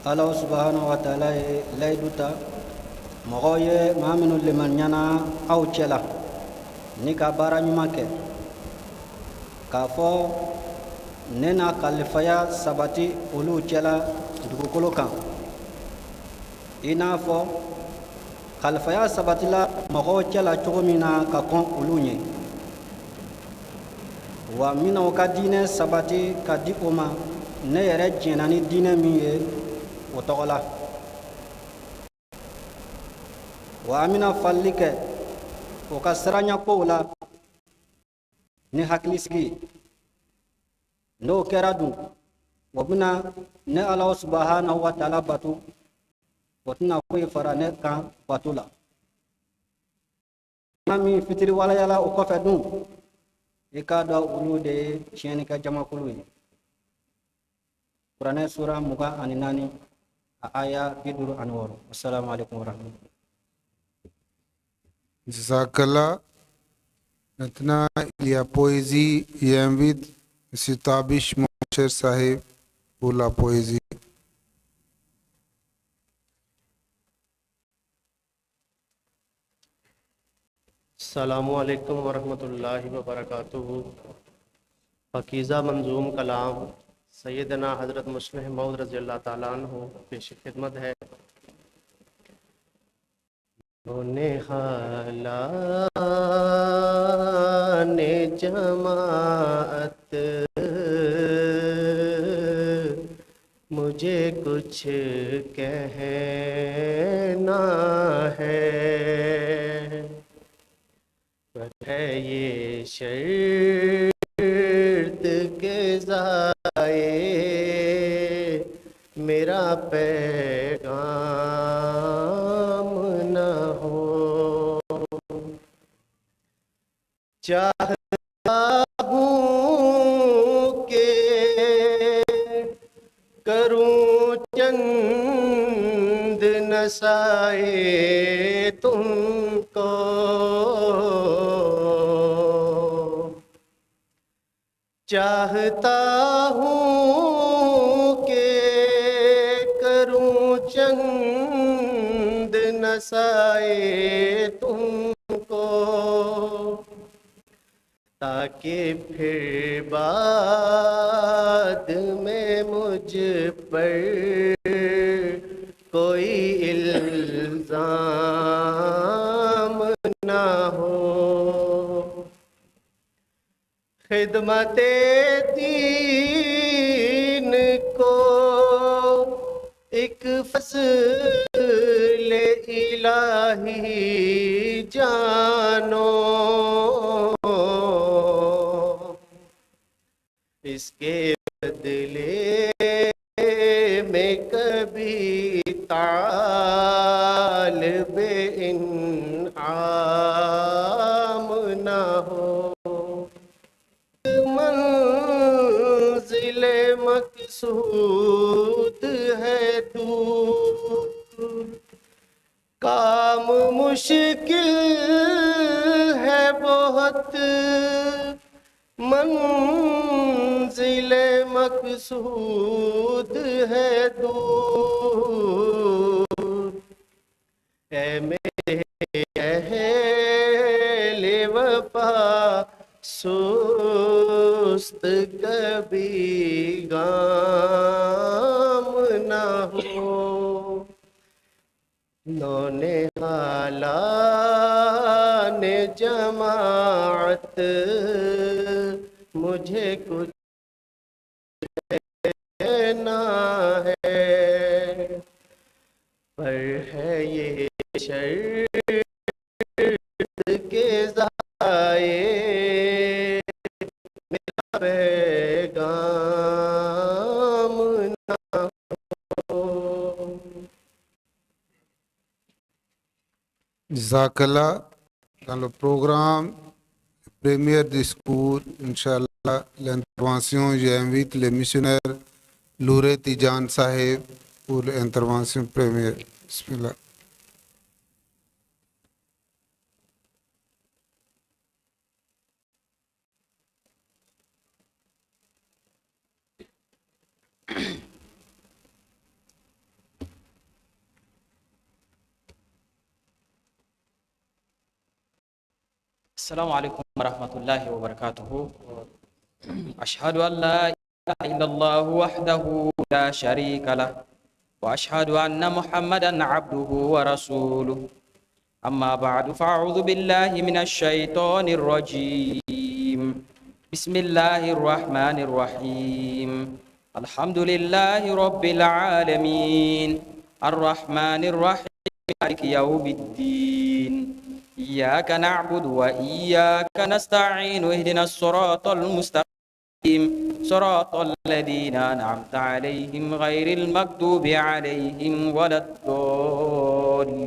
Ala subahana wa taala ye layidu ta mɔgɔw ye maa minnu limaniyana aw cɛ la ni ka baara ɲuman kɛ, k'a fɔ ne na kalifaya sabati olu cɛla dugukolo kan, i n'a fɔ kalifaya sabatila mɔgɔw cɛla cogo min na ka kɔn olu ɲɛ, wa n bɛna u ka diinɛ sabati ka di o ma ne yɛrɛ diɲɛna ni diinɛ min ye o tɔgɔ la, wa an bɛna falili kɛ o ka siranɲɛkow la ni hakilisigi ye. N'o kɛra dun, o bɛna ne Ala subahanahu wa taala bato, o tɛna foyi fara ne kan bato la. Maa min fitiriwaleyala o kɔfɛ dun, i k'a dɔn olu de ye tiɲɛnikɛ jamakulu ye. Kuranɛ sura 24, a aya 56. Assalamu alaikum warahmatullahi. Jazakallah. Maintenant, il y a poésie. J'invite M. Tabish Mosher Sahib pour la poésie. अस्सलामुअलैकुम वरहमतुल्लाहि वबरकातुहू। पकीज़ा मंजूम कलाम सैयदना हज़रत मुस्लिह मौद रज़ी अल्लाह ताला अन्हु पेश खिदमत है। ने जमाअत मुझे कुछ कहना है, पर है ये शर्त के जाए मेरा पैगाम न हो। चाहता हूँ के करूँ चंद नसाए तुमको, चाहता हूँ के करूँ चंद नसाए तुमको, ताकि फिर बाद में मुझ पर कोई इल्ज़ाम ना हो। खिदमते दीन को एक फ़सल इलाही जानो, इसके बदले में कभी तालिब इन्आम न हो। मंजिल मकसूद है दूर, काम मुश्किल है बहुत, मंजिल मकसूद है दूर। ऐ मेरे अहले वफा सुस्त कभी गाम न हो। नौने हाला ने जमाअत मुझे कुछ कहना है, पर है ये शर्त के जाए मेरा पैगाम न हो। Jazakallah. Dans le programme première discours, Inch'Allah, l'intervention, j'invite le missionnaire Loure Tijan Sahib pour l'intervention première. Bismillah. السلام عليكم ورحمة الله وبركاته. أشهد أن لا إله إلا الله وحده لا شريك له، وأشهد أن محمدا عبده ورسوله. أما بعد، فأعوذ بالله من الشيطان الرجيم. بسم الله الرحمن الرحيم. الحمد لله رب العالمين، الرحمن الرحيم، مالك يوم الدين، إياك نعبد وإياك نستعين، اهدنا الصراط المستقيم، صراط الذين أنعمت عليهم غير المغضوب عليهم ولا الضالين.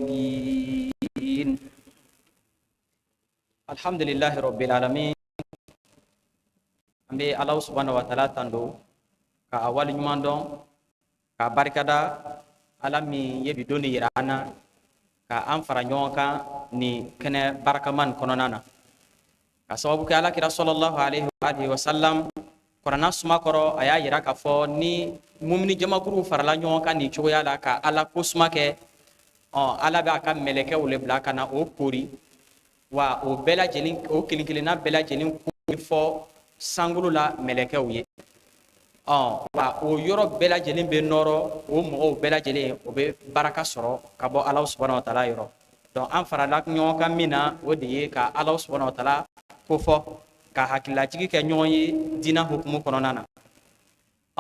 الحمد لله رب العالمين. An bɛ Ala subhanahu wa ta'ala tando ka a waleɲuman dɔn, k'a barikada, Ala min ye bi don nin yira an na ka an fara ɲɔgɔn kan nin kɛnɛ barikama nin kɔnɔna na, ka sababu kɛ Ala kira sallallahu alaihi wa alihi wa sallam, Kuranna suma kɔrɔ, a y'a yira k'a fɔ ni mumini jamakuru farala ɲɔgɔn kan nin cogoya la ka Ala ko suma kɛ, ɔ Ala b'a ka mɛlɛkɛw le bila ka na o kori, wa o bɛɛ lajɛlen, o kelen kelenna bɛɛ lajɛlen ko fɔ sankolo la mɛlɛkɛw ye. Ɔ wa o yɔrɔ bɛɛ lajɛlen bɛ nɔrɔ, o mɔgɔw bɛɛ lajɛlen o bɛ baraka sɔrɔ ka bɔ Ala subhanahu wa taala yɔrɔ. Donc an farala ɲɔgɔn kan min na, o de ye ka Ala subhanahu wa taala kofɔ, ka hakililajigi kɛ ɲɔgɔn ye diinɛ hukumu kɔnɔna na.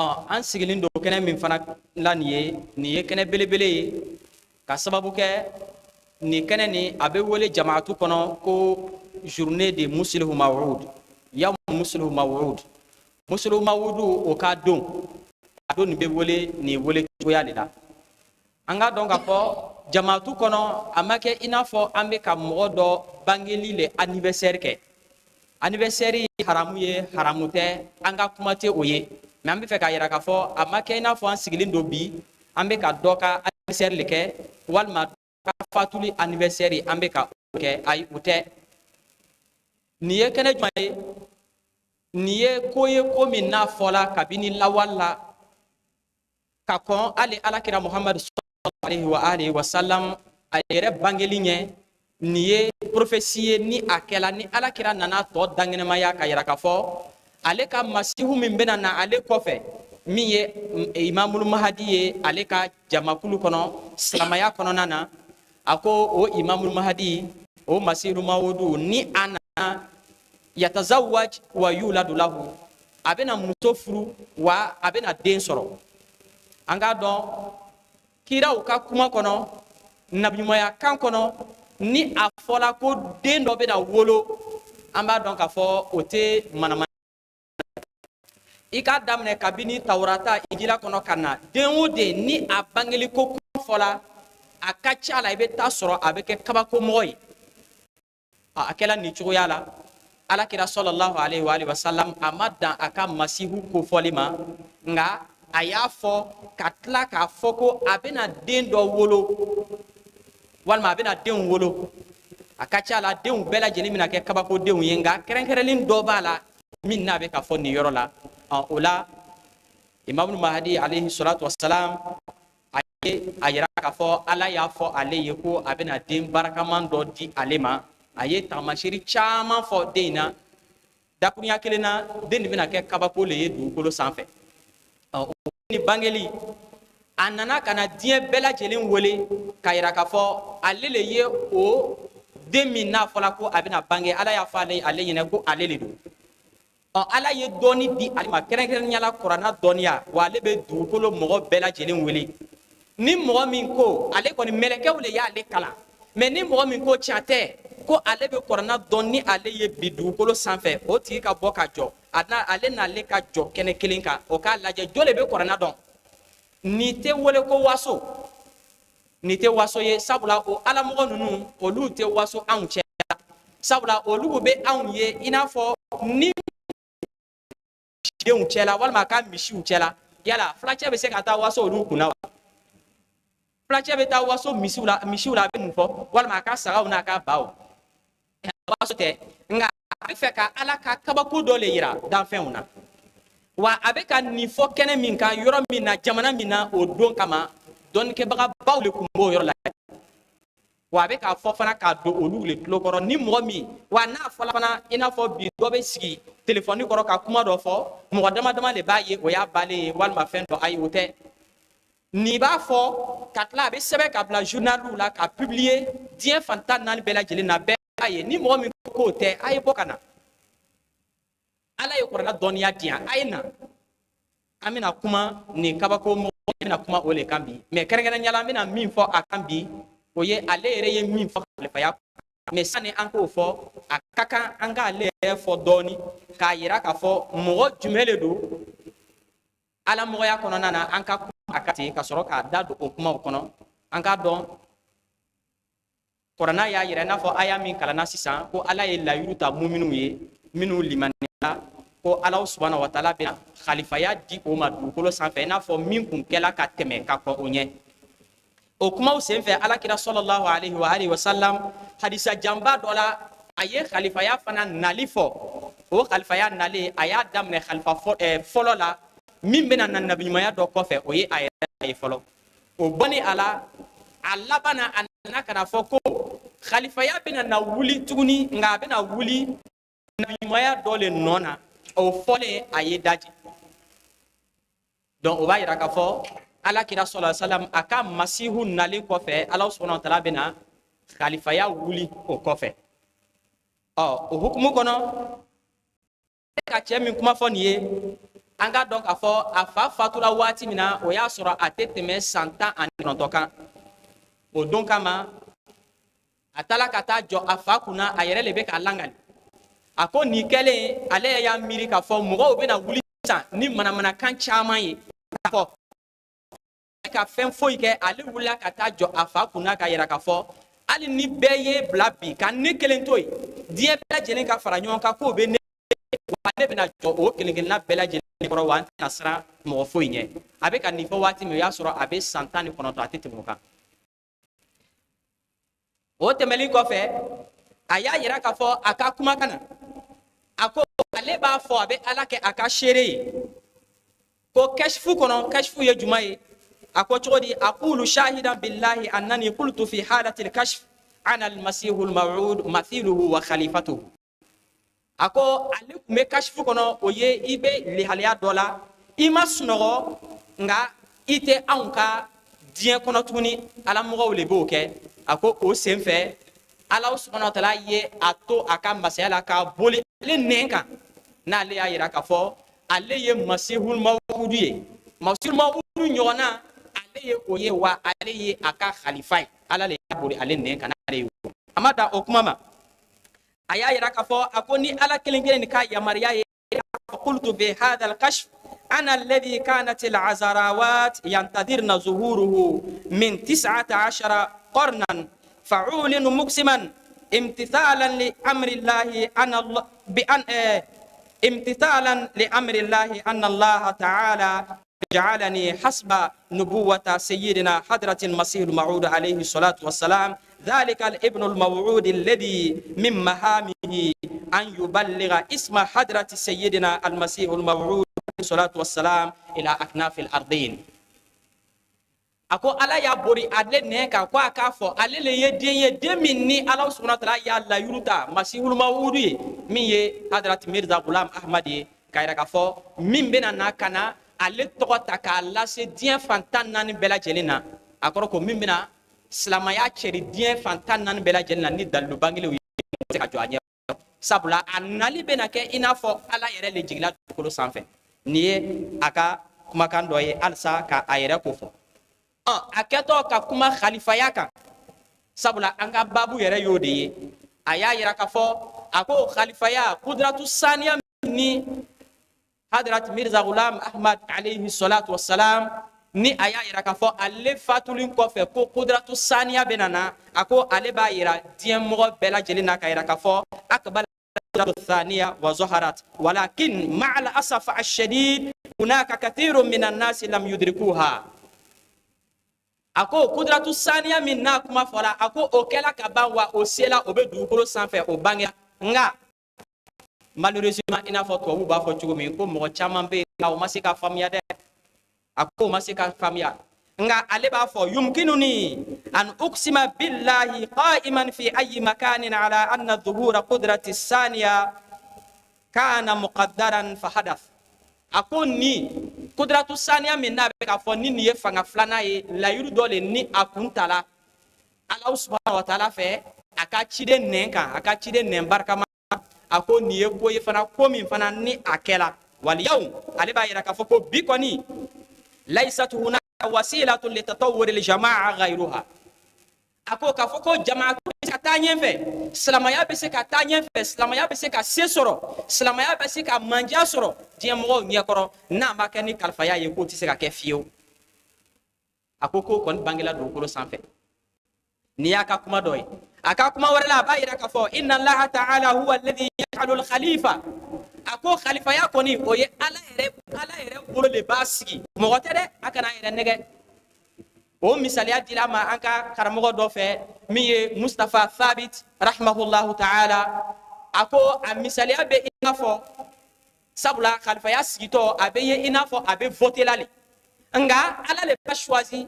Ɔ an sigilen don kɛnɛ min fana la nin ye, nin ye kɛnɛ belebele ye, ka sababu kɛ nin kɛnɛ nin, a bɛ wele jamaatu kɔnɔ ko journée de Muslihu Mawud, yawm Muslihu Mawud, Muslihu Mawudu o ka don, a don nin bɛ wele nin wele cogoya de la. An k'a dɔn k'a fɔ jamaatu kɔnɔ, a ma kɛ i n'a fɔ an bɛ ka mɔgɔ dɔ bangeli le anniversaire kɛ. Anniversaire ye haramu ye, haramu tɛ, an ka kuma tɛ o ye, mais an bɛ fɛ k'a yira k'a fɔ a ma kɛ i n'a fɔ an sigilen don bi, an bɛ ka dɔ ka anniversaire le kɛ, walima dɔ ka fatuli anniversaire an bɛ ka o kɛ. Ayi, o tɛ. Nin ye kɛnɛ jumɛn ye? Nin ye ko ye, ko min n'a fɔla kabini lawale la, ka kɔn hali Alakira Muhamadu sallallahu alaihi wa alihi wa sallam a yɛrɛ bangeli ɲɛ. Nin ye prophétie ye, ni a kɛla ni Alakira nana tɔ dankɛnɛmaya ka yira k'a fɔ ale ka masihu min bɛna na ale kɔfɛ, min ye Imamul Mahadi ye ale ka jamakulu kɔnɔ silamaya kɔnɔna na, a ko o Imamul Mahadi, o Masihu Mawudu, ni a nana, yatazawwaj wa yuladu lahu, a bɛna muso furu wa a bɛna den sɔrɔ. An k'a dɔn kiraw ka kuma kɔnɔ, nabiɲumanya kan kɔnɔ, ni a fɔla ko den dɔ bɛna wolo, an b'a dɔn k'a fɔ o tɛ manamana. I k'a daminɛ kabini Tawurata, Injila kɔnɔ ka na, den o den ni a bangeli ko kuma fɔla, a ka ca la i bɛ taa sɔrɔ a bɛ kɛ kabakomɔgɔ ye. A kɛla nin cogoya la. Alakira sallallahu alaihi wa alihi wa sallam, a ma dan a ka masihu kofɔli ma, nka a y'a fɔ ka tila k'a fɔ ko a bɛna den dɔ wolo, walima a bɛna denw wolo. A ka ca la denw bɛɛ lajɛlen bɛna kɛ kabakodenw ye, nka kɛrɛnkɛrɛnlen dɔ b'a la min n'a bɛ ka fɔ nin yɔrɔ la. O la, Imamul Mahadi alayhi salatu wasalam, a ye a yira k'a fɔ Ala y'a fɔ ale ye ko a bɛna den barakaman dɔ di ale ma. A ye taamasiri caman fɔ den in na. Dakurunya kelen na, den nin bɛna kɛ kabako le ye dugukolo sanfɛ. O ni bangeli, a nana ka na diɲɛ bɛɛ lajɛlen wele k'a yira k'a fɔ ale le ye o den min n'a fɔla ko a bɛna bange, Ala y'a fɔ ale ɲɛna ko ale le don. Ɔ Ala ye dɔnni di ale ma, kɛrɛnkɛrɛnnenya la Kuranna dɔnniya, wa ale bɛ dugukolo mɔgɔ bɛɛ lajɛlen wele. Ni mɔgɔ min ko ale kɔni, mɛlɛkɛw le y'ale kalan, mais ni mɔgɔ min ko tiɲɛ tɛ ko ale bɛ Kuranna dɔn ni ale ye bi dugukolo sanfɛ, o tigi ka bɔ ka jɔ, ale n'ale ka jɔ kɛnɛ kelen kan, o k'a lajɛ jɔn le bɛ Kuranna dɔn. Nin tɛ wele ko waso, nin tɛ waso ye, sabula o alamɔgɔ ninnu, olu tɛ waso anw cɛ, sabula olu bɛ anw ye i n'a fɔ ni denw cɛla walima ka misiw cɛla. Yala fulacɛ bɛ se ka taa waso olu kunna wa? Fulacɛ bɛ taa waso misiw la, misiw la a bɛ mun fɔ? Walima a ka sagaw n'a ka baw, waso tɛ. Nka a bɛ fɛ ka Ala ka kabako dɔ le yira danfɛnw na, wa a bɛ ka nin fɔ kɛnɛ min kan, yɔrɔ min na, jamana min na, o don kama dɔnnikɛbagabaw de tun b'o yɔrɔ la. Wa a bɛ k'a fɔ fana k'a don olu le tulo kɔrɔ ni mɔgɔ min wa n'a fɔla fana, i n'a fɔ bi dɔ bɛ sigi telefɔni kɔrɔ ka kuma dɔ fɔ, mɔgɔ dama dama de b'a ye, o y'a balen ye walima fɛn dɔ. Ayi, o tɛ. Nin b'a fɔ ka tila, a bɛ sɛbɛn ka bila journaliw la, ka publier diɲɛ fan 14 bɛɛ lajɛlen na, bɛɛ b'a ye. Ni mɔgɔ min ko k'o tɛ, a ye bɔ ka na. Ala ye kuranɛ dɔnniya di yan, a ye na. An bɛna kuma nin kabako mɔgɔ, an bɛna kuma o le kan bi. Mais kɛrɛnkɛrɛnnenya la, an bɛna min fɔ a kan bi, o ye ale yɛrɛ ye min fɔ kalifaya. Mais sani an k'o fɔ, a ka kan an k'ale yɛrɛ fɔ dɔɔni k'a yira k'a fɔ mɔgɔ jumɛn le don alamɔgɔya kɔnɔna na. An ka kuma a ka ten ka sɔrɔ k'a da don o kumaw kɔnɔ. An k'a dɔn, kuranna y'a yira, i n'a fɔ aya min kalanna sisan, ko Ala ye layiru ta muminuw ye minnu limaniyara, ko Ala subahana wa taala bɛna khalifaya di o ma dugukolo sanfɛ, i n'a fɔ min kun kɛla ka tɛmɛ ka kɔn o ɲɛ. O kumaw senfɛ, Ala kira sɔlɔlahu alaihi wa alihi wa sallam, hadisa janba dɔ la, a ye khalifaya fana nali fɔ. O khalifaya nalen, a y'a daminɛ khalifa fɔlɔ la min bɛna na nabiɲumanya dɔ kɔfɛ, o ye a yɛrɛ ye fɔlɔ. O bɔni a la, a laban na, a nana ka na fɔ ko khalifaya bɛna na wuli tuguni, nka a bɛna wuli nabiɲumanya dɔ le nɔ na. O fɔlen, a ye daji. Donc o b'a yira k'a fɔ Ala kira sɔlɔ salam a ka masihu nalen kɔfɛ, Ala subahana wa taala bɛna khalifaya wuli o kɔfɛ. Ɔ, o hukumu kɔnɔ, ka cɛ min kuma fɔ nin ye, an k'a dɔn k'a fɔ a fa fatura waati min na, o y'a sɔrɔ a tɛ tɛmɛ san 19 kan. O don kama, a taala ka taa jɔ a fa kunna, a yɛrɛ le bɛ k'a langali. A ko nin kɛlen, ale y'a miiri k'a fɔ mɔgɔw bɛna wuli sisan ni manamanakan caman ye k'a fɔ ka fɛn foyi kɛ. Ale wulila ka taa jɔ a fa kunna ka yira k'a fɔ hali ni bɛɛ ye bila bi ka ne kelen to yen, diɲɛ bɛɛ lajɛlen ka fara ɲɔgɔn kan k'o bɛ ne wa, ne bɛna jɔ o kelen kelenna bɛɛ lajɛlen kɔrɔ, wa an tɛna siran mɔgɔ foyi ɲɛ. A bɛ ka nin fɔ waati min, o y'a sɔrɔ a bɛ san 19, a tɛ tɛmɛ o kan. O tɛmɛnen kɔfɛ, a y'a yira k'a fɔ a ka kumakan na, a ko ale b'a fɔ, a bɛ Ala kɛ a ka seere ye ko kɛsifu kɔnɔ. Kɛsifu ye jumɛn ye? A ko cogo di? Aqulu shahidan billahi annani qultu fi halati al-kashf ana al-masihu al-maw'ud mathiluhu wa khalifatuhu. A ko ale tun bɛ kasifu kɔnɔ, o ye i bɛ lihaliya dɔ la, i ma sunɔgɔ, nka i tɛ anw ka diɲɛ kɔnɔ tuguni, alamɔgɔw le b'o kɛ. A ko o senfɛ, Ala subahana wa taala ye a to a ka masaya la k'a boli ale nɛn kan, n'ale y'a yira k'a fɔ ale ye masihul mawudu ye, masihul mawudu ɲɔgɔnna ale ye o ye, wa ale ye a ka khalifa ye. Ala le y'a boli ale nɛn kan n'ale ye o. A ma dan o kuma ma, a y'a yira k'a fɔ a ko ni Ala kelen kelen nin ka yamaruya ye, qultu bi hadha al-kashf ana alladhi kanat al-azarawat yantadirna zuhuruhu min 19 qarnan fa'ulinu muqsiman imtithalan li amri llahi ana bi an imtithalan li amri llahi anna Allah ta'ala جعلني حسب نبوة سيدنا حضرة المسيح الموعود عليه الصلاة والسلام، ذلك الابن الموعود الذي من مهامه أن يبلغ اسم حضرة سيدنا المسيح الموعود عليه الصلاة والسلام إلى أكناف الأرضين. A ko Ala y'a bori ale nɛn kan ko a k'a fɔ ale le ye den ye, den min ni Ala subahana taala y'a layuru ta masihul mawudu ye, min ye Hadrat Mirza Gulam Ahmad ye, k'a yira k'a fɔ min bɛna na ka na ale tɔgɔ ta k'a lase diɲɛ fan 14 bɛɛ lajɛlen na. A kɔrɔ ko min bɛna silamɛya cɛri diɲɛ fan 14 bɛɛ lajɛlen na ni dalilu bangelenw ye, se ka jɔ a ɲɛ, sabula a nali bɛna kɛ i n'a fɔ Ala yɛrɛ le jiginna dugukolo sanfɛ. Nin ye a ka kumakan dɔ ye halisa ka a yɛrɛ ko fɔ. Ɔ, a kɛtɔ ka kuma khalifaya kan, sabula an ka babu yɛrɛ y'o de ye, a y'a yira k'a fɔ a ko khalifaya kudratu saniya ni Hadrat Mirza Gulam Ahmad alayhi salatu wassalam, ni a y'a yira k'a fɔ ale fatulen kɔfɛ ko kudratu saniya bɛna na, a ko ale b'a yira diɲɛ mɔgɔ bɛɛ lajɛlen na k'a yira k'a fɔ akbala الثانية وظهرت، ولكن مع الأسف الشديد هناك كثير من الناس لم يدركوها. A ko kudratu saniya min n'a kuma fɔra, a ko o kɛla ka ban, wa o sela, o bɛ dugukolo sanfɛ, o bangera, nka malheureusement, i n'a fɔ tubabuw b'a fɔ cogo min, ko mɔgɔ caman bɛ yen nka o ma se ka faamuya dɛ. A ko o ma se ka faamuya. Nka ale b'a fɔ: yumkinuni an uksima billahi qa'iman fi ayi makanin ala anna dhuhura qudrati saniya kana muqaddaran fa hadath. A ko ni kudratu saniya min n'a bɛ k'a fɔ ni nin ye fanga filanan ye, layiru dɔ le ni a kun tala Alahu subahana wa taala fɛ a ka ciden nɛn kan, a ka ciden nɛn barikama. A ko nin ye ko ye fana, ko min fana ni a kɛla waliyaw. Ale b'a yira k'a fɔ ko bi kɔni, laysat hunaka wasilatun litatawwur aljamaa ghayruha. A ko k'a fɔ ko jamaatu bɛ se ka taa ɲɛfɛ, silamaya bɛ se ka taa ɲɛfɛ, silamaya bɛ se ka se sɔrɔ, silamaya bɛ se ka manja sɔrɔ diɲɛ mɔgɔw ɲɛkɔrɔ, n'a ma kɛ ni kalifaya ye, k'o tɛ se ka kɛ fiyewu. A ko k'o kɔni bangela dugukolo sanfɛ. N'i y'a ka kuma dɔ ye, a ka kuma wɛrɛ la, a b'a yira k'a fɔ: inna Allaha ta'ala huwa alladhi yaj'alu al-khalifa. A ko khalifaya kɔni, o ye Ala yɛrɛ, Ala yɛrɛ bolo de b'a sigi, mɔgɔ tɛ dɛ, a kana yɛrɛ nɛgɛ. O misaliya dila a ma an ka karamɔgɔ dɔ fɛ min ye Mustafa Thabit rahimahullahu ta'ala. A ko a misaliya bɛ i n'a fɔ, sabula khalifaya sigitɔ a bɛ ye i n'a fɔ a bɛ voter la le, nka Ala le b'a choisi.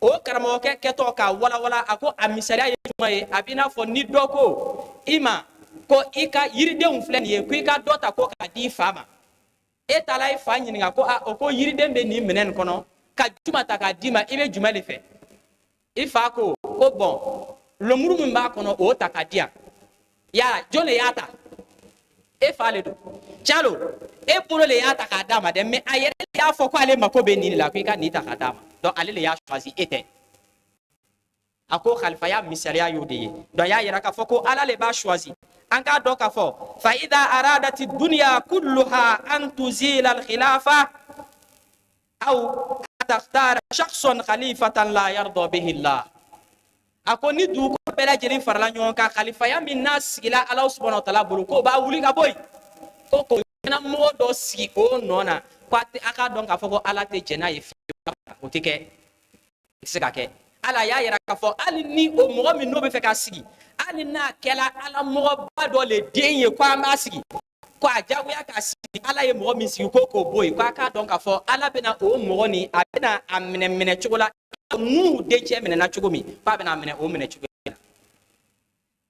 O karamɔgɔkɛ kɛtɔ k'a walawala, a ko a misaliya ye jumɛn ye? A b'i n'a fɔ ni dɔ ko i ma ko i ka yiridenw filɛ nin ye, ko i ka dɔ ta ko k'a di i fa ma. E taara i fa ɲininka ko a, o ko yiriden bɛ nin minɛn nin kɔnɔ, ka juma ta k'a d'i ma, i bɛ jumɛn de fɛ? I fa ko ko bɔn, lemuru min b'a kɔnɔ, o ta k'a di yan. Yala jɔn de y'a ta? E fa le don. Tiɲɛ don, e bolo le y'a ta k'a d'a ma dɛ, mɛ a yɛrɛ y'a fɔ ko ale mako bɛ nin de la, ko i ka nin ta k'a d'a ma. Donc ale le y'a choisi, e tɛ. A ko khalifaya misaliya y'o de ye. Donc y'a yira k'a fɔ ko Ala le b'a choisi. An k'a dɔn k'a fɔ: fa idha aradati dunya kulluha an tuzila al-khilafa aw takhtara shakhsan khalifatan la yarda bihi Allah. A ko ni dugukolo bɛɛ lajɛlen farala ɲɔgɔn kan, khalifaya min n'a sigila Ala subhanahu wa ta'ala bolo, k'o b'a wuli ka bɔ yen, ko k'o ɲɛnamɔgɔ dɔ sigi o nɔ na, ko a k'a dɔn k'a fɔ ko Ala tɛ jɛn n'a ye fiyewu, o tɛ kɛ, o tɛ se ka kɛ. Ala y'a yira k'a fɔ hali ni o mɔgɔ min n'o bɛ fɛ ka sigi, hali n'a kɛla Ala mɔgɔba dɔ le den ye, ko an b'a sigi, ko a jagoya k'a sigi, Ala ye mɔgɔ min sigi ko k'o bɔ yen, ko a k'a dɔn k'a fɔ Ala bɛna o mɔgɔ nin, a bɛna a minɛ minɛ cogo la n'u dencɛ minɛna cogo min, k'a bɛna a minɛ o minɛ cogo la.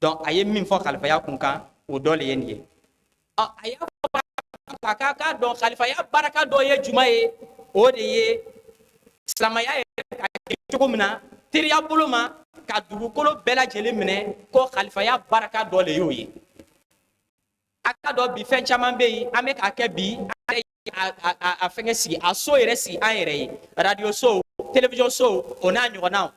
Donc a ye min fɔ khalifaya kun kan, o dɔ le ye nin ye. Ɔ, a y'a fɔ k'a k'a dɔn khalifaya baraka dɔ ye jumɛn ye? O de ye silamɛya yɛrɛ ka kɛ cogo min na teriya bolo ma ka dugukolo bɛɛ lajɛlen minɛ, ko khalifaya baraka dɔ le y'o ye. A ka dɔn bi, fɛn caman bɛ yen an bɛ k'a kɛ bi, an a fɛngɛ sigi, a so yɛrɛ sigi an yɛrɛ ye, radio so, télévision so, o n'a ɲɔgɔnnaw,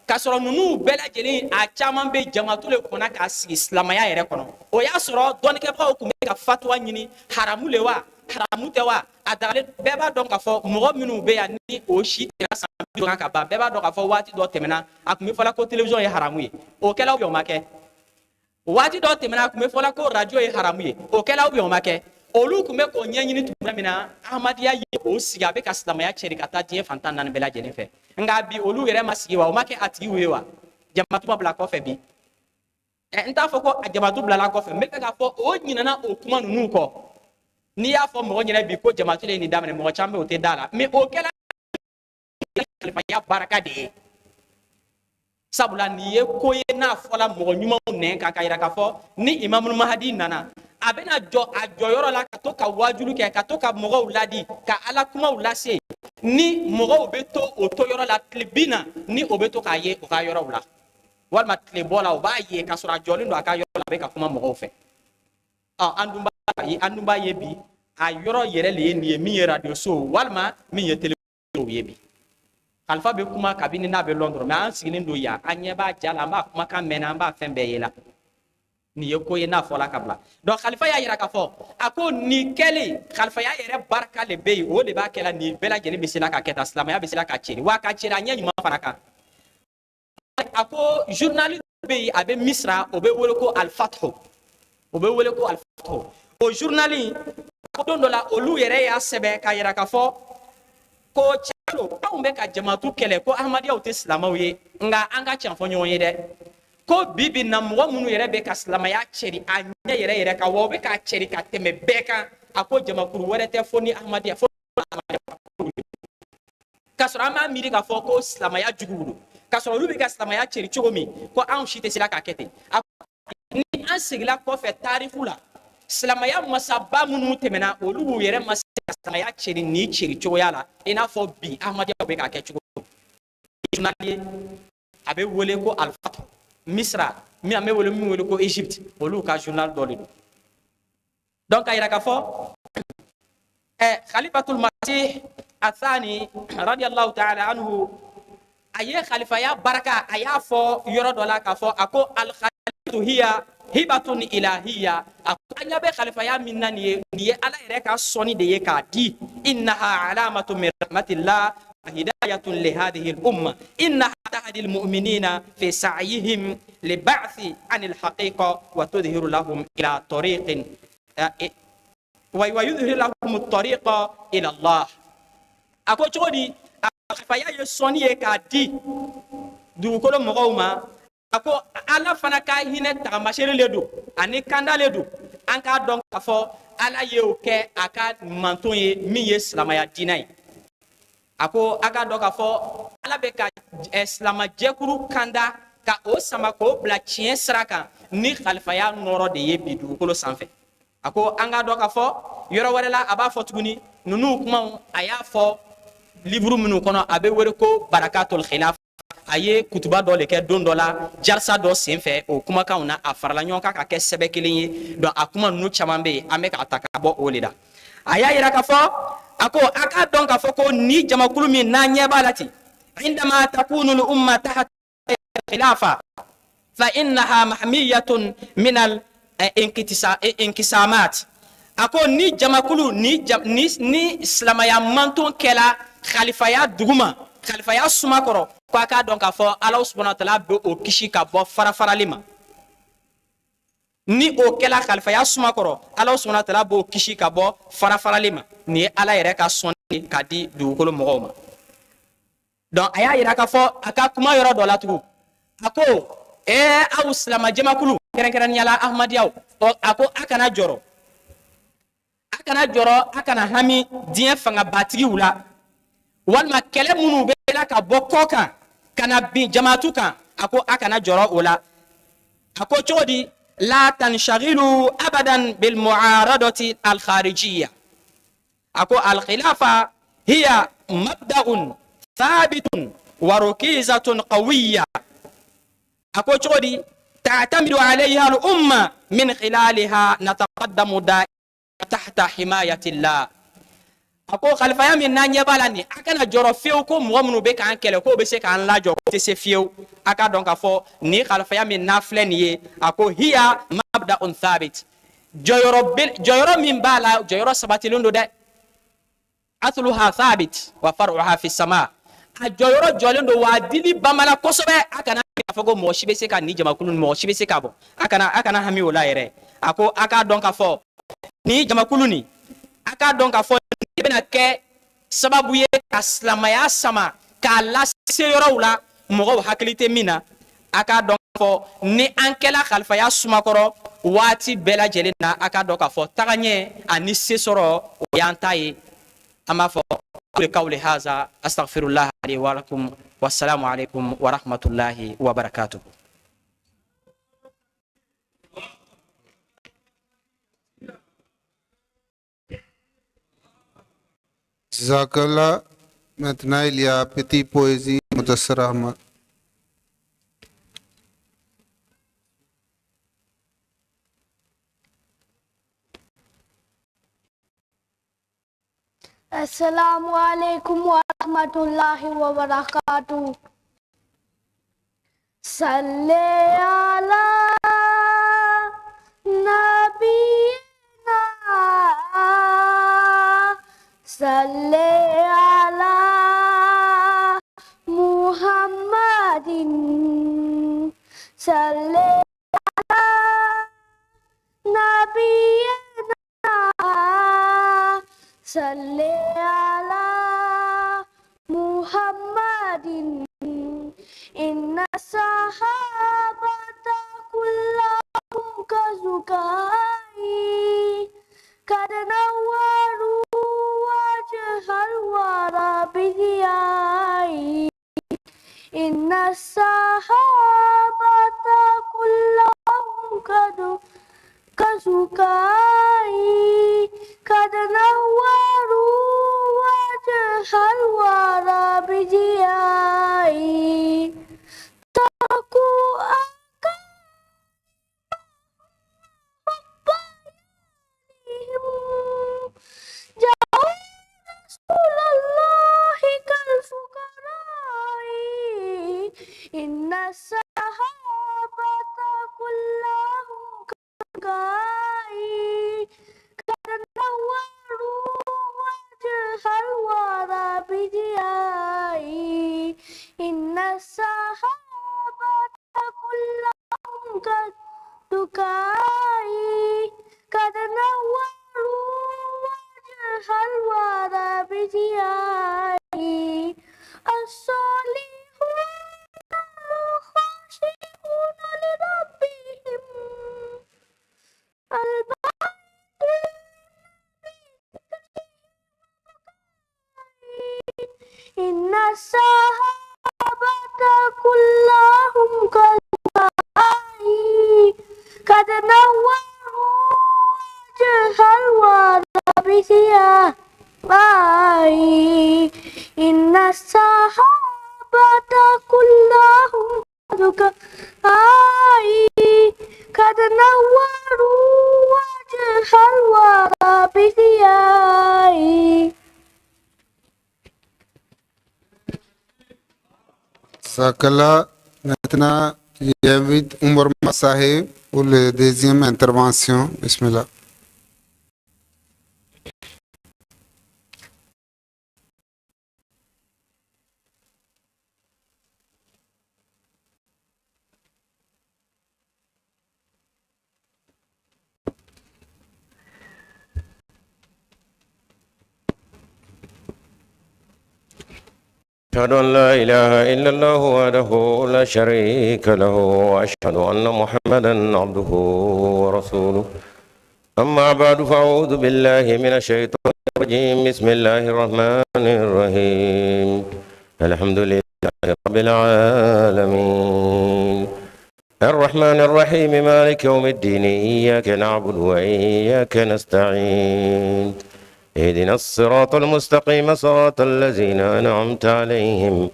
k'a sɔrɔ ninnu bɛɛ lajɛlen, a caman bɛ jamatu le kɔnna k'a sigi silamɛya yɛrɛ kɔnɔ. O y'a sɔrɔ dɔnnikɛbagaw tun bɛ ka fatuwa ɲini, haramu le wa, haramu tɛ wa, a dagalen. Bɛɛ b'a dɔn k'a fɔ mɔgɔ minnu bɛ yan ni o si tɛmɛna san 50 kan ka ban, bɛɛ b'a dɔn k'a fɔ waati dɔ tɛmɛna, a tun bɛ fɔla ko télévision ye haramu ye. O kɛla ou bien o ma kɛ? Waati dɔ tɛmɛna, a tun bɛ fɔla ko radio ye haramu ye. O kɛla ou bien o ma kɛ? Olu tun bɛ k'o ɲɛɲini tuma min na, Ahmadiyya ye o sigi, a bɛ ka silamɛya cɛri ka taa diɲɛ fantan naani bɛɛ lajɛlen fɛ. Nka bi, olu yɛrɛ ma sigi wa? O ma kɛ a tigiw ye wa? Jamatu ma bila kɔfɛ bi? Ɛ, n t'a fɔ ko a jamatu bilala kɔfɛ, n bɛ fɛ k'a fɔ o ɲinɛna o kuma ninnu kɔ. N'i y'a fɔ mɔgɔ ɲɛna bi ko jamatu ye nin daminɛ, mɔgɔ caman bɛ o tɛ da la, mɛ o kɛla kalifaya baraka de ye. Sabula nin ye ko ye n'a fɔla mɔgɔ ɲumanw nɛn kan, ka yira k'a fɔ ni Imamul Mahadi nana, a bɛna jɔ a jɔyɔrɔ la ka to ka wajulu kɛ, ka to ka mɔgɔw ladi, ka Ala kumaw lase, ni mɔgɔw bɛ to o to yɔrɔ la tile bi na, ni o bɛ to k'a ye o ka yɔrɔw la, walima tile bɔ la, o b'a ye k'a sɔrɔ a jɔlen don a ka yɔrɔ la, a bɛ ka kuma mɔgɔw fɛ. Ɔ, an dun b'a ye bi, a yɔrɔ yɛrɛ le ye nin ye, min ye radio so walima min ye télé ye bi. Kalifa bɛ kuma kabini n'a bɛ lɔn dɔrɔn, mɛ an sigilen don yan, an ɲɛ b'a ja la, an b'a kumakan mɛn, an b'a fɛn bɛɛ ye la. Nin ye ko ye n'a fɔla ka bila. Donc kalifa y'a yira k'a fɔ, a ko nin kɛlen, kalifaya yɛrɛ barika le bɛ yen, o de b'a kɛla nin bɛɛ lajɛlen bɛ se la ka kɛ tan, silamɛya bɛ se la ka ceri wa, ka ceri a ɲɛ ɲuman fana kan. A ko journal bɛ yen, a bɛ Misira, o bɛ wele ko Alifatho, o bɛ wele ko Alifatho. O journal, ko don dɔ la, olu yɛrɛ y'a sɛbɛn k'a yira k'a fɔ ko tiɲɛ don, anw bɛ ka jamatu kɛlɛ ko Ahmadiyyaw tɛ silamɛw ye, nka an ka tiɲɛ fɔ ɲɔgɔn ye dɛ, ko bi bi na, mɔgɔ minnu yɛrɛ bɛ ka silamɛya cɛri a ɲɛ yɛrɛ yɛrɛ kan wa, o bɛ k'a cɛri ka tɛmɛ bɛɛ kan, a ko jamakulu wɛrɛ tɛ fo ni Ahmadiyya, fo. K'a sɔrɔ an b'a miiri k'a fɔ ko silamɛya juguw don, k'a sɔrɔ olu bɛ ka silamɛya ceri cogo min, ko anw si tɛ se k'a kɛ ten. Ni an seginna kɔfɛ tariku la, silamɛya masaba minnu tɛmɛna, olu b'u yɛrɛ ma se ka silamɛya ceri ni ceri cogoya la i n'a fɔ bi ahmadiyaw bɛ k'a kɛ cogo min. Ye a bɛ wele ko Alfatu Misra, min an bɛ wele min wele ko Egypte, olu ka journal dɔ de don. Donc a yira k'a fɔ Khalifatul Masih Athani radiyallahu ta'ala anhu, a ye khalifaya baraka, a y'a fɔ yɔrɔ dɔ la k'a fɔ a ko al khalifatu hiya hibatun ilahiya. A ko an ɲɛ bɛ khalifaya min na nin ye, nin ye Ala yɛrɛ ka sɔnni de ye k'a di. Innaha alamatu min rahmatillah hidayatun li hadhihi al umma, innaha tahdi al mu'minina fi sa'yihim li ba'thi an al haqiqa wa tudhiru lahum ila tariqin wa yudhiru lahum at-tariqa ila Allah. A ko cogo di? A khalifaya ye sɔnni ye k'a di dugukolo mɔgɔw ma. A ko Ala fana ka hinɛ tagamasere le don ani kanda le don. An k'a dɔn k'a fɔ Ala ye o kɛ a ka manton ye min ye silamɛya diinɛ ye. A ko a k'a dɔn k'a fɔ Ala bɛ ka silamɛjɛkuru kanda ka o sama k'o bila tiɲɛ sira kan ni khalifaya nɔrɔ de ye bi dugukolo sanfɛ. A ko an k'a dɔn k'a fɔ yɔrɔ wɛrɛ la, a b'a fɔ tuguni, ninnu kumaw a y'a fɔ livre minnu kɔnɔ, a bɛ wele ko Barakatul Khilaf. A ye kutuba dɔ de kɛ don dɔ la, jalisa dɔ senfɛ, o kumakanw na a farala ɲɔgɔn kan ka kɛ sɛbɛn kelen ye. Donc a kuma ninnu caman bɛ yen, an bɛ k'a ta ka bɔ o de la. A y'a yira k'a fɔ a ko a k'a dɔn k'a fɔ ko ni jamakulu min n'an ɲɛ b'a la ten, indama takunu al umma tahta khilafa fa innaha mahmiyatun min al inkisamat. A ko ni jamakulu ni silamɛya manton kɛla khalifaya duguma, khalifaya suma kɔrɔ, ko a k'a dɔn k'a fɔ Ala subhanahu wa ta'ala bɛ o kisi ka bɔ farafarali ma. Ni o kɛla khalifaya suma kɔrɔ, Ala subhanahu wa ta'ala b'o kisi ka bɔ farafarali ma. Nin ye Ala yɛrɛ ka sɔnni ka di dugukolo mɔgɔw ma. Donc a y'a yira k'a fɔ a ka kuma yɔrɔ dɔ la tugun, a ko aw silama jamakulu, kɛrɛnkɛrɛnnenya la ahmadiyaw, a ko a kana jɔrɔ, a kana jɔrɔ, a kana hami diɲɛ fangabatigiw la walima kɛlɛ minnu bɛ la ka bɔ kɔ kan ka na bin jamaatu kan. A ko a kana jɔrɔ o la. A ko cogo di? La tanshagilu abadan bil mu'aradati al kharijiyya. A ko al khilafa hiya mabda'un thabitun wa rukizatun qawiyya. A ko cogo di? Ta'tamidu alayha al umma min khilaliha nataqaddamu da tahta himayatillah. A ko khalifaya min n'an ɲɛ b'a la nin, a kana jɔrɔ fiyewu ko mɔgɔ minnu bɛ k'an kɛlɛ k'o bɛ se k'an lajɔ, k'o tɛ se fiyewu. A k'a dɔn k'a fɔ nin khalifaya min n'a filɛ nin ye, a ko hiya mabda'un thabit, jɔyɔrɔ min b'a la, jɔyɔrɔ sabatilen don dɛ. Asluha thabit wa far'uha fi sama. A jɔyɔrɔ jɔlen don wa a dili bamala kosɛbɛ. A kana k'a fɔ ko mɔgɔ si bɛ se ka nin jamakulu, mɔgɔ si bɛ se ka bɔ, a kana hami o la yɛrɛ. A ko a k'a dɔn k'a fɔ nin jamakulu nin, a k'a dɔn k'a fɔ nin bɛna kɛ sababu ye ka silamɛya sama k'a lase yɔrɔw la mɔgɔw hakili tɛ min na. A k'a dɔn k'a fɔ ni an kɛla khalifaya sumakɔrɔ waati bɛɛ lajɛlen na, a k'a dɔn k'a fɔ tagaɲɛ ani sesɔrɔ, o y'an ta ye. An b'a fɔ aqulu qawli haza astaghfirullah li wa lakum, wassalamu alaikum wa rahmatullahi wa barakatuh. Jazakallah. Maintenant, il y a petite poésie, Mudassar Ahmad. Assalamu alaikum wa rahmatullahi wa barakatuh. Salli ala nabiyina, salli ala Muhammadin, salli ala nabiyina, salli ala Muhammadin. Inna sahabata kullahum kazukai kad nawwaru wajhal wara bidiyai. إن الصحابة كلهم قد كزكائي قد نوروا وجه الورى بضيائي تركوا أكارمهم جاءوا رسول الله كالفقراء إن الصحابة كلهم كائي قد نوروا وجه الورى بضيائي إن الصحابة كلهم قد دكائي قد نوروا وجه الورى بضيائي الصالحون الخاشعون لربهم الباقون إن الصحابة كلهم كالبائي قد نوروا وجه الورى بثيابي إن الصحابة كلهم كالبائي قد نوروا وجه الورى بثيابي Jazakallah. Maintenant, j'invite Umar Sahib pour la deuxième intervention. Bismillah. أشهد أن لا إله إلا الله وحده لا شريك له وأشهد أن محمدا عبده ورسوله أما بعد فأعوذ بالله من الشيطان الرجيم بسم الله الرحمن الرحيم الحمد لله رب العالمين الرحمن الرحيم مالك يوم الدين إياك نعبد وإياك نستعين اهدنا الصراط المستقيم صراط الذين أنعمت عليهم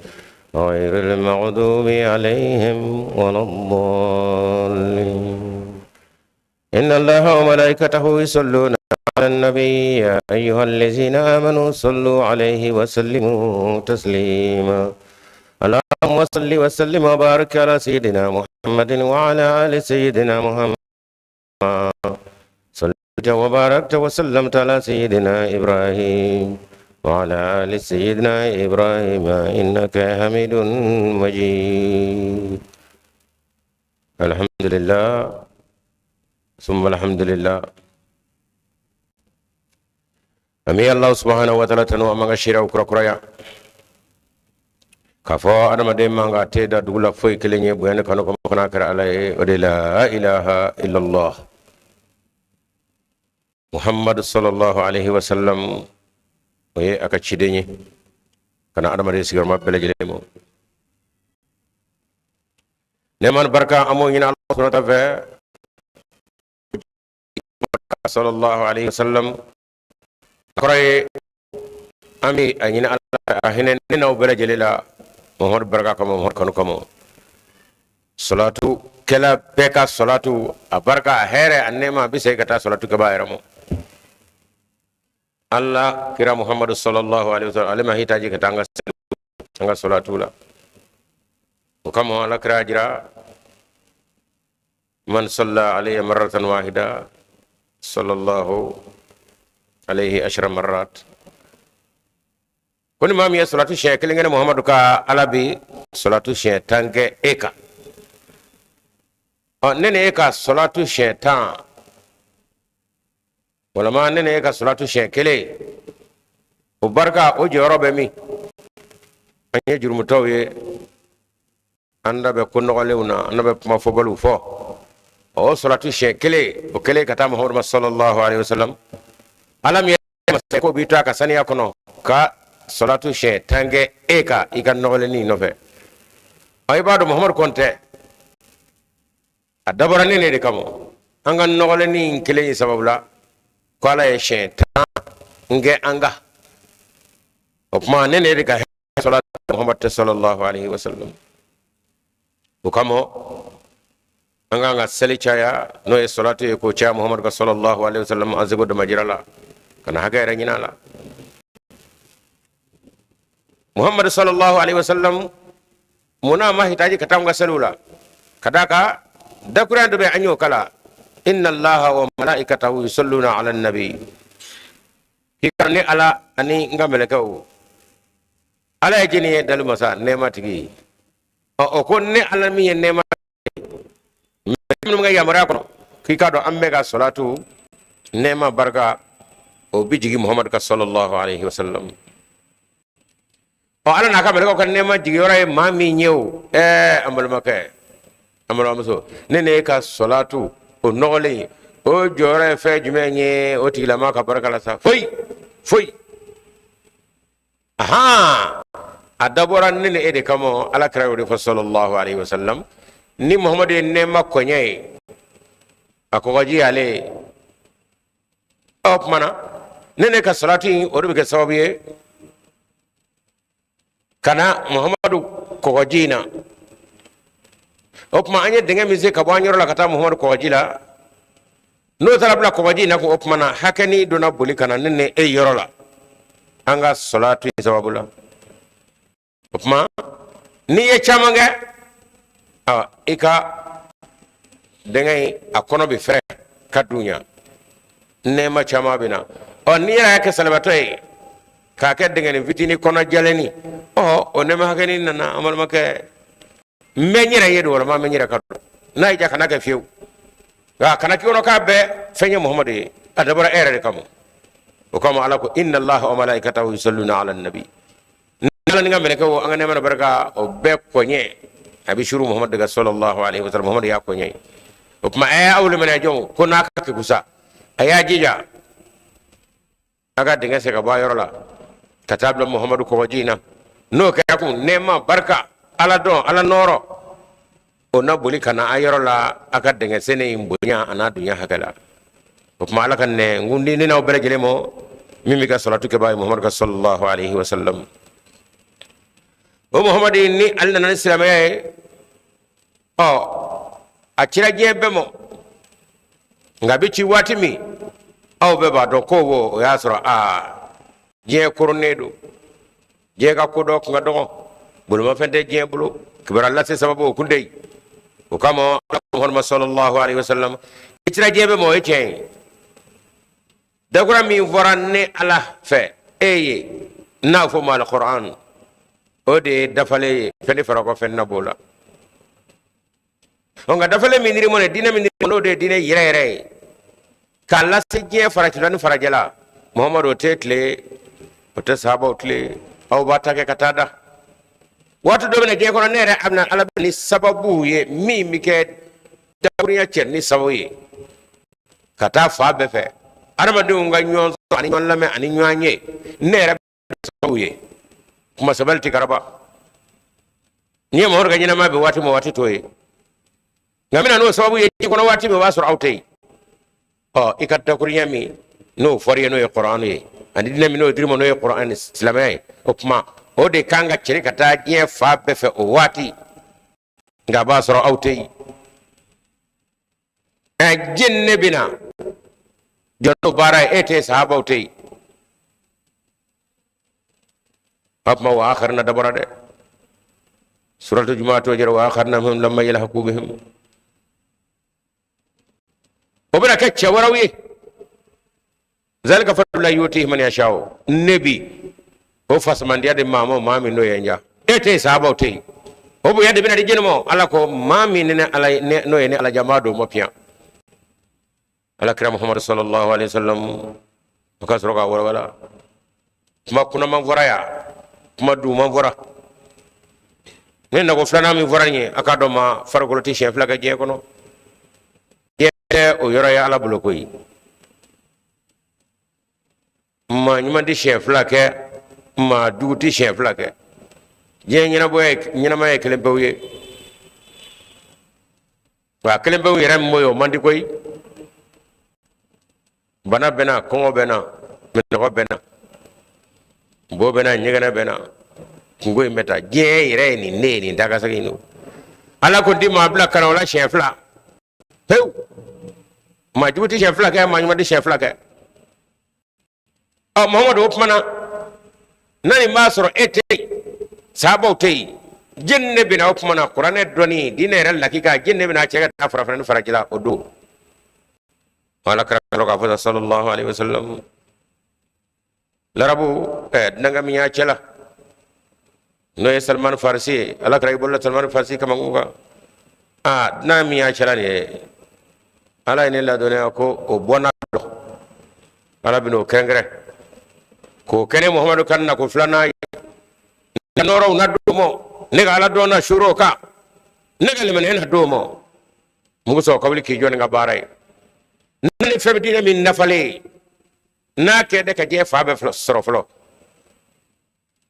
غير المغضوب عليهم ولا الضالين إن الله وملائكته يصلون على النبي يا أيها الذين آمنوا صلوا عليه وسلموا تسليما اللهم صل وسلم وبارك على سيدنا محمد وعلى آل سيدنا محمد صليت وباركت وسلمت على سيدنا إبراهيم وعلى آل سيدنا إبراهيم إنك حميد مجيد الحمد لله ثم الحمد لله Ami Allah subhanahu wa ta'ala tanu amanga shira ukura kuraya k'a fɔ adamaden man ka te da dugu la foyi kelen ye bonya ni kanu kama fana kɛra ala ye o de la ilaha illallah muhammadu sallallahu alaihi wasallam o ye a ka ciden ye ka na adamaden sigiyɔrɔma bɛɛ lajɛlen ma nɛɛma ni barika an b'o ɲini ala subhanahu wa ta'ala fɛ sallallahu alaihi wasallam kɔrɔ ye an bɛ a ɲini ala a hinɛ ne n'aw bɛɛ lajɛlen la muhamadu barika kama muhamadu kanu kama salatu kɛla bɛɛ ka salatu a barika a hɛrɛ a nɛɛma a bɛ segin ka taa salatu kɛbaa yɛrɛ ma ala kira muhamadu sallallahu alaihi wasallam ale ma hitaji ka taa an ka salatu la o kama ala kira jira man salla alayya marratan wahida sallallahu alayhi ashra marrat ko ni maa min ye salatu siɲɛ kelen kɛ ne muhamadu kan ala bi salatu siɲɛ 10 kɛ e kan ɔ ne ni e ka salatu siɲɛ 10 walama ne ni e ka salatu siɲɛ kelen o barika o jɔyɔrɔ bɛ min an ye jurumutɔw ye an da bɛ ko nɔgɔlenw na an da bɛ kuma fɔbaliw fɔ o salatu siɲɛ kelen o kelen ka taa muhamadu ma sallallahu alaihi wasallam ala min ye masa ko b'i to a ka saniya kɔnɔ ka salatu siɲɛ 10 kɛ e kan i ka nɔgɔlennin nɔfɛ I b'a dɔn Muhamadu kɔn tɛ, a dabɔra ne ne de kama. An ka nɔgɔlenni in kelen in sababu la ko Ala ye siɲɛ 10 n kɛ an kan. O tuma ne ne de ka hɛrɛ sɔrɔ Muhamadu tɛ sallallahu alaihi wasallam. O kama an k'an ka seli caya, n'o ye salatu ye, k'o caya Muhamadu ka sallallahu alaihi wasallam, an seko damajira la, kana hakɛ yɛrɛ ɲini a la. Muhamadu sallallahu alaihi wasallam, munna ma hitaji ka taa an ka seliw la? Ka d'a kan dakurunya dɔ bɛ, an y'o kala: inna Allaha wa malaikatahu yusalluna ala nabi. K'i ka ne Ala ani n ka mɛlɛkɛw, Ala ye jɛni ye dalu masa nɛɛma tigi. Ɔ, o ko ne Ala min ye nɛɛma minnu ka yamaruya kɔnɔ, k'i k'a dɔn an bɛ ka salatu nɛɛma barika o bi jigin Muhamadu ka sallallahu alaihi wasallam. Ɔ, Ala n'a ka mɛlɛkɛw ka nɛɛma jigiyɔrɔ ye maa min ye o, ɛɛ, an balimakɛ, an balimamuso, ne ne ka salatu o nɔgɔlen, o jɔyɔrɔ ye fɛn jumɛn ye o tigilama ka barika la sa? Foyi foyi. Ahan, a dabɔra ne ni e de kama. Ala kira y'o de fɔ sallallahu alaihi wasallam. Ni Muhamadu ye nɛɛma kɔɲɛ ye, a kɔgɔji y'ale ye. Ɔ, tuma na ne ne ka salatu in, o de bɛ kɛ sababu ye ka na Muhamadu kɔgɔji in na. O tuma an ye dingɛ min sen ka bɔ an yɔrɔ la ka taa Muhamadu kɔgɔji la, n'o taara bila kɔgɔji in na ko, o tuma na hakɛni donna boli ka na ne ni e yɔrɔ la an ka salatu in sababu la. O tuma n'i ye caman kɛ, i ka dingɛ in a kɔnɔ bɛ fɛrɛ ka dunya, nɛɛma caman bɛ na. Ɔ, n'i yɛrɛ y'a kɛ salibatɔ ye k'a kɛ dingɛnin fitinin kɔnɔ jɛlenni, ɔ, o nɛɛma hakɛni nana. An balimakɛ, n bɛ n yɛrɛ ye don walima n bɛ n yɛrɛ ka dɔn n'a y'i diya, kana kɛ fiyewu, nka kana k'i kɔnɔ k'a bɛɛ fɛn ye Muhamadu ye. A dabɔra e yɛrɛ de kama. O kama Ala ko inna Allaha wa malaikatahu yusalluna ala nabi. Ala ni ka mɛlɛkɛw, an ka nɛɛma na barika o bɛɛ kɔɲɛ a bɛ suru Muhamadu de kan sallallahu alaihi wasallam. Muhamadu y'a kɔɲɛ ye. O tuma ɛ, aw limaniya jɔnw, ko n'a ka kegun sa, a y'a jija a ka dingɛ sen ka bɔ a yɔrɔ la ka taa bila Muhamadu kɔgɔji in na. N'o kɛra kun, nɛɛma barika, Ala dɔn, Ala nɔɔrɔ, o na boli ka na a yɔrɔ la, a ka dingɛ sennen in bonya a n'a dunya hakɛ la. O tuma Ala ka nɛ ngundi ne n'aw bɛɛ lajɛlen ma min bɛ ka salatu kɛbaa ye Muhamadu ka sallallahu alaihi wasallam. O Muhamadu ni ale nana ni silamɛya ye, ɔ, a cira diɲɛ bɛɛ ma. Nka a bɛ ci waati min, aw bɛɛ b'a dɔn ko o y'a sɔrɔ aa, diɲɛ koronnen don, diɲɛ ka ko dɔ kun ka dɔgɔ, bolimafɛn tɛ diɲɛ bolo, kibaruya lase sababu o kun tɛ yen. O kama Muhamadu sallallahu alaihi wasallam, i cira diɲɛ bɛɛ ma, o ye tiɲɛ ye. Dakura min fɔra ne Ala fɛ e ye, n'a fɔ ma alquran, o de ye dafalen ye, fɛn tɛ fara kɔ, fɛn na b'o la. Nka dafalen min dir'i ma, diinɛ min dir'i ma, n'o de ye diinɛ yɛrɛ yɛrɛ ye k'a lase diɲɛ farajɛla ni farajɛla, Muhamadu, o tɛ tile, o tɛ sahabaw tile. Aw b'a ta kɛ ka taa da waati dɔ bɛ na diɲɛ kɔnɔ, ne yɛrɛ a bɛna, Ala bɛ ni sababu ye min bɛ kɛ dakurunya cɛ ni sababu ye ka taa fan bɛɛ fɛ, adamadenw ka ɲɔgɔn sɔrɔ ani ɲɔgɔn lamɛn ani ɲɔgɔn ye. Ne yɛrɛ sababu ye kuma sabali tɛ karaba. N'i ye Mamadu ka ɲɛnamaya bɛ waati ma, waati t'o ye. Nka n bɛna n'o sababu ye diɲɛ kɔnɔ waati min, o b'a sɔrɔ aw tɛ yen. Ɔ, i ka dakurunya min n'o fɔra i ye, n'o ye Kuranɛ ye, ani diinɛ min n'o dir'i ma, n'o ye Kuranɛ ni silamɛya ye, o tuma o de kan ka cɛri ka taa diɲɛ fan bɛɛ fɛ o waati. Nka a b'a sɔrɔ aw tɛ yen. Ɛ, jɛn ne bɛna jɔ n'o baara ye, e tɛ yen, sahabaw tɛ yen. O tuma wa akharina dabɔra dɛ, suratu juma to jɛra, wa akharina minhum lamma yalhaqu bihim. O bɛna kɛ cɛ wɛrɛw ye. Zalika fadlullahi yutihi man yasha'u. Ne bi o fasamandiya di maa ma, maa min n'o ye n ja. E tɛ yen, sahabaw tɛ yen, o bonya de bɛna di jɛni ma. Ala ko maa min ni ne Ala n'o ye ne Ala ja, n b'a d'o ma piyan. Ala kira Muhamadu sallallahu alaihi wasallam, o ka sɔrɔ k'a walawala. Kuma kunaman fɔra yan, kuma duman fɔra. Ne nako filanan min fɔra nin ye, a k'a dɔn ma farikolo tɛ siɲɛ fila kɛ diɲɛ kɔnɔ. Diɲɛ tɛ o yɔrɔ ye Ala bolo koyi. Maa ɲuman tɛ siɲɛ fila kɛ, maa jugu tɛ siɲɛ fila kɛ. Diɲɛ ɲɛnabɔ ye, ɲɛnamaya ye kelen pewu ye. Nka kelen bɛ yɛrɛ min ye, o man di koyi. Bana bɛ na, kɔngɔ bɛ na, minnɔgɔ bɛ na, bo bɛ na, ɲɛgɛnɛ bɛ na, kunko in bɛ taa. Diɲɛ yɛrɛ ye nin ne ye, nin dagasegin don. Ala ko di maa bila ka na o la siɲɛ fila pewu. Maa jugu tɛ siɲɛ fila kɛ, maa ɲuman tɛ siɲɛ fila kɛ. Ɔ Muhamadu, o tuma na n'a nin b'a sɔrɔ e tɛ yen, sahabaw tɛ yen, jɛni de bɛna o tuma na kuranɛ dɔnni, diinɛ yɛrɛ lakika, jɛni de bɛna cɛ ka taa farafinna ni farajɛla o don? Ala kira k'a fɔ sallallahu alaihi wasallam, larabu dunankɛ min y'a cɛ la, n'o ye Salman Farisi ye, ala kira i bolola Salman Farisi kamankun kan. Aa, dunan min y'a cɛla nin ye, ala ye ne ladɔnniya ko o bɔnna dɔ, ala bɛna o kɛrɛnkɛrɛn k'o kɛ ne Muhamadu ka nako filanan ye. Ne nɔɔrɔw na d'o ma, ne ka ala dɔn na suur'o kan, ne ka limaniya na d'o ma. Mugu sɔrɔ ka wuli k'i jɔ ni ka baara ye. Ne ni fɛn bɛ diinɛ min nafalen ye, n'a kɛ de ka diɲɛ fan bɛɛ sɔrɔ fɔlɔ,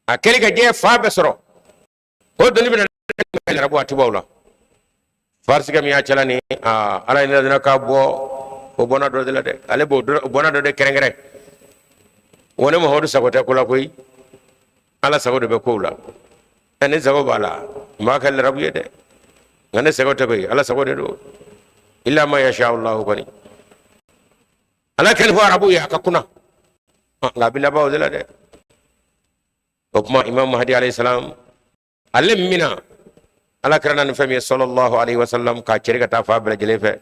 a kɛli ka diɲɛ fan bɛɛ sɔrɔ, o doni bɛna larabu atibaw la. Farisikɛ min y'a cɛla ni aa, ala ye ne ladɔnniya k'a bɔ o bɔnna dɔ de la dɛ, ale b'o bɔnna dɔ de kɛrɛnkɛrɛn. Wa ne Muhamadu sago tɛ ko la koyi, ala sago de bɛ kow la. Ɛ, ne sago b'a la, n b'a kɛ larabu ye dɛ, nka ne sago tɛ koyi, ala sago de don. Illa ma yasha Allahu kɔni, ala kɛlen fɔ arabu ye a ka kunna, nka a bɛ laban o de la dɛ. O tuma Imam Mahdi alayhi salam, ale mina ala kira na ni fɛn min ye sallallahu alaihi wasallam, k'a cɛri ka taa fan bɛɛ lajɛlen fɛ,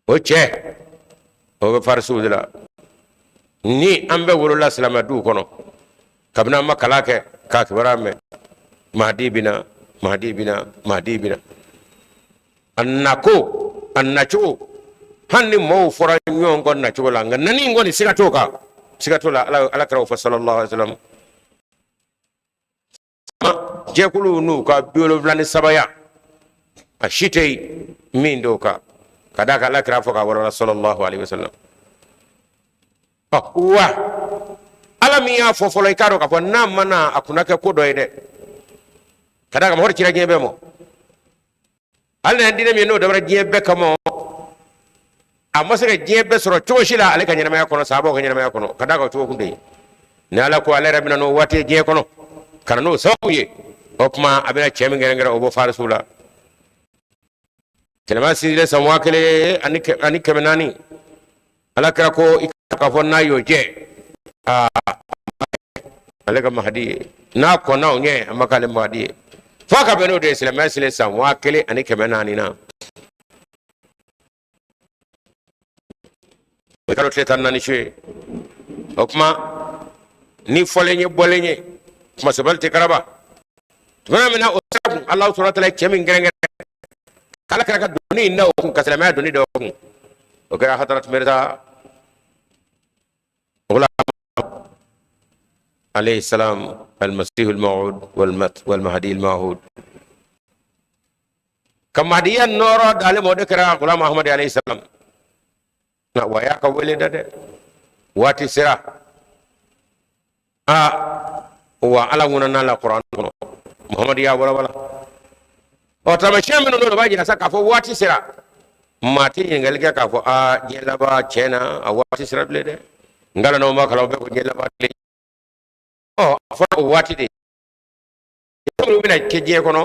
o cɛ o bɛ farisiw de la. Ni an bɛɛ wolola silamɛ duw kɔnɔ, kabini an ma kalan kɛ k'a kibaruya mɛn, Mahdi bɛna, Mahdi bɛna, Mahdi bɛna. A nako, a nacogo, hali ni mɔgɔw fɔra ɲɔgɔn kɔ nacogo la, nka nani in kɔni siga t'o kan, siga t'o la. Ala, ala kira o fɔ sallallahu alaihi wasallam. Jɛkuluw n'u ka 73ya, a si tɛ yen min t'o kan, ka d'a kan ala kira fɔ k'a walawala sallallahu alaihi wasallam. Ɔ wa ala min y'a fɔ fɔlɔ, i k'a dɔn k'a fɔ n'a ma na, a kunna kɛ ko dɔ ye dɛ, ka d'a kan mɔgɔ de cira diɲɛ bɛɛ ma. Hali n'a diinɛ min n'o dabɔra diɲɛ bɛɛ kama, a ma se ka diɲɛ bɛɛ sɔrɔ cogo si la ale ka ɲɛnamaya kɔnɔ, sahabaw ka ɲɛnamaya kɔnɔ, ka d'a kan o cogo kun tɛ yen. Ni ala ko ale yɛrɛ bɛna n'o waati ye diɲɛ kɔnɔ, ka na n'o sababu ye, o tuma a bɛna cɛ min kɛrɛnkɛrɛn, o bɔ farisiw la. Silamɛya sinsinlen san 1400, ala kira ko i k'a fɔ n'a y'o jɛ, aa, ale ka mahadi ye. N'a kɔnna o ɲɛ, a ma k'ale mahadi ye f'a ka bɛn n'o de ye. Silamɛya silen san 1400 na, o ye kalo tile 14 su ye. O tuma ni fɔlen ye bɔlen ye, kumasɛbɛli tɛ karaba tuma min na, o sira kun Alahu subahana taala ye cɛ min kɛrɛnkɛrɛn k'ala kira ka doni in da o kun, ka silamɛya doni da o kun, o kɛra Hadarat Mirza Ghulam alayhi salam, al-Masih al-Maw'ud wal-Mahdi al-Ma'hud, ka mahdiya nɔɔrɔ d'ale ma, o de kɛra Ghulam Ahmad alayhi salam. Nka wa y'a ka wele da dɛ, waati sera. Aa wa ala ŋunana la kuran kɔnɔ, Muhamadu y'a walawala. Ɔ taamasiyɛn minnu don, o b'a jira sa k'a fɔ waati sera. Maa tɛ ɲininkali kɛ k'a fɔ aa, diɲɛ laban tiɲɛ na a waati sera bilen dɛ. Nka n'aw ma kalan, bɛɛ ko diɲɛ laban tile. Ɔ a fɔra o waati de minnu bɛna kɛ diɲɛ kɔnɔ.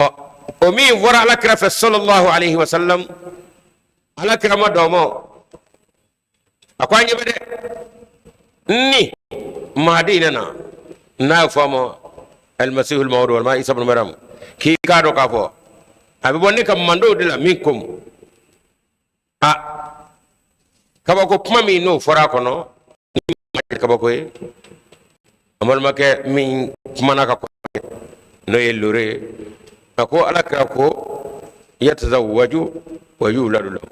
Ɔ o min fɔra ala kira fɛ sallallahu alaihi wa sallam, ala kira ma dɔn ma, a ko an ɲɛ bɛ dɛ, ni mahadi nana, n'a fɔ a ma almasihul mawud walima Isa ibn Maryam, k'i k'a dɔn k'a fɔ a bɛ bɔ ne ka mandenw de la min kom a kabako kuma min n'o fɔra a kɔnɔ, ni kabako ye. An balimakɛ min kumana ka kɔrɔ, n'o ye lore ye, a ko ala kira ko yatazawwaju wa yuladu lahu,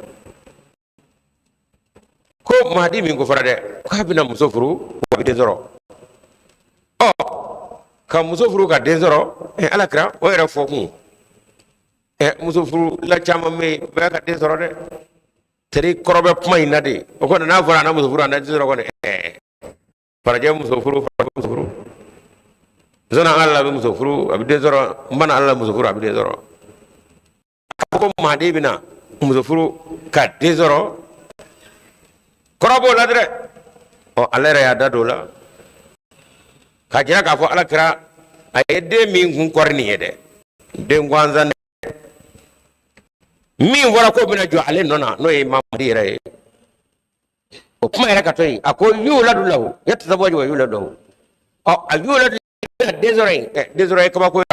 ko mahadi min ko fɔra dɛ, k'a bɛna muso furu wa a bɛ den sɔrɔ. Ɔ ka muso furu ka den sɔrɔ, ala kira o yɛrɛ fɔ kun. Ɛ, muso furula caman bɛ yen, bɛɛ ka den sɔrɔ dɛ. Teri kɔrɔ bɛ kuma in na de. O kɔni, n'a fɔra a na muso furu, a na den sɔrɔ kɔni, ɛɛ, farajɛ muso furu, farafin muso furu, zɔnna ala la bɛ muso furu, a bɛ den sɔrɔ. N bana ala la muso furu, a bɛ den sɔrɔ. A ko maaden bɛna muso furu ka den sɔrɔ, kɔrɔ b'o la dɛ. Ɔ, ala yɛrɛ y'a da don o la k'a jira k'a fɔ ala kira a ye den min kun kɔri nin ye dɛ, den gansan min fɔra k'o bɛna jɔ ale nɔ na, n'o ye Mamadi yɛrɛ ye. O kuma yɛrɛ ka to yen, a ko yuladu lahu yatazawwaju wa yuladu lahu. Ɔ, a yuladu den sɔrɔ yen, den sɔrɔ ye kabako ye,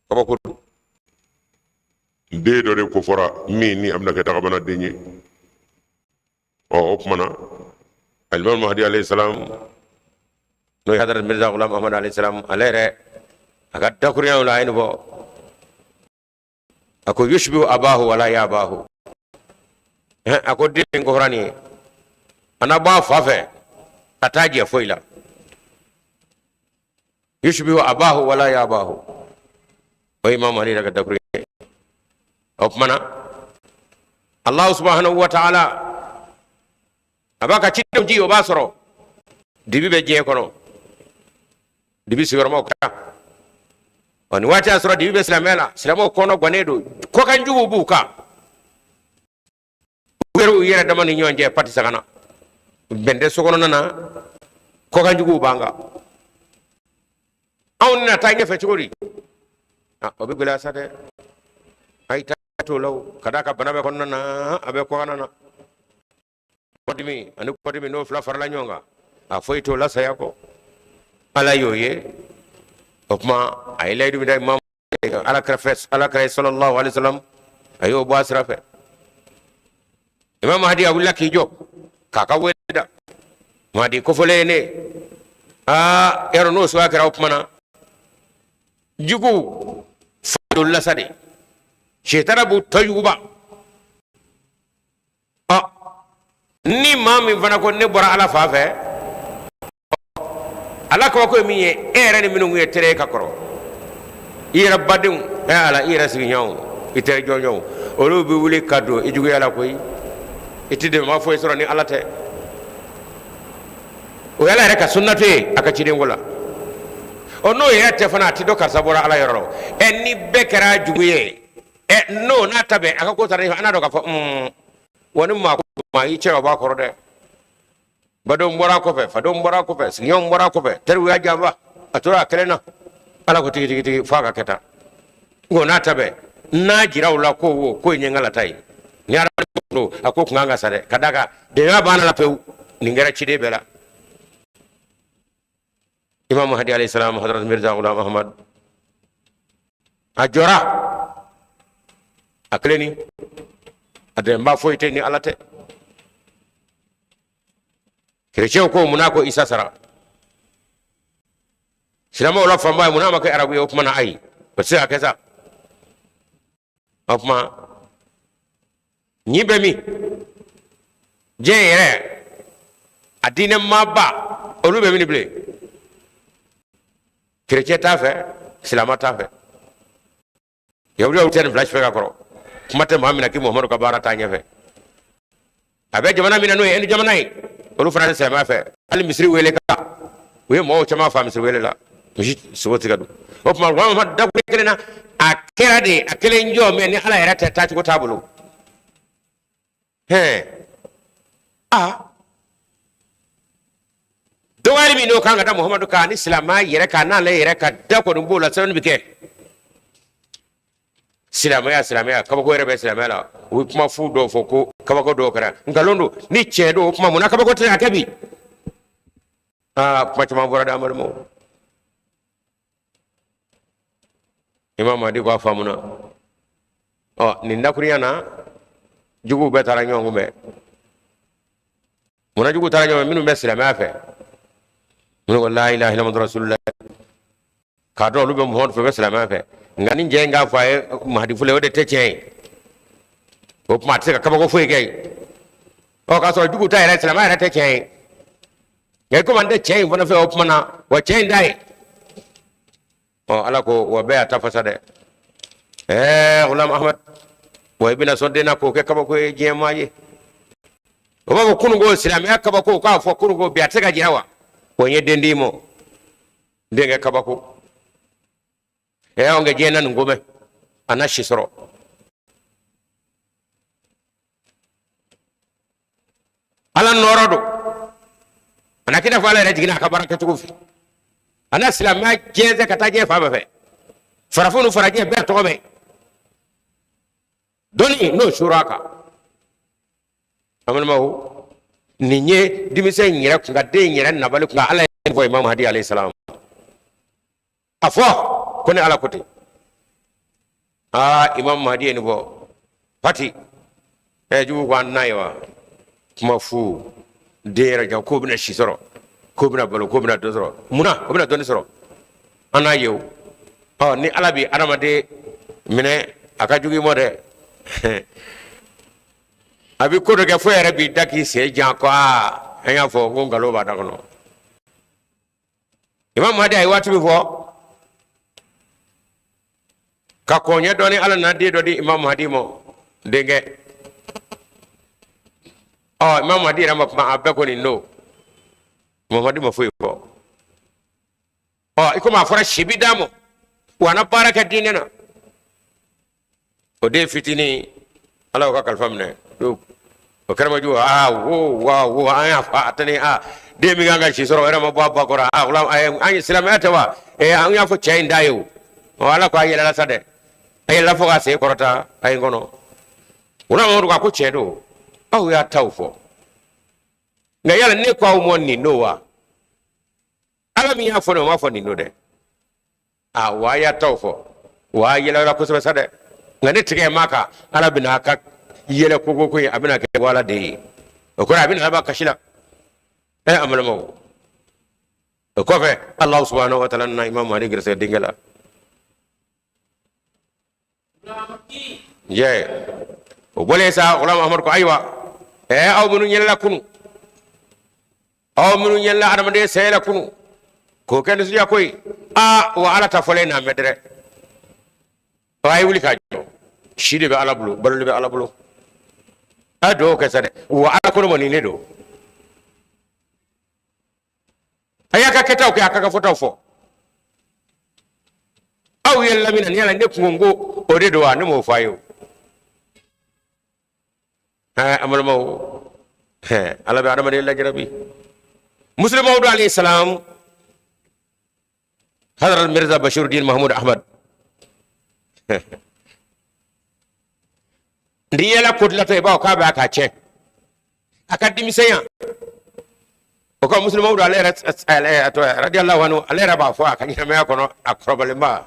kabako don. Den dɔ de ko fɔra min ni a bɛna kɛ dagabana den ye. Ɔ, o tuma na alimami Mahadi alayhi salam, n'o ye Hadrat Mirza Ghulam Ahmad alayhi salam, ale yɛrɛ a ka dakurunyaw la, a ye nin fɔ. A ko yushbihu abahu wala yabahu. A ko den min kofɔra nin ye, a na bɔ a fa fɛ, a t'a jɛ foyi la. Yushbihu abahu wala yabahu, o ye Imam Ali yɛrɛ ka dakurun ye. O tuma na Allah subhanahu wa ta'ala a b'a ka cidenw ci, o b'a sɔrɔ dibi bɛ diɲɛ kɔnɔ, dibi sigiyɔrɔmaw ka ɔ. Nin waati y'a sɔrɔ dibi bɛ silamɛya la, silamɛw kɔnɔ gannen don, kɔkan juguw b'u kan, u yɛrɛ u yɛrɛ dama ni ɲɔgɔn cɛ pati sagana, bɛn tɛ sokɔnɔna na, kɔkan juguw b'an kan. Anw na taa ɲɛfɛ cogo di? O bɛ gɛlɛya sa dɛ. A y'i ta t'o la o, ka d'a kan bana bɛ kɔnɔna na, a bɛ kɔkanna na. Kɔdimi ani kɔdimi, n'o fila farala ɲɔgɔn kan, a foyi t'o la saya kɔ. Ala y'o ye. O tuma a ye layidu min da imam ala kira fɛ, ala kira sallallahu alaihi wasallam, a y'o bɔ a sira fɛ. Imam Mahdi a wulila k'i jɔ k'a ka wele da. Mahdi kofɔlen ye ne aa yarɔ, n'o suguya kɛra, o tuma na juguw fa joli la sa de, sitana b'u tɔ yuguba. Ɔ, ni maa min fana ko ne bɔra ala fan fɛ, ala kabako ye min ye, e yɛrɛ ni minnu ye tere ka kɔrɔ, i yɛrɛ badenw, ɛ ala, i yɛrɛ sigiɲɔgɔnw, i teri jɔnjɔnw, olu bɛ wuli ka don i juguya la koyi. I tɛ dɛmɛba foyi sɔrɔ ni ala tɛ. O ye ala yɛrɛ ka sunnatu ye a ka cidenko la. Ɔ, n'o yɛrɛ tɛ fana, a tɛ dɔn karisa bɔra ala yɔrɔ la. Ɛ, ni bɛɛ kɛra jugu ye, ɛ, n'o n'a ta bɛɛ, a ka ko taara ɲɛfɛ, an n'a dɔn k'a fɔ wa ni maa ko maa y'i cɛ ka bɔ a kɔrɔ dɛ. Badenw bɔra a kɔfɛ, fadenw bɔra a kɔfɛ, sigiɲɔgɔnw bɔra a kɔfɛ, teriw y'a janfa, a tora a kelen na. Ala ko tigi tigi tigi f'a ka kɛ tan. Nka n'a ta bɛɛ, n'a jira u la ko wo ko in ye n ka lata ye, ni adamaden don, a ko kun kan ka sa dɛ, ka d'a kan dɛmɛ banna la pewu. Nin kɛra ciden bɛɛ la. Imam Mahdi alayhi salam, Hadrat Mirza Ghulam Ahmad, a jɔra a kelen ni a dɛmɛba foyi tɛ ni ala tɛ. Kerecɛnw ko munna ko Isa sara? Silamɛw la fanba ye munna a ma kɛ arabu ye? O tuma na ayi, o tɛ se ka kɛ sa. O tuma ɲin bɛ min diɲɛ yɛrɛ, a diinɛ maaba olu bɛ min bilen? Kerecɛn t'a fɛ, silamɛ t'a fɛ, yahudiyaw tɛ nin fila si fɛ ka kɔrɔ. Kuma tɛ maa min na k'i Muhamadu ka baara taa ɲɛfɛ. A bɛ jamana min na, n'o ye Ɛndi jamana ye, olu fana tɛ silamɛya fɛ. Hali misiri wele kan, u ye mɔgɔw caman fa misiri wele la, misi sogo tigɛ don. O tuma Muhamadu dakuru kelen na, a kɛra de a kelen jɔ mɛ ni ala yɛrɛ tɛ taacogo t'a bolo. Hɛn, a dɔgɔyali min n'o kan ka da Muhamadu kan ni silamɛya yɛrɛ kan, n'ale yɛrɛ ka da kɔni b'o la, sɛbɛnni bɛ kɛ. Silamɛya, silamɛya kabako yɛrɛ bɛ silamɛya la. U bɛ kuma fu dɔw fɔ ko kabako dɔw kɛra, nkalon don. Ni tiɲɛ don, o tuma mun na kabako tɛ ka kɛ bi? Aa, kuma caman fɔra dɛ, an balimaw. Imam Mahdi ko a faamuna. Ɔ, nin dakurunya na, juguw bɛɛ taara ɲɔgɔn kunbɛn. Munna juguw taara ɲɔgɔn? Minnu bɛ silamɛya fɛ, minnu ko la ilaha illallah rasulullah, k'a dɔn olu bɛ Muhamadu fɛ, bɛ silamɛya fɛ, nka ni jɛ in k'a fɔ a ye Mahadi fɔlɔ, o de tɛ tiɲɛ ye. O tuma a tɛ se ka kabako foyi kɛ yen. Ɔ, k'a sɔrɔ jugu ta yɛrɛ, silamɛya yɛrɛ tɛ tiɲɛ ye, nka komi an tɛ tiɲɛ in fana fɛ, o tuma na wa tiɲɛ in t'a ye. Ɔ, ala ko wa bɛɛ y'a ta fasa dɛ. Ɛɛ Gulam Ahmad, wa i bɛna sɔn den na k'o kɛ kabako ye diɲɛ maa ye. O b'a fɔ kununko silamɛya kabako, k'a fɔ kununko bi a tɛ se ka jira wa? O ye den d'i ma, denkɛ kabako. Ɛɛ anw kɛ diɲɛ na nin ko mɛn, a na si sɔrɔ. Ala nɔɔrɔ don a na k'i n'a fɔ Ala yɛrɛ jiginna a ka baara kɛcogo fɛ. A na silamɛya jɛnsɛn ka taa diɲɛ fan bɛɛ fɛ, farafin ni farajɛ bɛɛ tɔgɔ mɛn. Dɔnni n'o sura a kan, an balimaw, nin ye denmisɛn in yɛrɛ kun ka den in yɛrɛ nabali kun ka Ala ye fɔ Imam Hadi alayhi salam, a fɔ ko ne Ala ko ten. Aa, Imam Mahdi ye nin fɔ pati ɛ jugu ko an n'a ye wa kuma fu. Den yɛrɛ jan k'o bɛna si sɔrɔ, k'o bɛna balo, k'o bɛna dɔ sɔrɔ. Munna o bɛna dɔnni sɔrɔ? An n'a ye o. Ɔ ni Ala bɛ adamaden minɛ, a ka jugu i ma dɛ. A bɛ ko dɔ kɛ fo yɛrɛ b'i da k'i sen jan ko aa, an y'a fɔ ko nkalon b'a da kɔnɔ. Imam Mahdi a ye waati min fɔ ka kɔn ɲɛ dɔɔni, Ala nana den dɔ di Imam Mahdi ma, denkɛ. Ɔ Imam Mahdi yɛrɛ ma kuma, a bɛɛ ko nin don. Imam Mahdi ma foyi fɔ. Ɔ i komi a fɔra si bi d'a ma, wa a na baara kɛ diinɛ na. O den fitinin, Ala y'o ka kalifa minɛ. O kɛra jugu. Aa, wo wa wo, an y'a fɔ a tɛ ni aa den min kan ka si sɔrɔ, o yɛrɛ ma bɔ a ba kɔrɔ. Aa, an ye silamɛya tɛ wa? Ee, an y'a fɔ cɛ in da ye o. Ɔ Ala ko a yɛlɛla sa dɛ, a yɛlɛla fo k'a sen kɔrɔta a ye n kɔnɔ. O la Mamadu ko a ko tiɲɛ don, aw y'a taw fɔ, nka yala ne ko aw ma nin don wa? Ala min y'a fɔ ne, o m'a fɔ nin don dɛ. A wa y'a taw fɔ wa a yɛlɛla kosɛbɛ sa dɛ, nka ne tigɛ ma kan. Ala bɛna a ka yɛlɛ koko ko ye, a bɛna kɛ wala de ye. O kɔrɔ a bɛna laban kasi la. Ɛ an balimaw, o kɔfɛ Alahu subahanahu wa taala nana Imam Mahdi gɛrɛsɛgɛ denkɛ la. Yɛ o bɔlen sa, Gulam Ahmadu ko ayiwa, ɛ aw minnu yɛlɛla kunu, aw minnu yɛlɛla adamaden saya la kunu k'o kɛ nisɔndiya ko ye, aa wa Ala ta fɔlen n'a mɛn dɛrɛ. A ye wuli k'a jɔ, si de bɛ Ala bolo, balo de bɛ Ala bolo. A ye dugawu kɛ sa dɛ, wa Ala ko ne ma nin ne don. A y'a ka kɛtaw kɛ, a ka fɔtaw fɔ. Aw yɛlɛla min na ni yala ne kun ko o de don wa? Ne m'o fɔ a ye o. Ɛɛ an balimaw, ɛɛ Ala bɛ adamaden lajarabi. Muslih Mawudu alayhi salam, Hadrat Mirza Bashiruddin Mahmud Ahmad n'i yɛlɛ ko dilatɔ i b'a fɔ k'a bɛ a ka cɛ a ka denmisɛnya. O ka Muslih Mawudu ale yɛrɛ radiyallahu anhu, ale yɛrɛ b'a fɔ a ka ɲɛnamaya kɔnɔ, a kɔrɔbalenba,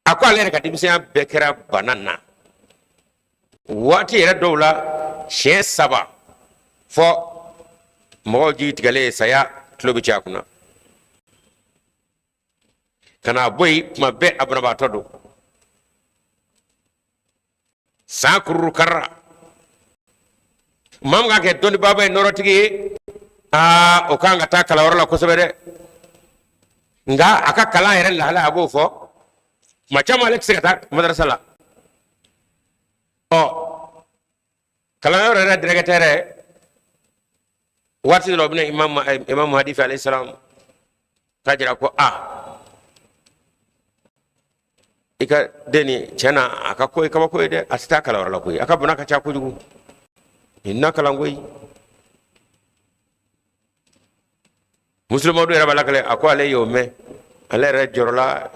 a ko ale yɛrɛ ka denmisɛnya bɛɛ kɛra bana na. Waati yɛrɛ dɔw la, siɲɛ saba fɔ mɔgɔw jigi tigɛlen ye, saya tulo bɛ ci a kunna ka n'a bɔ yen. Tuma bɛɛ a banabaatɔ don, san kururu karira. Maa min kan kɛ dɔnnibaaba ye, nɔɔrɔtigi ye, aa o kan ka taa kalanyɔrɔ la kosɛbɛ dɛ. Nka a ka kalan yɛrɛ lahala, a b'o fɔ tuma caman, ale tɛ se ka taa madarasa la. Ɔ kalanyɔrɔ yɛrɛ directeur waati dɔ la, o bɛna Imam Mahdi fɛ alayhi salam, k'a jira ko a i ka den nin, tiɲɛ na a ka ko ye kabako ye dɛ. A tɛ taa kalanyɔrɔ la koyi, a ka bana ka ca kojugu, nin na kalan koyi. Muslih Mawudu yɛrɛ b'a lakale, a ko ale y'o mɛn, ale yɛrɛ jɔrɔla.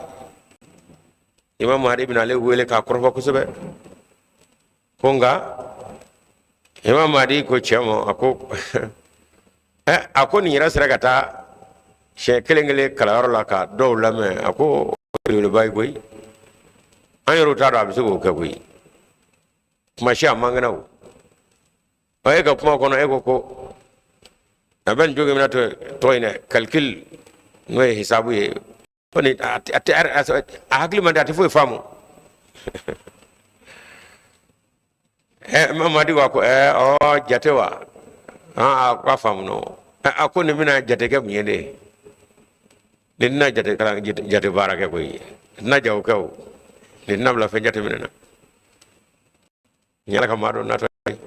Imam Mahdi bɛna ale wele k'a kɔrɔfɔ kosɛbɛ ko nka Imam Mahdi ko cɛ ma, a ko ɛ a ko nin yɛrɛ sera ka taa siɲɛ kelen kelen kalanyɔrɔ la ka dɔw lamɛn. A ko belebeleba ye koyi, an yɛrɛw t'a dɔn a bɛ se k'o kɛ koyi. Kuma si a man kɛnɛ o. Ɔ e ka kuma kɔnɔ, e ko ko a bɛ nin jogo min na, tɔgɔ in dɛ, calcul n'o ye hisabu ye, ko ni a tɛ a hakili man di, a tɛ foyi faamu. Ɛ Mamadi wa ko ɛ ɔ jate wa, a ko a faamu nɔ. A ko nin bɛna jate kɛ mun ye de? Nin tɛna jate kalan jate baara kɛ koyi nin tɛna jago kɛ o nin tɛna bila fɛn jateminɛ na nin ala ka maa dɔ natɔ ye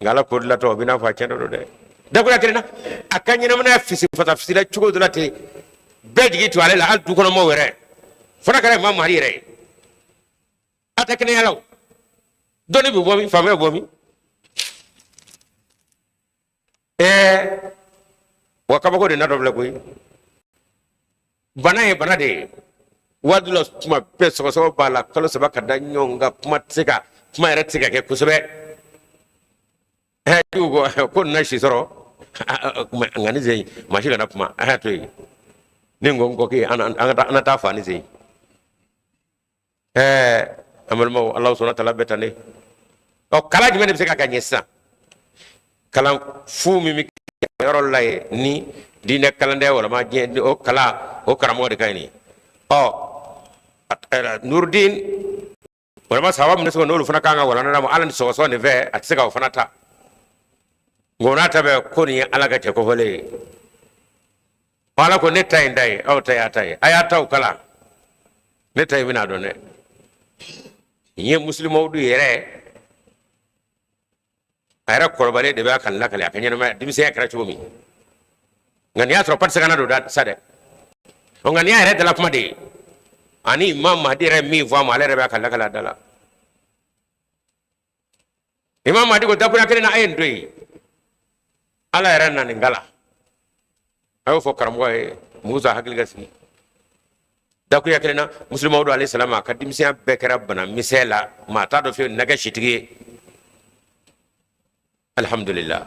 nka ala ko dilatɔ o bɛ n'a fɔ a tiɲɛ don dɛ dakuya kelen na a ka ɲɛnamaya fisi fasa fisila cogo dɔ la ten bɛɛ jigi to ale la hali du kɔnɔ mɔgɔw yɛrɛ fo n'a kɛra imam mahdi yɛrɛ ye a tɛ kɛnɛya la o dɔnni bɛ bɔ min faamuya bɛ bɔ min ɛɛ wa kabako de natɔ filɛ koyi bana ye bana de ye waati la tuma bɛɛ sɔgɔsɔgɔ b'a la kalo saba ka da ɲɔgɔn kan kuma tɛ se ka kuma yɛrɛ tɛ se ka kɛ kosɛbɛ ɛɛ ko ko nin na si sɔrɔ nka ni sen maa si kana kuma a y'a to yen ni n ko n ko k'e an ka taa an ka taa fa ni sen ɛɛ an balimaw ala subhana taala bɛ tan de ɔ kalan jumɛn de bɛ se ka ka ɲɛ sisan kalan fu min bɛ kɛ yɔrɔ la yen ni diinɛ kalanden walama diɲɛ o kalan o karamɔgɔ de ka ɲi nin ɔ nurudin walama sahaba min bɛ se n'olu fana kan ka walanda d'a ma ala ni sɔgɔsɔgɔ nin fɛ a tɛ se ka o fana ta nka o n'a ta bɛɛ ko nin ye ala ka cɛ kofɔlen ye ala ko ne ta in ta ye aw ta y'a ta ye a y'a taw kalan ne ta in bɛna dɔn dɛ nin ye musulimawudu yɛrɛ a yɛrɛ kɔrɔbalen de b'a ka lakale a ka ɲɛnamaya denmisɛnya kɛra cogo min nka nin y'a sɔrɔ patisakana don sa dɛ nka nin y'a yɛrɛ dala kuma de ye ani imam mahdi yɛrɛ min fɔ a ma ale yɛrɛ b'a ka lakale a da la imam mahdi ko dakuruya kelen na a ye nin to yen ala yɛrɛ na nin kalan a y'o fɔ karamɔgɔ ye musa hakili ka sigi dakuruya kelen na musulimawudu alayhi salam a ka denmisɛnya bɛɛ kɛra bana misɛn la maa t'a dɔn fiyewu nin na kɛ sitigi ye alihamudulila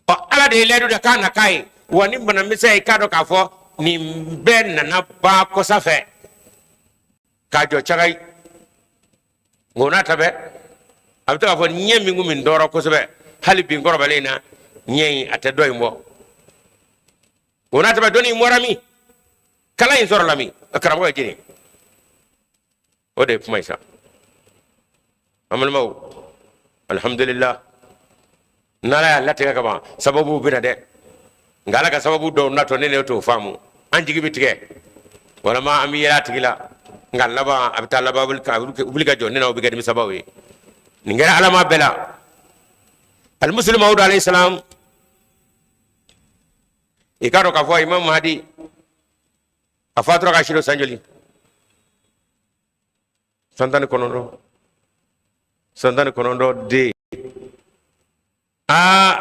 ɔ ala de ye layidu da k'a na k'a ye wa ni bana misɛn ye k'a dɔn k'a fɔ nin bɛɛ nana ban kɔsa fɛ k'a jɔ cagayi nka o n'a ta bɛɛ a bɛ to k'a fɔ ɲɛ min kun bɛ n tɔɔrɔ kosɛbɛ hali bi n kɔrɔbalen na ɲɛ in a tɛ dɔ in bɔ o n'a ta bɛɛ dɔnni in bɔra min kalan in sɔrɔla min karamɔgɔ ye jeni o de ye kuma ye sa an balimaw alihamudulila n'ala y'a latigɛ ka ban sababuw bɛ na dɛ nka ala ka sababu dɔw natɔ ne ne t'o faamu an jigi bɛ tigɛ walima an bɛ yɛlɛ a tigi la nka laban a bɛ taa laban wuli ka jɔ ne n'aw bɛ kɛ nimisabaw ye nin kɛra alama bɛɛ la alimusilimu mawudu alayhi salam i k'a dɔn k'a fɔ imam mahadi a fatura k'a si to san joli san 19 san 19 den aa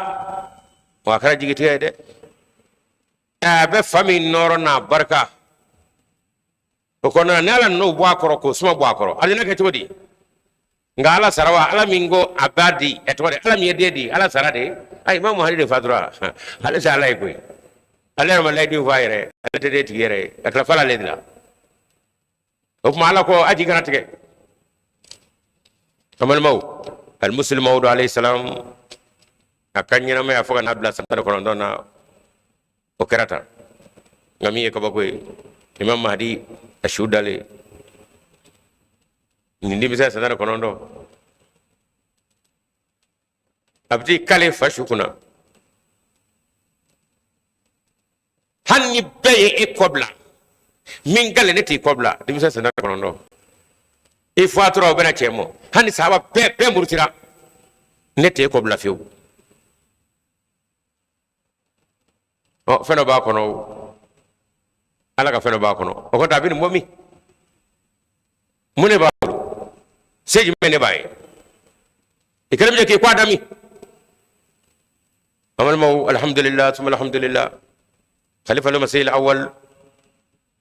wa a kɛra jigitigɛ ye dɛ a bɛ fa min nɔɔrɔ n'a barika o kɔnɔna ni ala n'o bɔ a kɔrɔ k'o suma bɔ a kɔrɔ a nana kɛ cogo di nka ala sara wa ala min ko a b'a di ɛ tɔgɔ de ala min ye den di ala sara de ayi imam mahadi de fatura ale tɛ ala ye koyi ale yɛrɛ ma layidu fɔ a yɛrɛ ale tɛ den tigi yɛrɛ ye a kalifa ale de la o tuma ala ko a jigi kana tigɛ an balimaw alimusilimu mawudu alayhi salam a ka ɲɛnamaya fo ka n'a bila san 19 na o kɛra tan nka min ye kabako ye imam mahadi a su dalen nin denmisɛn san 19 a bɛ t'i kale fa su kunna hali ni bɛɛ ye e kɔ bila min kale ne t'i kɔ bila denmisɛn san 19 i fatura o bɛna cɛ mɔ hali ni sahaba bɛɛ bɛɛ murutira ne t'e kɔ bila fiyewu ɔ fɛn dɔ b'a kɔnɔ o ala ka fɛn dɔ b'a kɔnɔ o kɔrɔ a bɛ nin bɔ min mun de b'a bolo se jumɛn de b'a ye i kɛlen bɛ k'i kɔ a da min an balimaw alhamdulillah suma alhamdulillah khalifa al-masih al-awwal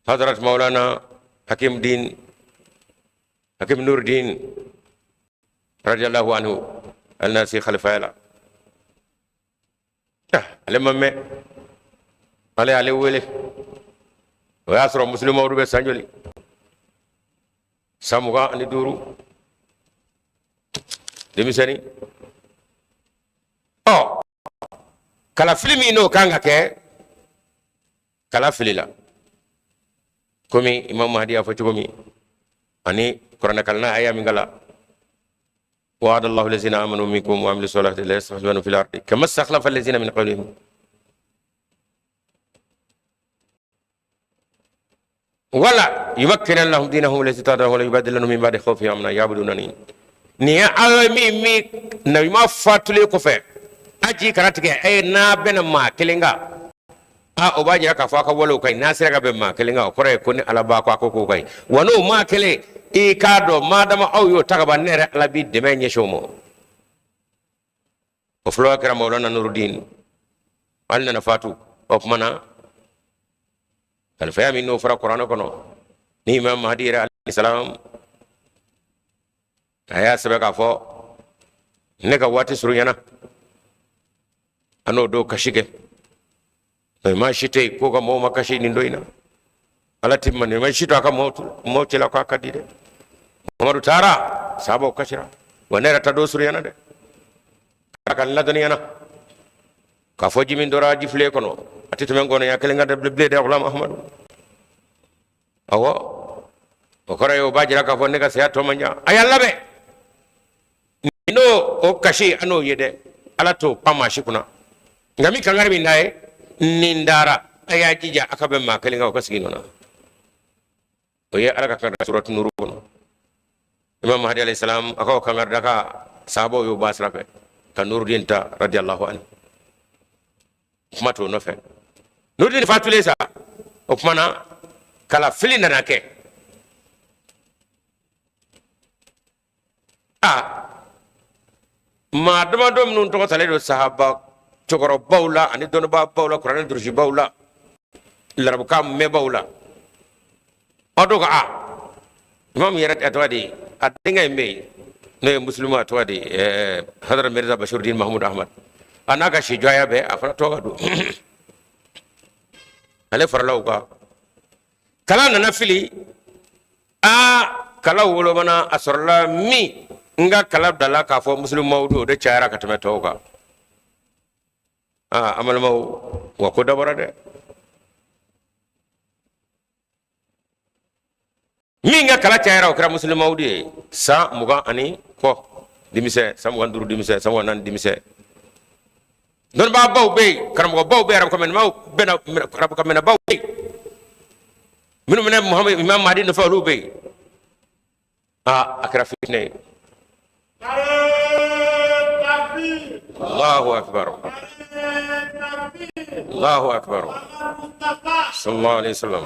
hadrat maulana hakim din hakim nuruddin radiyallahu anhu al-nasi khalifa la ale ma mɛn ale y'ale wele o y'a sɔrɔ musilimu mawudu bɛ san joli san 25 denmisɛnnin ɔ kalafili min n'o kan ka kɛ kala filila komi imam mahdi y'a fɔ cogo min ani kuranɛkalanna aya min kalan وعد الله الذين آمنوا منكم وعملوا الصالحات لا يستخلفنهم في الأرض كما استخلف الذين من قبلهم Wala yumakkinanna lahum dinahum allazi irtada lahum wala yubaddilannahum min ba'di khawfihim amna ya'budunani. Nin ye ala min nabi ɲuman fatulen kɔfɛ a ji kana tigɛ e ye n'a bɛnna maa kelen kan, a o b'a jira k'a fɔ a ka walew ka ɲi. N'a sera ka bɛn maa kelen kan, o kɔrɔ ye ko ni ala b'a ko a ko k'o ka ɲi. Wa n'o maa kelen, i k'a dɔn madama aw y'o ta ka ban, ne yɛrɛ ala b'i dɛmɛ ɲɛsin o ma. O fɔlɔ kɛra Mawlana Nurudin, ale nana fatu. O tuma na kalifaya min n'o fɔra kuranɛ kɔnɔ ni Imam Mahdi yɛrɛ alayhi salam a y'a sɛbɛn k'a fɔ ne ka waati surunyana, a n'o don kasi kɛ. Maa si tɛ yen k'o ka maaw ma kasi nin don in na. Ala ti man ma si to a ka maaw cɛla k'a ka di dɛ. Mamadu taara, sahabaw kasira. Wa ne yɛrɛ ta don surunyana dɛ. A ka ladɔnniya na k'a fɔ ji min dɔra jifilen kɔnɔ, a tɛ tɛmɛ ngɔnɔya kelen kan dɛ bilen dɛ, Gulam Ahmadu. Awɔ, o kɔrɔ ye o b'a jira k'a fɔ ne ka saya tɔ man jan. A y'a labɛn n'o o kasi an n'o ye dɛ. Ala t'o pan maa si kunna, nka min kankari min n'a ye nin dara, a y'a jija a ka bɛn maa kelen kan, o ka sigi nɔ na. O ye ala ka kan suratu nuru kɔnɔ. Imam Mahdi alayhi salam a ka o kankari da ka sahabaw y'o ba sira fɛ ka Nurudin ta radiyallahu anhu. Kuma t'o nɔfɛ. Nurudin fatulen sa, o tuma na kalafili nana kɛ. A maa damadɔ minnu tɔgɔ talen don sahaba cɛkɔrɔbaw la ani dɔnnibaabaw la, kuranɛ durusibaw la, larabukan mɛnbaw la, aw dɔw ko a imam yɛrɛ a tɔgɔ de a denkɛ in bɛ yen n'o ye musilimu, a tɔgɔ de Hadara Mirza Bashirudin Mahmud Ahmad, a n'a ka sijɔya bɛɛ, a fana tɔgɔ ka don. Ale farala u kan, kala nana fili. A kala wolomana, a sɔrɔla min n ka kala dala k'a fɔ musilimu mawudu o de cayara ka tɛmɛ tɔw kan. Aa, an balimaw, wa ko dabɔra dɛ. Min ka kala cayara, o kɛra musilimu mawudu ye, san 20 ani kɔ denmisɛn, san 25 denmisɛn, san 24 denmisɛn. Dɔnnibaabaw bɛ yen, karamɔgɔbaw bɛ yen, arabukanmɛnnabaw bɛ yen, minnu bɛna Muhamadu Imam Mahdi nɔfɛ, olu bɛ yen. Aa, a kɛra fitinɛ ye. Allahu akbar, Allahu akbar, sallallahu alaihi wasallam,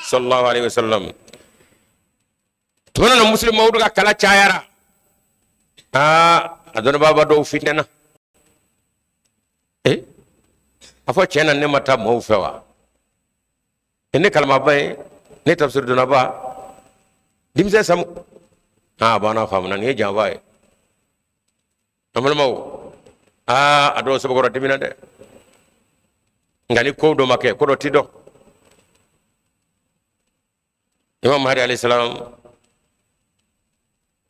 sallallahu alaihi wasallam. Tuma na musilimu mawudu ka kala cayara, aa, a dɔnnibaaba dɔw fitinɛna. E a fɔ tiɲɛ na, ne ma taa maaw fɛ wa? E ne kalamaba ye, ne tafsiri dɔnnaba denmisɛn samu. Aa, banna faamuna, nin ye janfa ye. An balimaw, aa, a dɔw sɛbɛkɔrɔ dimina dɛ. Nka ni ko dɔ ma kɛ, ko dɔ ti dɔn. Imam Mahdi alayhi salam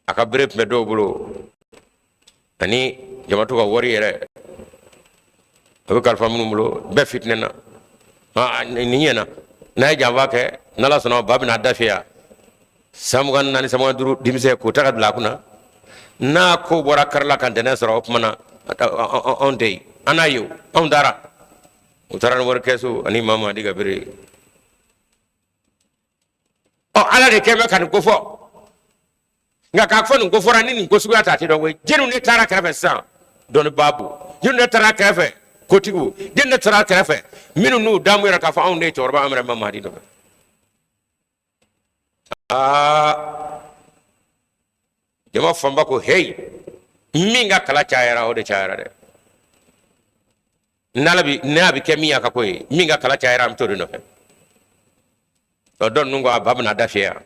a ka bere tun bɛ dɔw bolo ani jamatu ka wari yɛrɛ, a bɛ kalifa minnu bolo, bɛɛ fitinɛna. Nin ɲɛna n'a ye janfa kɛ, n'ala sɔnna ba bɛna da fiyɛ. San 24, san 25 denmisɛn k'o ta ka bila a kunna, n'a ko bɔra kari la ka ntɛnɛn sɔrɔ, o tuma na anw tɛ yen, an n'a ye o, anw taara. U taara ni wari kɛsu ani Imam Mahdi ka bere. Ɔ, ala de kɛn bɛ ka nin ko fɔ, nka k'a fɔ nin ko fɔra ni nin ko suguya ta, a tɛ dɔn koyi. Jɛniw de taara kɛrɛfɛ sisan, dɔnnibaabu jɛniw de taara kɛrɛfɛ, kotigiw jɛniw de taara kɛrɛfɛ, minnu n'u damu yɛrɛ k'a fɔ anw de ye cɛkɔrɔba, an yɛrɛ ma Mahdi nɔfɛ. Aa, jama fanba ko heyi, min ka kala cayara, o de cayara dɛ. N'ala bi n'a bɛ kɛ min y'a ka ko ye, min ka kala cayara, an bɛ t'o de nɔfɛ. Ɔ, dɔ ninnu ko a ba bɛna da fiyɛ yan,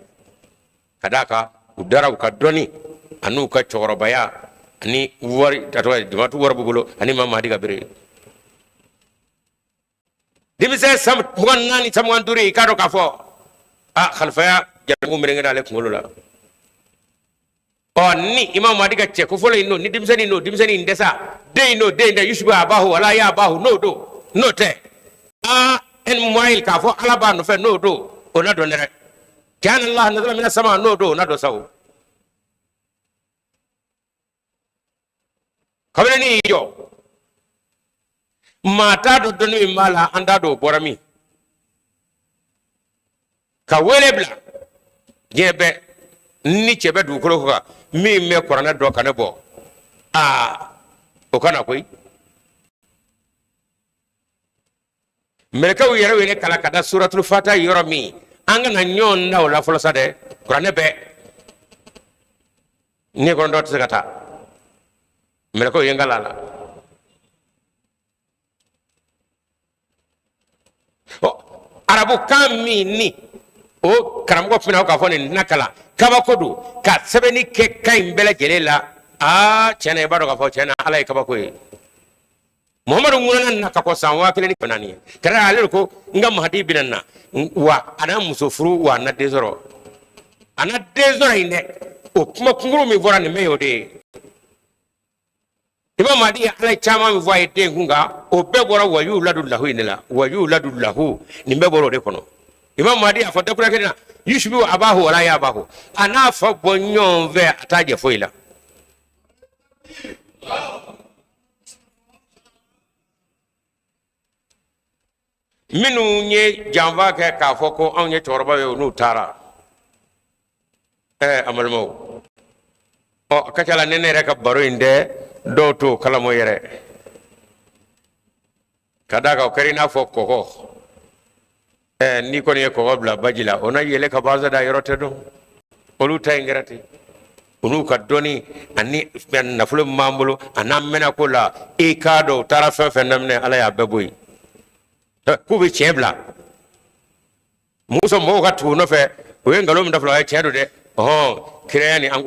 ka d'a kan u dara u ka dɔnni ani u ka cɛkɔrɔbaya ani wari, a tɔgɔ ye jamatu wari b'u bolo ani Imam Mahdi ka bere. Denmisɛn san 24, san 25, i k'a dɔn k'a fɔ a kalifaya jarabu melekera ale kunkolo la. Ɔ, ni Imam Mahdi ka cɛ ko fɔlɔ in don, ni denmisɛnnin don, denmisɛnnin in tɛ sa, den in don, den in tɛ yusufu abahu wala ya abahu, n'o don, n'o tɛ aa ɛn muwayil k'a fɔ ala b'a nɔfɛ, n'o don, o na dɔn dɛ. Kana Allah nazala mina sama, n'o don, o na dɔn sa. O kabini ne y'i jɔ, maa t'a dɔn dɔnni min b'a la, an t'a dɔn o bɔra min. Ka wele bila diɲɛ bɛɛ ni cɛ bɛ dugukolo kɔ kan min bɛ kuranɛ dɔn ka ne bɔ, aa, o ka na koyi. Mɛlɛkɛw yɛrɛ ye ne kalan ka da suratul fatiha yɔrɔ min, an kana ɲɔgɔn da o la fɔlɔ sa dɛ. Kuranɛ bɛɛ ne kɔni dɔ tɛ se ka taa, mɛlɛkɛw ye n kalan a la. Ɔ, arabukan min ni o karamɔgɔ tun bɛna k'a fɔ nin tɛna kalan, kabako don ka sɛbɛnni kɛ kan in bɛɛ lajɛlen la. Aa, tiɲɛ na, i b'a dɔn k'a fɔ tiɲɛ na Ala ye kabako ye. Muhamadu ŋunana na ka kɔn san 1400 ye kɛra ale de ko n ka Mahadi bɛna na wa a na muso furu wa a na den sɔrɔ, a na den sɔrɔ yen dɛ. O kuma kunkuru min fɔra nin bɛɛ y'o de ye. Imam Mahdi ye Ala ye caman min fɔ a ye den kun kan, o bɛɛ bɔra wayuladu lahu in de la. Wayuladu lahu nin bɛɛ bɔra o de kɔnɔ. Imam Mahdi y'a fɔ dakura kelen na, yusufu abahu wala yabahu, a n'a fa bɔ ɲɔgɔn fɛ, a t'a jɛ foyi la. Minnu ye janfa kɛ k'a fɔ ko anw ye cɛkɔrɔba ye, n'u taara, ɛɛ, an balimaw, ɔ, a ka ca la ni ne yɛrɛ ka baro in tɛ, dɔw t'o kalama yɛrɛ, ka d'a kan o kɛra i n'a fɔ kɔgɔ. Ɛɛ, n'i kɔni ye kɔgɔ bila baji la, o na yɛlɛ ka bɔ da yɔrɔ tɛ dɔn. Olu ta in kɛra ten, u n'u ka dɔnni ani nafolo min b'an bolo, a n'an mɛnna ko la, i k'a dɔn u taara fɛn fɛn daminɛ, Ala y'a bɛɛ bɔ yen. K'u bɛ tiɲɛ bila muso mɔgɔw ka tugu nɔfɛ, o ye nkalon min da fɔlɔ, o ye tiɲɛ don dɛ. Ɔhɔn, kiraya ni an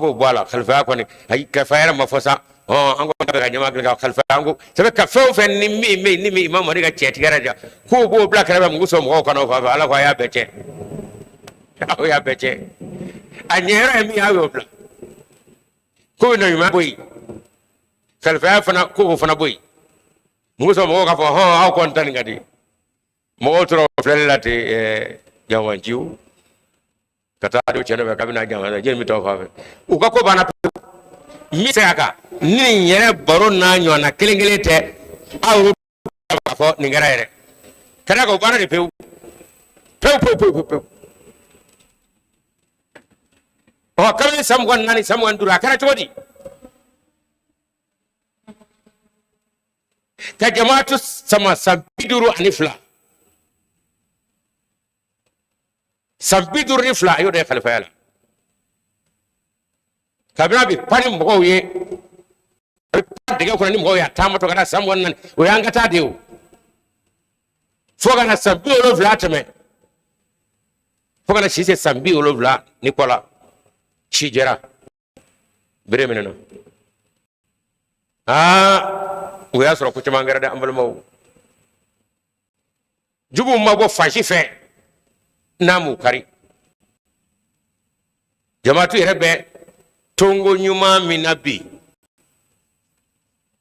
k'o bɔ a la, kalifaya kɔni, ayi, kalifaya yɛrɛ ma fɔ sa. Ɔhɔn, an ko bɛ ka ɲɛmaa kelen ka kalifaya, an ko sɛbɛ ka fɛn o fɛn ni min bɛ yen ni min Imam Mahdi ka tiɲɛtigiya yɛrɛ ja, k'u b'o bila kɛrɛfɛ, mugu sɔn mɔgɔw kana o fan fɛ. Ala ko a y'a bɛɛ tiɲɛ, aw y'a bɛɛ tiɲɛ. A ɲɛyɔrɔ ye min ye, aw y'o bila. K'o bɛ nɔ ɲuman bɔ yen, kalifaya fana k'o fana bɔ yen, mugu sɔn mɔgɔw k'a fɔ hɔn, aw kɔni ta nin ka di. Mɔgɔw tora o filɛli la ten. Ɛɛ, janfanciw ka taa don cɛ nɔfɛ k'a bɛna janfa, jɛni bɛ taa o fan fɛ, u ka ko banna pewu. Min se a kan ni nin yɛrɛ baro n'a ɲɔgɔnna kelen kelen tɛ, aw k'a fɔ nin kɛra yɛrɛ ka d'a kan o banna de pewu pewu pewu pewu pewu. Ɔ, kabini san 24, san 25, a kɛra cogo di ka jamaatu sama san 52, san 52, a y'o de ye kalifaya la. Kabini a bɛ pan ni mɔgɔw ye, a bɛ pan dingɛ kɔnɔ ni mɔgɔw ye, a taamatɔ ka taa san 24, o y'an ka taa de ye o, fo ka na san 70 tɛmɛ, fo ka na si se san 70 ni kɔ la, si jɛra bere minɛna. Aa, o y'a sɔrɔ ko caman kɛra dɛ, an balimaw. Juguw ma bɔ fan si fɛ n'a m'u kari. Jamaatu yɛrɛ bɛ tongo ɲuman min na bi,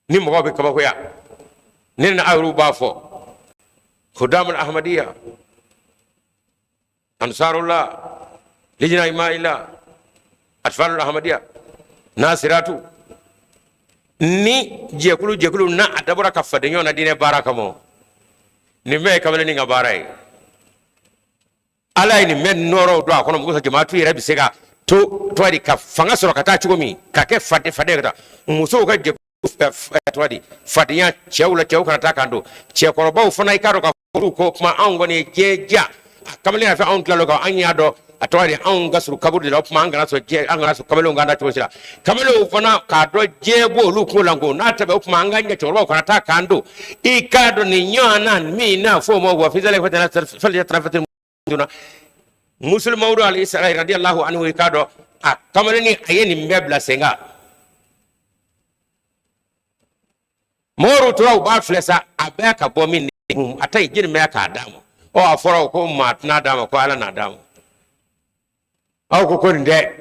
ni mɔgɔw bɛ kabakoya, ne ni aw yɛrɛw b'a fɔ Khudamul Ahmadiyya, Ansarullah, Lijina Imaila, Atfalul Ahmadiyya, Nasiratu ni jɛkulu jɛkulu n'a a dabɔra ka faden ɲɔgɔn na diinɛ baara kama, nin bɛɛ ye kamalennin ka baara ye. Ala ye nin bɛɛ nɔɔrɔw don a kɔnɔ, mɔgɔ jamaatu yɛrɛ bɛ se ka to tɔgɔ di ka fanga sɔrɔ ka taa cogo min, ka kɛ faden faden ka taa musow ka jɛkulu tɔgɔ di fadenya cɛw la, cɛw kana taa kan don cɛkɔrɔbaw fana. I k'a dɔn ka olu ko kuma, anw kɔni ye diɲɛ diya a kamalen y'a fɛ, anw tilal'o kan, an y'a dɔn a tɔgɔ di anw ka surun kaburu de la. O tuma an kana sɔn diɲɛ, an kana sɔn kamalenw k'an da cogo si la. Kamalenw fana k'a dɔn diɲɛ b'olu kun la ko n'a tɛmɛ, o tuma an ka ɲɛ cɛkɔrɔbaw kana taa k'an don. I k'a dɔn nin ɲɔgɔn na min n'a fɔ o ma wa fisali fɛlɛ donna Muslih Mawudu alayhi salam radiyallahu anhu, i k'a dɔn a kamalennin a ye nin bɛɛ bila sen kan. Mɔgɔw tora u b'a filɛ sa, a bɛɛ ka bɔ min a ta yen, jeli bɛ k'a d'a ma. Ɔ, a fɔra ko maa tɛna d'a ma, ko Ala n'a d'a ma. Aw ko ko nin tɛ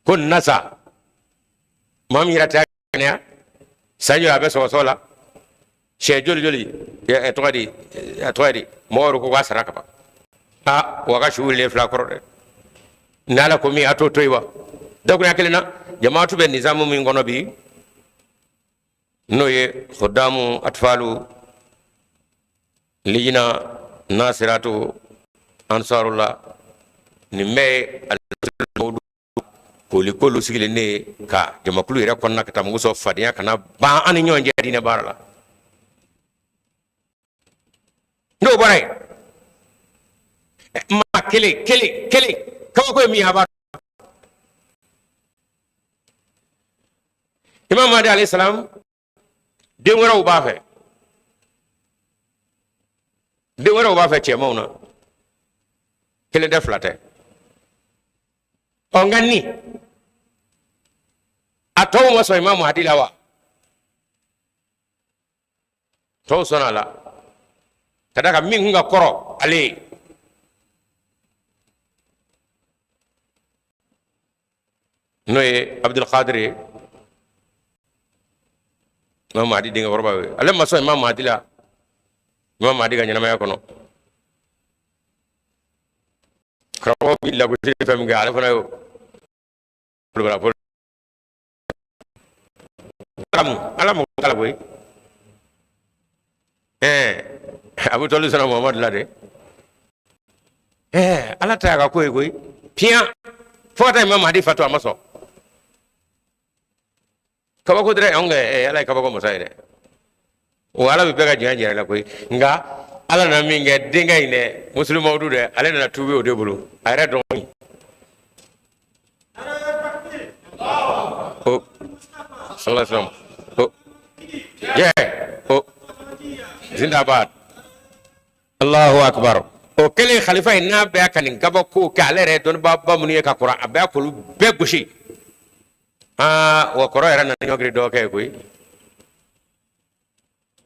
ko nin na sa, maa min yɛrɛ tɛ kɛnɛya san joli a bɛ sɔgɔsɔgɔ la siɲɛ joli joli, tɔgɔ di, a tɔgɔ di, mɔgɔw yɛrɛ ko k'a sara ka ban. Aa, wa ka su wulilen fila kɔrɔ dɛ, n'Ala ko min a t'o to yen wa. Dakurunya kelen na, jamaatu bɛ nizamu min kɔnɔ bi, n'o ye Khudamu, Atfalu, Lijina. Nasiratu, Ansarula, nin bɛɛ ye kolikolu sigilen ne ye ka jamakulu yɛrɛ kɔnɔna ka taa mugu sɔrɔ fadenya kana ban an ni ɲɔgɔn cɛ diinɛ baara la. N'o bɔra yen, maa kelen kelen kelen, kabako ye min ye, a b'a dɔn. Imam Mahdi alayhi salam, den wɛrɛw b'a fɛ, den wɛrɛw b'a fɛ cɛmanw na, kelen tɛ, fila tɛ. Ɔ, nka ni a tɔw ma sɔn Imam Mahdi la wa? Tɔw sɔnna a la, ka d'a kan min kun ka kɔrɔ ale ye. N'o ye Abdulkadir ye, Imam Mahdi denkɛ kɔrɔba ye, ale ma sɔn Imam Mahdi la Imam Mahdi ka ɲɛnamaya kɔnɔ. Karamɔgɔ bi lagosi fɛn min kɛ, ale fana y'o ala mako t'a la koyi. Abu Talib sɔnna Muhamadu la dɛ. Ala ta y'a ka ko ye koyi. Piyan fo ka taa Imam Mahdi fatu, a ma sɔn. Kabako dɛ, anw kɛ ala ye kabako masa ye dɛ. O ala bɛ bɛɛ ka jɔnya jira la koyi. Nka ala nana min kɛ, denkɛ in dɛ, Muslim Mawudu dɛ, ale nana tuubi o de bolo, a yɛrɛ dɔgɔnin o sallallahu alaihi wasallam o jɛ o zindabad, Allahu akbar. O kɛlen, khalifa in n'a bɛɛ ka nin kabako kɛ, ale yɛrɛ ye dɔnnibaaba minnu ye ka kɔrɔ, a bɛɛ k'olu bɛɛ gosi. Aa, wa kɔrɔ yɛrɛ nana ɲɔgiri dɔ kɛ koyi.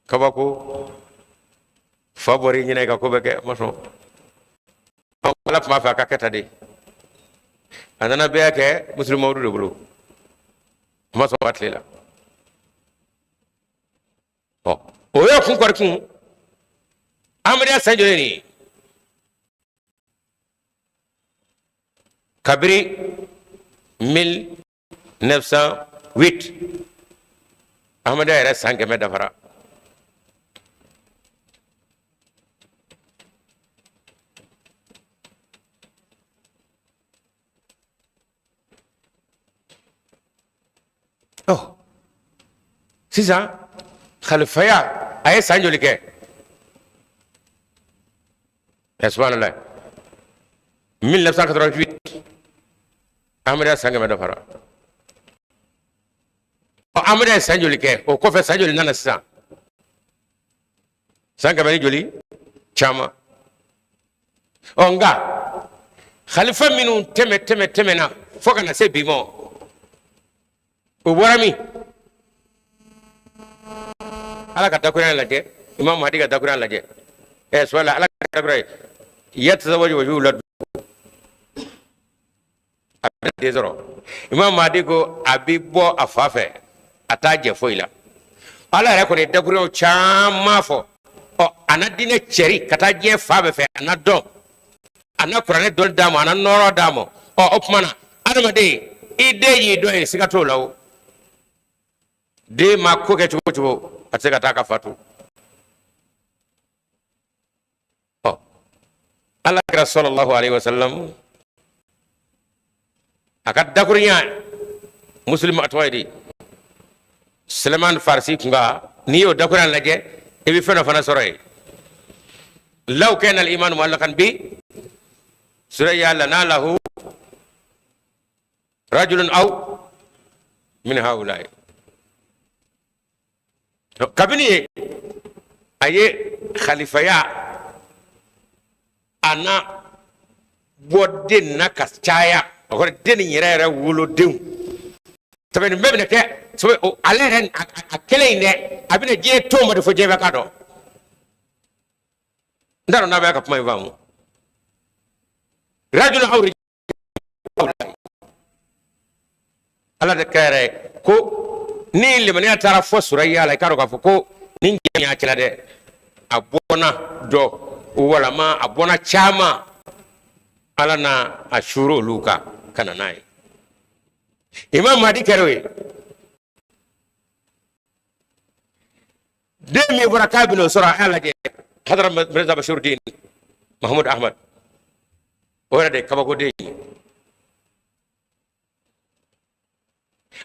Kabako, fa bɔra i ɲɛna, i ka ko bɛɛ kɛ, ma sɔn. Ala tun b'a fɛ a ka kɛ tan de. A nana bɛɛ kɛ Muslim Mawudu de bolo, a ma sɔn a tile la. Ɔ, o y'o kun kɔri kun. Ahmadiyya san joli nin ye? Kabiri 1908, Ahmadiyya yɛrɛ san 100 dafara. Ɔ, sisan khalifaya, a ye san joli kɛ? Ɛ, subhanallah, 1988, Ahmadiyya san 100 dafara. Ɔ, Ahmadiyya ye san joli kɛ o kɔfɛ? San joli nana sisan? San kɛmɛ ni joli caman. Ɔ, nka khalifa minnu tɛmɛ tɛmɛ tɛmɛna fo ka na se bi ma, o bɔra min? Ala ka dakurunya lajɛ, Imam Mahdi ka dakurunya lajɛ. Ɛ, subhanallah, ala ka dakurunya ye yatazawwaju wa yulad, a bɛ den sɔrɔ. Imam Mahdi ko a bɛ bɔ a fa fɛ, a t'a jɛ foyi la. Ala yɛrɛ kɔni ye dakurunyaw caman fɔ. Ɔ, a na diinɛ cɛri ka taa diɲɛ fan bɛɛ fɛ, a na dɔn, a na kuranɛ dɔnni d'a ma, a na nɔɔrɔ d'a ma. Ɔ, o tuma na, adamaden, i den y'i dɔn ye, siga t'o la. O den ma ko kɛ cogo o cogo, a tɛ se ka taa ka fa to. Ɔ, ala kira sallallahu alaihi wasallam, a ka dakurunya Muslim, a tɔgɔ ye di, Suleiman Farisi kun ka, n'i y'o dakurunya lajɛ, i bɛ fɛn dɔ fana sɔrɔ yen. Law kana al-iman mu'allaqan bi suraya lanalahu rajulun aw min haula'i. Kabini ye a ye khalifaya, a na bɔ den na ka caya, o kɔrɔ den nin yɛrɛ yɛrɛ wolodenw sabu nin bɛɛ bɛna kɛ sabu ale yɛrɛ a kelen in dɛ, a bɛna diɲɛ tɔn ma de fo diɲɛ bɛɛ k'a dɔn. N t'a dɔn n'a bɛ ka kuma in faamu. Rajul aw, ala de kɛ yɛrɛ ko ni limaniya taara fɔ suraya la, i k'a dɔn k'a fɔ ko ni jɛ y'a cɛla dɛ, a bɔnna dɔ walama a bɔnna caman, ala na a suuru olu kan ka na n'a ye. Imam Mahdi kɛra o ye. Den min fɔra k'a bɛn'o sɔrɔ, a y'a lajɛ, Hadara Mirza Bashiruddin. Mahmud Ahmad o yɛrɛ de ye kabakoden ye.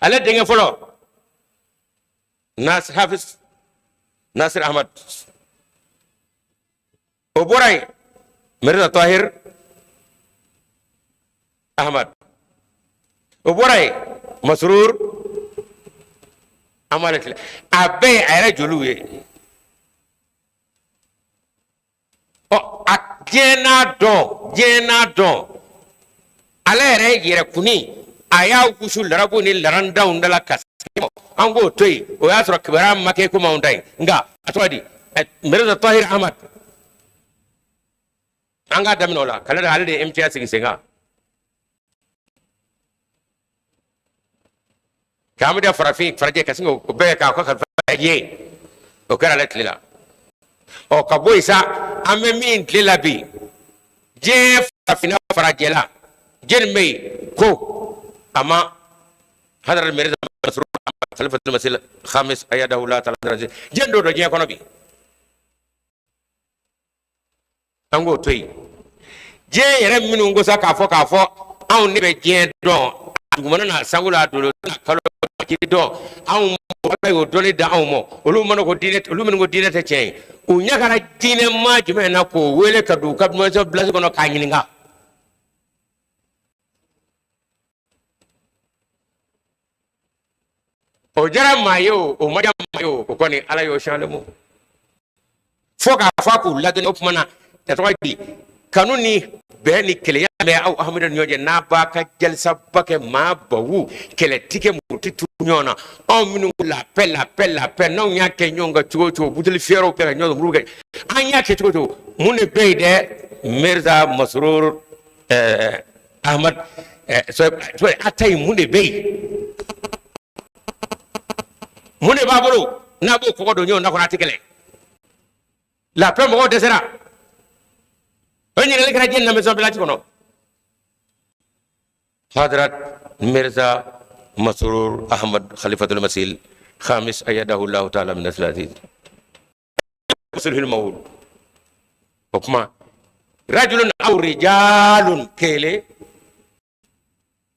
Ale denkɛ fɔlɔ Nasir Hafiz Nasir Ahmad, o bɔra yen Mirza Tahir Ahmad, o bɔra yen Masrur an b'ale tile a bɛɛ ye a yɛrɛ joliw ye. Ɔ a diɲɛ n'a dɔn, diɲɛ n'a dɔn, ala yɛrɛ yɛrɛkunni a y'a wusu larabu ni larandanw da la ka se an k'o to yen. O y'a sɔrɔ kibaruya ma kɛ komi anw ta ye, nka a tɔgɔ di Mirza Tahir Ahmad, an k'a daminɛ o la k'ale ale de ye MTA sigi sen kan k'an bɛ farafin farajɛ ka sin k'o bɛɛ k'a ka kalifa ye, o kɛra ale tile la. Ɔ ka bɔ yen sa, an bɛ min tile la bi, diɲɛ farafinna farajɛla jɛni bɛ yen ko a ma Hadrat Mirza Masroor Khalifatul Masih Khamis ayadahu Allah ta'ala, jɛni dɔ don diɲɛ kɔnɔ bi, an k'o to yen. Diɲɛ yɛrɛ minnu ko sa k'a fɔ k'a fɔ anw de bɛ diɲɛ dɔn, dugumana n'a sankolo a dolo n'a kalo jiri dɔn, anw Ala y'o dɔnni da anw ma. Olu mana ko diinɛ, olu minnu ko diinɛ tɛ tiɲɛ ye, u ɲɛ kɛra diinɛ maa jumɛn na k'o wele ka don u ka maison blanche kɔnɔ k'a ɲininka? O diyara maa ye o, o ma diya maa ye o, o kɔni Ala y'o siyan mu fo k'a fɔ a k'u ladɔnni. O tuma na a tɔgɔ di kanu ni bɛn ni kelenya bɛ aw Ahmadu ni ɲɔgɔn cɛ, n'a b'a ka jalisaba kɛ maa bawu kɛlɛ ti kɛ, muru ti turu ɲɔgɔn na. Anw minnu ko la paix, la paix, la paix, n'anw y'a kɛ ɲɔgɔn kan cogo o cogo, buteli fiyɛrɛw kɛ ka ɲɔgɔn muru kɛ, an y'a kɛ cogo o cogo, mun de bɛ yen dɛ? Mirza Masroor Ahmad a ta yen, mun de bɛ yen? Mun de b'a bolo n'a b'o kɔgɔ don ɲɔgɔn na kɔnɔ, a tɛ kɛlɛ? La paix mɔgɔw dɛsɛra. O ɲininkali kɛra diɲɛ na maison blanche kɔnɔ. Hadrat Mirza Masroor Ahmad Khalifatul Masih Khamis ayadahu Allah ta'ala min nasril aziz sulhul mawud. O kuma rajulun aw rijalun kele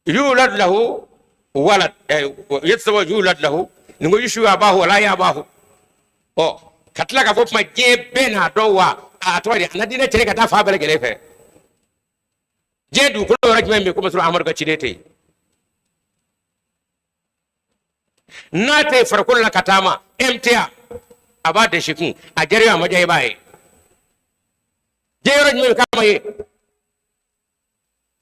yulad lahu walad yatazawwaj yulad lahu ni ko yushu abahu wala yabahu. Ɔ ka tila k'a fɔ kuma diɲɛ bɛɛ n'a dɔn wa a tɔgɔ di a na diinɛ cɛ ka taa fan bɛɛ lajɛlen fɛ. Diɲɛ dugukolo yɔrɔ jumɛn bɛ yen ko Masroor Ahmadu ka ciden tɛ yen? N'a tɛ farikolo la ka taama MTA a b'a dɛsɛ kun a diyara a ma diya i b'a ye. Diɲɛ yɔrɔ jumɛn bɛ k'a ma ye?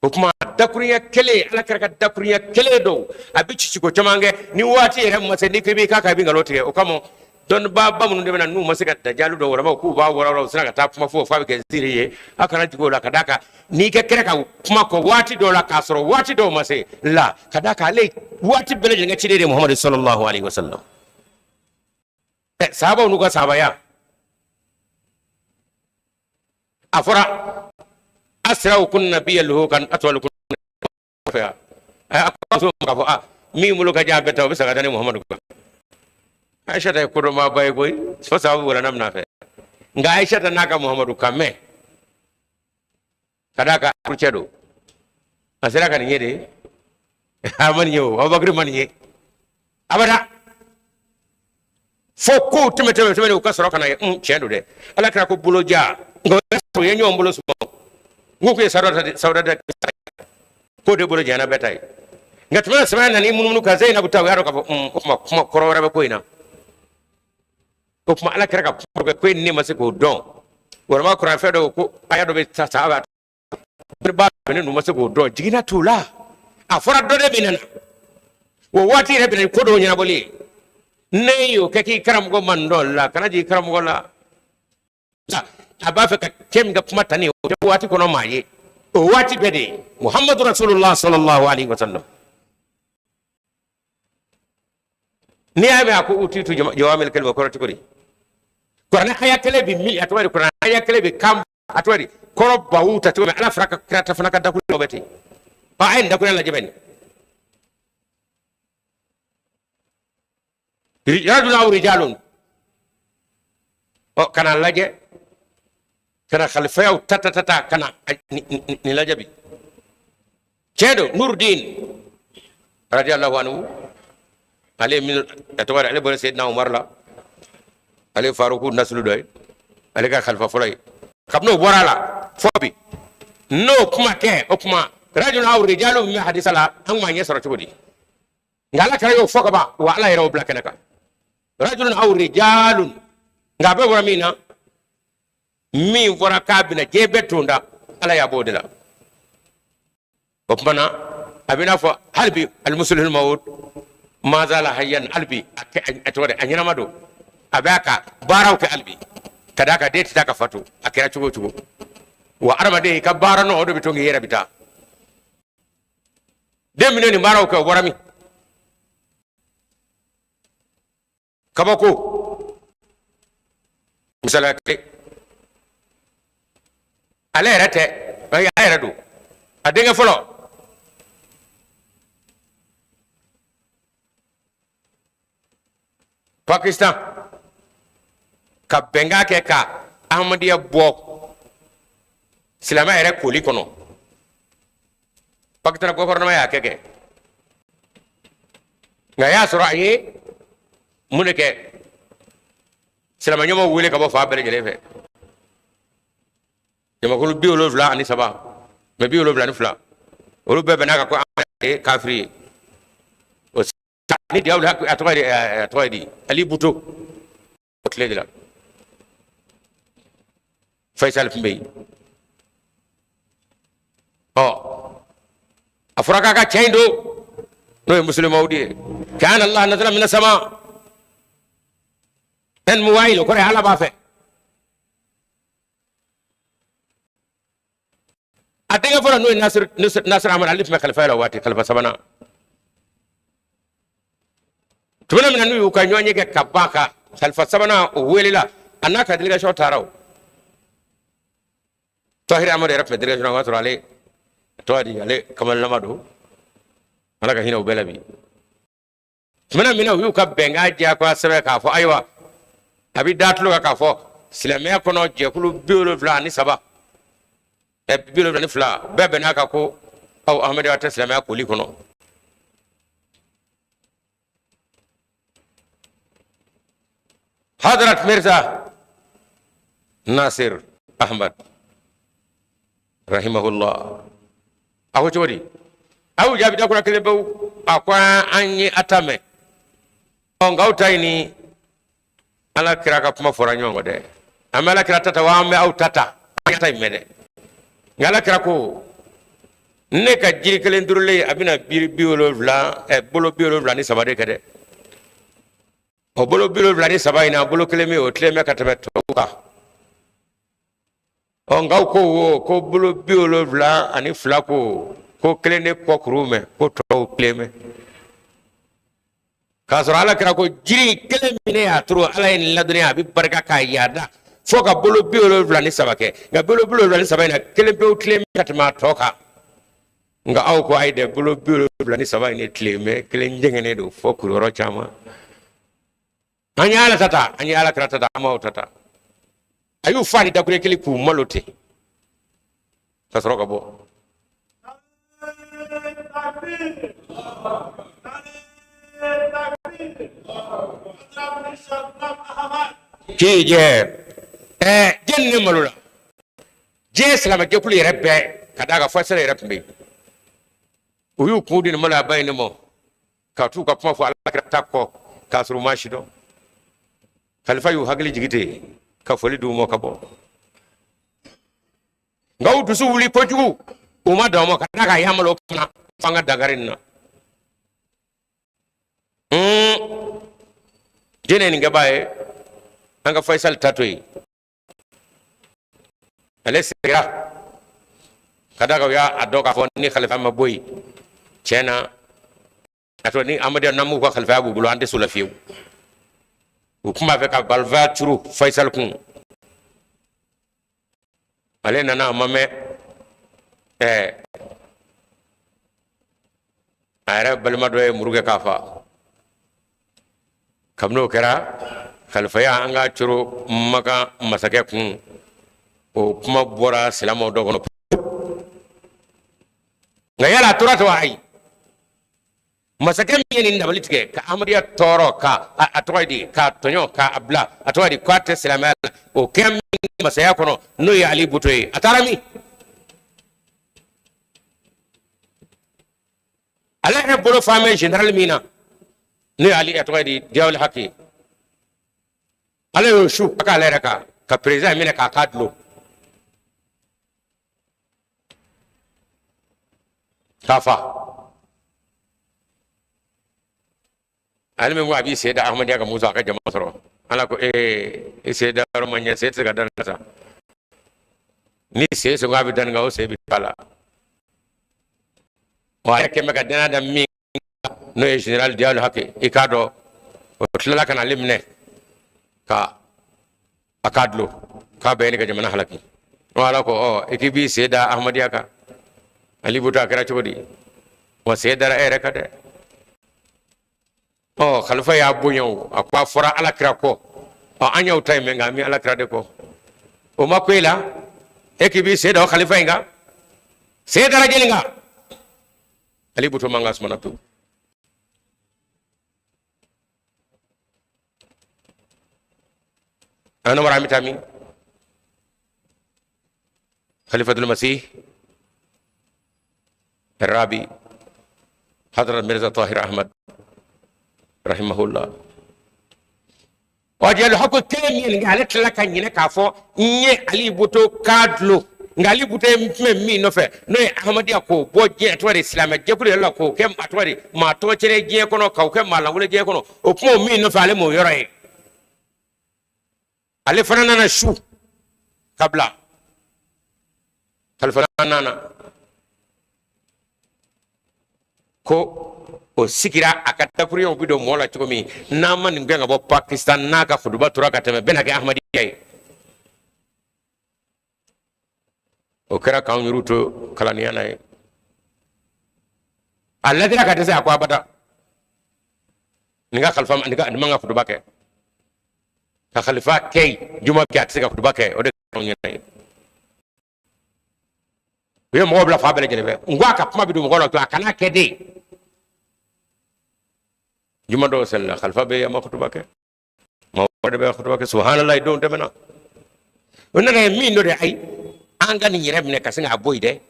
O tuma dakurunya kelen, Ala kira ka dakurunya kelen don, a bɛ ciciko caman kɛ ni waati yɛrɛ ma se, n'i ko i b'i k'a kan i bɛ nkalon tigɛ. O kama dɔnnibaaba minnu de bɛ na n'u ma se ka dajalu dɔn walima k'u b'a walawala, u sera ka taa kuma fɔ f'a bɛ kɛ ziiri ye, a kana jigin o la. Ka d'a kan n'i kɛ kɛrɛ ka kuma kɔ waati dɔw la k'a sɔrɔ waati dɔw ma se la, ka d'a kan ale waati bɛɛ lajɛlen ka ciden de Muhamadu sallallahu alaihi wasallam. Ɛ sahabaw n'u ka sahabaya, a fɔra asra'ukunna nabiyyan kan atwalukunna fɛ yan. A ko muso ma k'a fɔ a min bolo ka jan a bɛɛ ta, o bɛ sa ka taa ni Muhamadu kan. Aisha ye kodɔnbaaba ye koyi, fo sababu wɛrɛ na fɛ, nka Aisha n'a ka Muhamadu kan mɛn ka d'a kan furucɛ don, a sera ka nin ye de, a ma nin ye o, Abubakar ma nin ye abada, fo kow tɛmɛ tɛmɛ tɛmɛ u ka sɔrɔ ka na ye tiɲɛ don dɛ, Ala kira ko boloja, nka o y'a sɔrɔ u ye ɲɔgɔn bolo suma, n ko k'u ye sawuda da k'o de bolo janyana bɛɛ ta ye, nka tuma na samaya nana i munumunu ka Zeyinabu ta, u y'a dɔn k'a fɔ o tuma kuma kɔrɔ wɛrɛ bɛ ko in na. O tuma Ala kira ka kuma kɛ ko e ne ma se k'o dɔn, walima kuranfɛn fɛn dɔw ko aya dɔ bɛ sa sa a ba ne ninnu ma se k'o dɔn, jiginna t'u la, a fɔra dɔ de bɛ na o waati yɛrɛ bɛ na ni ko dɔw ɲɛnabɔli ye. Ne y'o kɛ k'i karamɔgɔ man dɔn la, kana jigin karamɔgɔ la, a b'a fɛ ka cɛ min ka kuma ta nin o tɛ waati kɔnɔ maa ye, o waati bɛɛ de ye Muhammadu Rasulullah sallallahu alaihi wa sallam. N'i y'a mɛn a ko utitu jawamil kalima, kɔrɔ cogo di? Kuranɛ aya kelen bi min a tɔgɔ di, kuranɛ aya kelen bi kan a tɔgɔ di kɔrɔ bawu ta cogo min, Ala fara ka kira ta fana ka dakuru dɔ bɛ ten. Ɔ a ye nin dakuru lajɛ bɛ nin rajulun aw rijalun, ɔ kana lajɛ. Ka na khalifayaw ta ta ta ta ka na nin lajɛ bi. Tiɲɛ don, Nurudin radiyallahu anhu, ale min a tɔgɔ ale bɔra Seyidina Umar la, ale ye Faruku nasulu dɔ ye, ale ka khalifa fɔlɔ ye. Kabini o bɔra a la fo bi, n'o kuma tɛ, o kuma rajulun aw rijalu min bɛ hadisa la, an kun b'a ɲɛ sɔrɔ cogo di? Nka ala kira y'o fɔ ka ban, wa ala yɛrɛ y'o bila kɛnɛ kan, rajulun aw rijalun. Nka a bɛɛ bɔra min na, min fɔra k'a bɛna diɲɛ bɛɛ ton da, ala y'a bɔ o de la. O tuma na a bɛ n'a fɔ hali bi alimusulihul mawud mazala hayyan, hali bi a tɔgɔ de a ɲɛnama don, a bɛ a ka baaraw kɛ hali bi, ka d'a kan den tɛ taa ka fatu, a kɛra cogo o cogo. Wa adamaden i ka baara nɔ, o de bɛ to k'i yɛrɛ bɛ taa. Den minnu nin baaraw kɛ, o bɔra min? Kabako misaliya kelen, ale yɛrɛ tɛ, ayi, a yɛrɛ don, a denkɛ fɔlɔ Pakistan ka bɛnkan kɛ ka Ahmadiyya bɔ silamɛya yɛrɛ koli kɔnɔ. Pakistan gouvernement y'a kɛ nka a y'a sɔrɔ a ye mun de kɛ? Silamɛ ɲɛmɔgɔw wele ka bɔ fan bɛɛ lajɛlen fɛ, jamakulu 73 mɛ 72, olu bɛɛ bɛn'a kan ko an ye kafiri ye. O ni diyaw a tɔgɔ ye a tɔgɔ ye di Ali Bhutto, o tile de la Faisal tun bɛ yen. Ɔ a fɔra k'a ka cɛ in don, n'o ye Muslih Mawudi ye, kana Allah nazala mina sama ɛn muwayil, o kɔrɔ ye ala b'a fɛ. A denkɛ fɔlɔ, n'o ye Nasir Ahmad, ale tun bɛ kalifaya la o waati, kalifa sabanan. Tuma min na n'u y'u ka ɲɔgɔnye kɛ ka ban, ka kalifa sabanan o welela, a n'a ka délégation taara. O Tahir Ahmad yɛrɛ tun bɛ délégation na, o y'a sɔrɔ ale tɔgɔ di, ale kamalenlama don. Ala ka hinɛ u bɛɛ la bi. Tuma min na u y'u ka bɛnkan diyagoya sɛbɛn k'a fɔ, ayiwa, a bɛ da tulo kan k'a fɔ silamɛya kɔnɔ jɛkulu 73, 72 bɛɛ bɛnn'a kan ko aw Ahmadiyya tɛ silamɛya koli kɔnɔ. Hadrat Mirza Nasir Ahmad rahimahullah a ko cogo di? A y'u jaabi dakura kelen pewu, a ko an ye a ta mɛn, ɔ nka aw ta in ni ala kira ka kuma fɔra ɲɔgɔn kɔ dɛ. An bɛ ala kira ta ta wa an bɛ aw ta ta, an ta in mɛn dɛ. Nka ala kira ko ne ka jiri kelen turulen, a bɛna biri 70, bolo 73 de kɛ dɛ. O bolo 73 in na, bolo kelen bɛ yen, o tilen bɛ ka tɛmɛ tɔw kan. Ɔ nka aw ko wo ko bolo 72, ko kelen de kɔ kuru mɛ, ko tɔw tilen bɛ, k'a sɔrɔ ala kira ko jiri kelen min ne y'a turu, ala ye nin ladɔnniya, a bɛ barika k'a yaada fo ka bolo 73 kɛ. Nka bolo 73 in na, kelen pewu tilen bɛ ka tɛmɛ a tɔ kan. Nka aw ko ayi dɛ, bolo 73 in de tilen bɛ, kelen jɛngɛnnen don fo kuruyɔrɔ caman. An ye ala ta ta, an ye ala kira ta ta, an m'aw ta ta. A y'u fa ni dakure kelen k'u malo ten ka sɔrɔ ka bɔ. K'i jɛ jɛni ne malo la, diɲɛ silamɛjɛkulu yɛrɛ bɛɛ, ka d'a kan Faisal yɛrɛ tun bɛ yen, u y'u kun di nin maloyaba in de ma ka t'u ka kuma fɔ ala kira ta kɔ, k'a sɔrɔ u ma si dɔn. Kalifa y'u hakili jigi ten ka foli d'u ma ka bɔ. Nka u dusu wuli kojugu, u ma dan o ma, ka d'a kan a y'a malo fana f'an ka dankari nin na. Jɛnɛ nin kɛbaa ye an ka Faisal ta to yen, ale segira, ka d'a kan u y'a dɔn k'a fɔ ni kalifa ma bɔ yen, tiɲɛ na, a to ni Ahmadiyya n'an m'u ka kalifaya b'u bolo, an tɛ s'u la fiyewu. U tun b'a fɛ ka balifaya turu Faisal kun. Ale nana, a ma mɛn, a yɛrɛ balima dɔ ye muru kɛ k'a fa. Kabini o kɛra, kalifaya an ka coro Makan masakɛ kun. O kuma bɔra silamɛw dɔ kɔnɔ, nka yala a tora ten wa? Ayi, masakɛ min ye nin dabali tigɛ ka Ahmadiyya tɔɔrɔ, ka a tɔgɔ ye di, k'a tɔɲɔ, k'a bila, a tɔgɔ ye di, k'a tɛ silamɛya la, o kɛ min masaya kɔnɔ, n'o ye Ali Buto ye, a taara min? Ale yɛrɛ bolo fan bɛ général min na, n'o ye Ali, a tɔgɔ ye di, Diyawuli Haki, Ala y'o su ka k'ale yɛrɛ kan ka président minɛ k'a k'a dulon k'a fa. Ale min ko a b'i sen da Ahmadiyya kan, Musa a ka jama sɔrɔ, Ala ko ee, i sen da yɔrɔ ma ɲɛ, sen tɛ se ka da nin sa. Ni sen sɔn k'a bɛ da nin kan, o sen bɛ to a la wa. A yɛrɛ kɛn bɛ ka danaya da min, n'o ye général Diyawuli Haki, i k'a dɔn o tilala ka na ale minɛ ka a k'a dulon k'a bɛɛ ni ka jamana halaki. Ala ko ɔ, i k'i b'i sen da Ahmadiyya kan, Ali Buto, a kɛra cogo di wa? Sen dara e yɛrɛ kan dɛ. Ɔ, khalifa y'a bonya o, a ko a fɔra Ala kira kɔ. Ɔ, an y'aw ta in mɛn, nka an bɛ Ala kira de kɔ. O ma ko e la, e k'i b'i sen da o khalifa in kan, sen dara jeli kan? Ali Buto man ka sumana pewu. An wara, an bɛ taa min? Khalifatul Masih Rabi, Hadrat Mirza Tahir Ahmad rahimahullah. Ɔ, Diyawuli Haki kelen min ye nin kɛ, ale tilala ka ɲinɛ k'a fɔ n ye Ali Buto k'a dulon, nka Ali Buto ye tun bɛ min nɔfɛ, n'o ye Ahmadiyya k'o bɔ diɲɛ, a tɔgɔ de, silamɛ jɛkulu yɛrɛ la, k'o kɛ, a tɔgɔ de, maa tɔgɔ cɛn diɲɛ kɔnɔ, k'o kɛ maa lankolon diɲɛ kɔnɔ, o kuma o min nɔfɛ, ale m'o yɔrɔ ye. Ale fana nana su ka bila kalifa nana ko o sigira a ka dakuruɲɛw bɛ don mɔɔ la cogo min, n'a ma nin gɛn ka bɔ Pakistan, n'a ka kutuba tora ka tɛmɛ, bɛna kɛ Ahmadiyya ye. O kɛra k'anw yɛrɛw to kalandenya na ye. A ladira ka dɛsɛ, a ko abada, nin ka kalifa, nin man ka kutuba kɛ, ka kalifa kɛ yen juma kɛ, a tɛ se ka kutuba kɛ. O de kɛra anw ɲɛna ye. U ye mɔgɔw bila fan bɛɛ lajɛlen fɛ. N ko a ka kuma bɛ don mɔgɔw la to, a kana kɛ de. Juma dɔw selila, kalifa bɛ yen, a ma kutuba kɛ, maa wɛrɛ de bɛ kutuba kɛ. Subahanallahi, don tɛmɛna, o nana ye min dɔ de, ayi, an ka nin yɛrɛ minɛ ka sin k'a bɔ yen dɛ.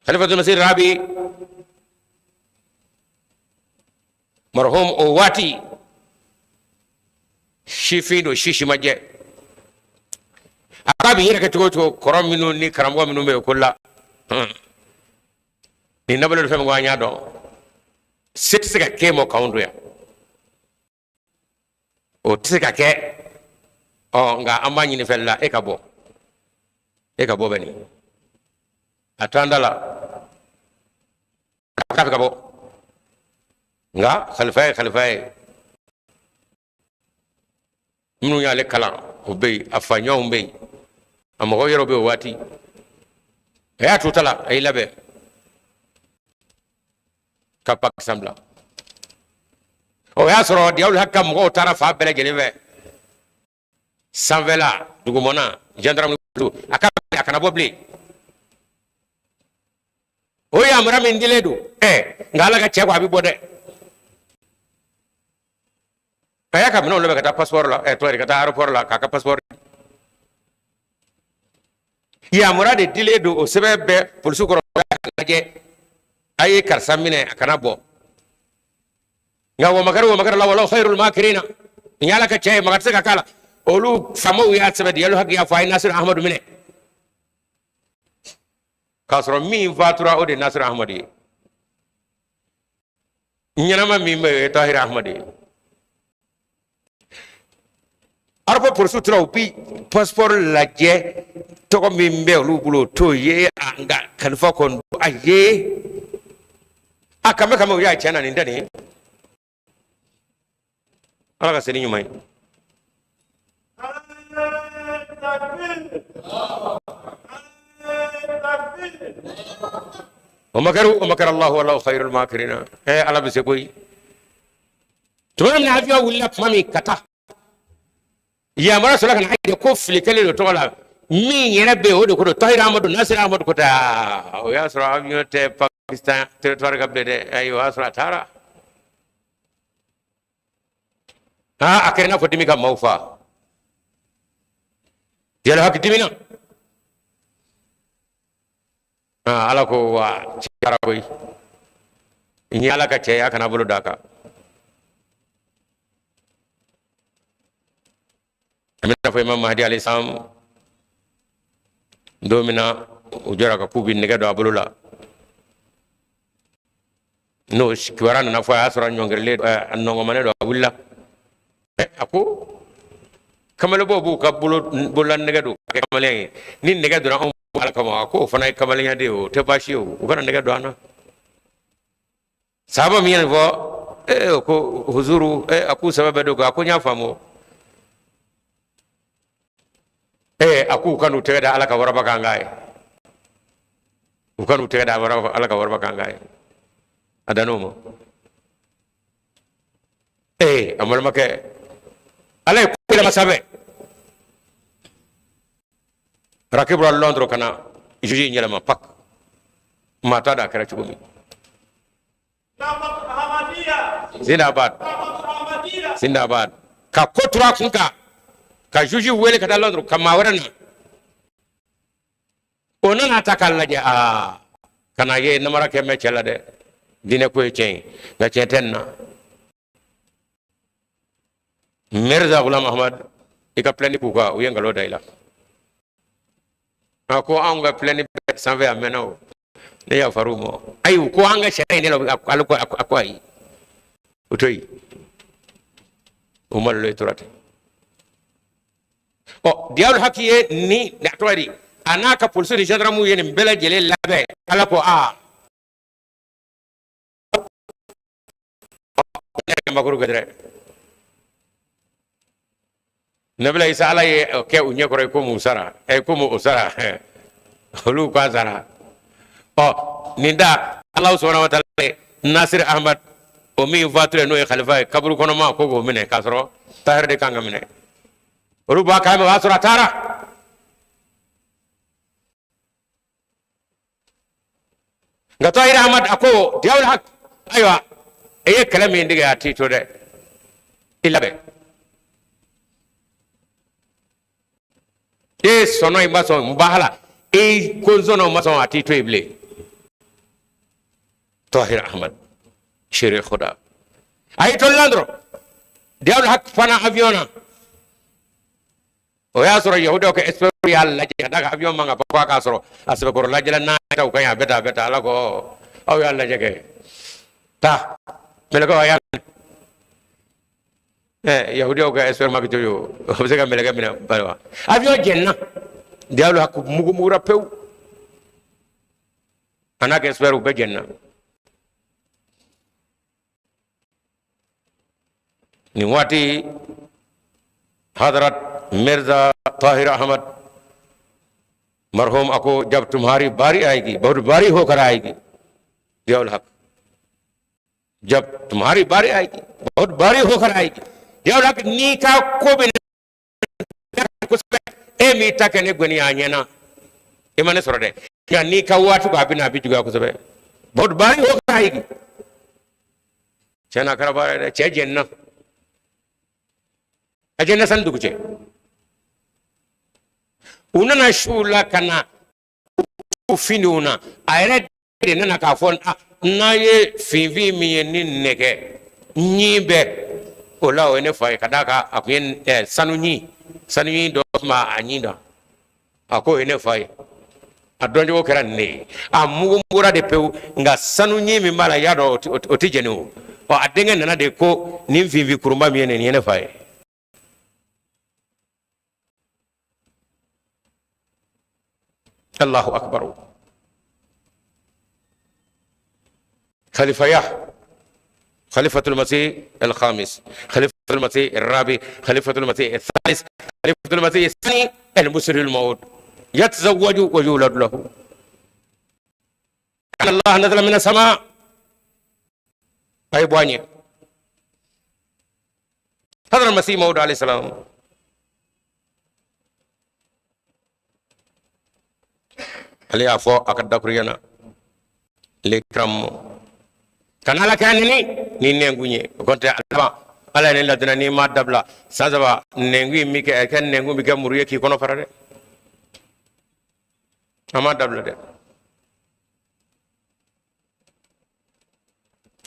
Khalifatul Masih Rabi marhum, o waati sifin don, si si ma jɛ. A k'a bɛ yɛrɛ kɛ cogo o cogo, kɔrɔ minnu ni karamɔgɔ minnu bɛ ekɔli la, nin nabalo fɛn min ko an y'a dɔn, se tɛ se ka kɛ mɔ k'anw to yan, o tɛ se ka kɛ. Ɔ, nka an b'a ɲini fɛ la, e ka bɔ, e ka bɔ bɛ nin a to an da la k'a fɛ ka bɔ. Nka khalifa ye khalifa ye, minnu y'ale kalan o bɛ yen, a faɲɔgɔnw bɛ yen, a mɔgɔw yɛrɛ bɛ yen. O waati a y'a to ta la, a y'i labɛn ka Pakistan bila. O y'a sɔrɔ Diyawuli Haki ka mɔgɔw taara fan bɛɛ lajɛlen fɛ, sanfɛla, dugumana, gendarme, a ka a kana bɔ bilen. O yamaruya min dilen don ɛ, nka Ala ka cɛ ko a bɛ bɔ dɛ. A y'a ka minɛnw labɛn ka taa passeport la, ɛ tɔgɔ di, ka taa aéroport la k'a ka passeport. Yamaruya de dilen don, o sɛbɛn bɛ polisiw kɔrɔ, lajɛ, a ye karisa minɛ, a kana bɔ. Nka wa makaru wa makara la wallahu khairul makirina. Nin y'Ala ka cɛ ye, maga tɛ se ka k'a la. Olu faamaw y'a sɛbɛn, Diyawuli Haki y'a fɔ, a ye Nasiru Ahmadu minɛ, k'a sɔrɔ min fatura, o de ye Nasiru Ahmadu ye. Ɲɛnama min bɛ yen, o ye Tahir Ahmadu ye. Aéroport polisiw tora, u bi passeport lajɛ, tɔgɔ min bɛ olu bolo, o t'o ye. Nka kalifa kɔni, a ye a kanbɛ kanbɛ, u y'a tiɲɛ na, nin tɛ nin ye. Ala ka se ni ɲuman ye. O makaru o makara Allahu wallahu khairul makirina. Eh, Ala bɛ se koyi. Tuma min na avion wulila tuma min ka taa Yamaruya sɔrɔla ka na de ko fili kɛlen don tɔgɔ la min yɛrɛ bɛ yen o de ko don Tahir Amadu Nasir Amadu ko tɛ. O y'a sɔrɔ avion tɛ Pakistan territoire kan bilen dɛ. Ayi, o y'a sɔrɔ a taara. Aa, a kɛra i n'a fɔ dimi ka maaw fa. Yala haki dimina. Aa, ala ko wa cɛra koyi, n ye ala ka cɛ ye, a kana bolo d'a kan. An bɛna fɔ Imam Mahdi alayhi salam don min na u jɔra ka k'u bɛ nɛgɛ don a bolo la, n'o kibaruya nana fɔ, a y'a sɔrɔ a ɲɔngirilen, a nɔngɔnmanen don, a wulila. A ko kamalenbaw b'u ka bolola nɛgɛ don ka kɛ kamalenya ye. Ni nɛgɛ donna anw ala kama, a ko o fana ye kamalenya de ye, o tɛ baasi ye, o u kana nɛgɛ don an na. Sahaba min ye nin fɔ, o ko huzuru, a k'u sɛbɛ bɛɛ don, a ko n y'a faamu. A k'u kan'u tɛgɛ da ala ka waraba kan k'a ye, u kan'u tɛgɛ da ala ka waraba kan k'a ye. A dan'o ma. An balimakɛ, ala ye ko yɛlɛma sanfɛ. Rakɛ bɔra Londres ka na juge in yɛlɛma pak, maa t'a dɔn a kɛra cogo min. Zindabad, zindabad. Ka ko tura kun kan, ka juge wele ka taa Londres, ka maa wɛrɛ na, o nana ta k'a lajɛ. Aa, ka na ye namara kɛ mɛ cɛ la dɛ. Diinɛ ko ye tiɲɛ ye, nka tiɲɛ tɛ nin na. Mirza Ghulam Ahmad, i ka plainte k'u kan, u ye nkalon da i la. A ko anw ka plainte bɛɛ sanfɛ a mɛnna, o ne yafar'u ma. Ayi, u ko an ka sariya in de la. Ale ko, a ko ayi, o to yen, o malo i tora ten. Ɔ, Diyawul Haki ye ni a tɔgɔ di, a n'a ka polisi ni gendarmew ye nin bɛɛ lajɛlen labɛn. Ala ko aa, makuru gɛrɛ nabila Isa, ala ye kɛ u ɲɛkɔrɔ ye komi u sara, komi o sara, olu k'a sara. Ɔ, nin da Ala subhanahu wa taala ye Nasir Ahmad, o min fatulen n'o ye khalifa ye, kaburu kɔnɔma ko k'o minɛ, k'a sɔrɔ Tahir de kan ka minɛ. Olu b'a kan mɛn, o y'a sɔrɔ a taara. Nka Tahir Ahmad a ko Diyawul Hak, ayiwa, e ye kɛlɛ min dege, a t'i to dɛ, i labɛn. E sɔnna i ma sɔn mubahala, e ko n sɔnna o ma sɔn, a t'i to yen bilen. Tahir Ahmad Shere Khuda a y'i to Londres, Diyawul Hak fana avion na. O y'a sɔrɔ yahudaw ka expert y'a lajɛ ka d'a kan avion man ka fɔ k'a sɔrɔ a sɛbɛkɔrɔ lajɛla n'a ta u ka ɲi, a bɛ tan, a bɛ tan. Ala ko aw y'a lajɛ kɛ taa mɛlɛkɛw a y'a yahudiyaw ka expert ma kɛ cogo o bɛ se ka mɛlɛkɛ minɛ bari wa. Avion jɛnna, Diyawul Hak mugu mugura pewu, a n'a ka expert u bɛɛ jɛnna. Nin waati Hadrat Mirza Tahir Ahmad marhum a ko jab tumhari bari aayegi, bahut bari hokar aayegi. Diyawul Hak, jab tumhari bari aayegi, bahut bari hokar aayegi. Diyawul Hak, n'i ka ko bɛ kosɛbɛ, e m'i ta kɛ ne gɔni a ɲɛna, i ma ne sɔrɔ dɛ, nka n'i ka waati ko a bɛ na, a bɛ juguya kosɛbɛ. Bahut bari hokar aayegi. Tiɲɛ na, a kɛra baara ye dɛ. Cɛ jɛnina, a jɛnina sani dugu cɛ. U nana su la ka na u findenw na, a yɛrɛ de nana k'a fɔ n'a ye finfin min ye ni nɛgɛ ɲin bɛ o la, o ye ne fa ye. Ka d'a kan a tun ye sanu ɲin, sanu ɲin dɔ tun b'a a ɲin da, a k'o ye ne fa ye. A dɔncogo kɛra nin de ye, a mugumugura de pewu, nka sanu ɲin min b'a la, i y'a dɔn o tɛ jɛni o. Ɔ, a denkɛ nana de ko nin finfin kurunba min ye nin ye ne fa ye. Allahu akbar. Khalifaya, khalifatul masih al khamis, khalifatul masih al rabi, khalifatul masih al thalis, khalifatul masih al thani, al musri al maut, yatazawwaju wa yulad lahu. Allah nazala min as-sama ay bwanye. Hadrat Masih Maud alayhi salam. Ale y'a fɔ a ka dakuruɲɛ na lekram kana ala kira neni ni nɛnkun ye o kɔni tɛ a laban ala ye ne ladɔnniya n'i m'a dabila san saba nɛnkun in bɛ kɛ kɛ nɛnkun bɛ kɛ muru ye k'i kɔnɔ fara dɛ a m'a dabila dɛ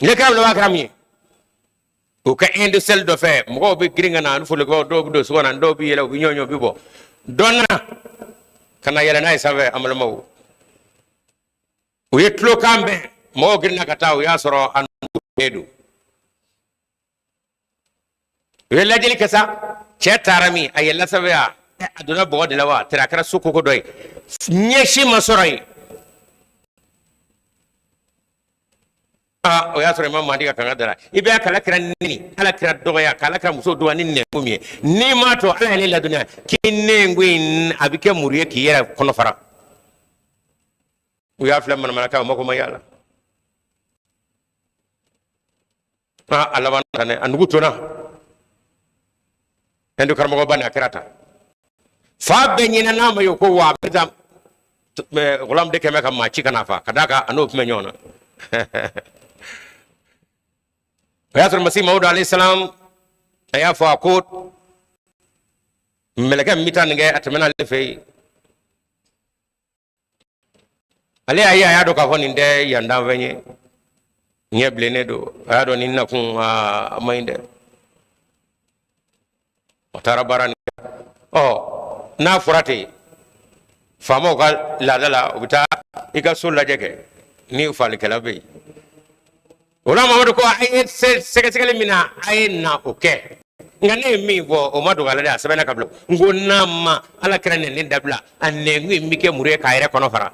lekram laban kɛra min ye o ka inde seli dɔ fɛ mɔgɔw bɛ girin ka na ani folikɛbaaw dɔw bɛ don so kɔnɔ dɔw bɛ yɛlɛ u bɛ ɲɔɲɔ bɛ bɔ dɔ nana ka na yɛlɛ n'a ye sanfɛ an balimaw u ye tulokan bɛn mɔgɔw girinna ka taa u y'a sɔrɔ a nugu don u ye lajɛli kɛ sa cɛ taara min a yɛlɛla sanfɛ a donna bɔgɔ de la wa tari a kɛra so koko dɔ ye ɲɛ si ma sɔrɔ yen aa o y'a sɔrɔ imam mahdi ka kanga dara i bɛ k'ala kira neni ala kira dɔgɔya k'ala kira muso dɔgɔya ni nɛnkun min ye n'i m'a to ala ye ne ladɔnniya k'i nɛnkun in a bɛ kɛ muru ye k'i yɛrɛ kɔnɔ fara u y'a filɛ manamanakan u mako ma y'a la aa a laban na a nugu tonna hindu karamɔgɔba nin a kɛra tan fa bɛɛ ɲinɛ n'a ma ye ko wa a bɛ taa gulam de kɛmɛ ka maa ci ka n'a fa ka d'a kan a n'o tun bɛ ɲɔgɔn na o y'a sɔrɔ masi mawudu alayhi salam a y'a fɔ a ko mɛlɛkɛ min bɛ taa nin kɛ a tɛmɛna ale fɛ yen ale y'a ye a y'a dɔn k'a fɔ nin tɛ yan danfɛn ye ɲɛ bilennen don a y'a dɔn nin nakun a man ɲi dɛ o taara baara nin ɔ n'a fɔra ten faamaw ka laada la u bɛ taa i ka so lajɛ kɛ ni falikɛla bɛ yen o la mamadu ko a ye sɛgɛsɛgɛli min na a ye na o kɛ nka ne ye min fɔ o ma dogo a la dɛ a sɛbɛnna ka bila n ko n'a ma ala kira nɛni dabila a nɛnkun in bɛ kɛ muru ye k'a yɛrɛ kɔnɔ fara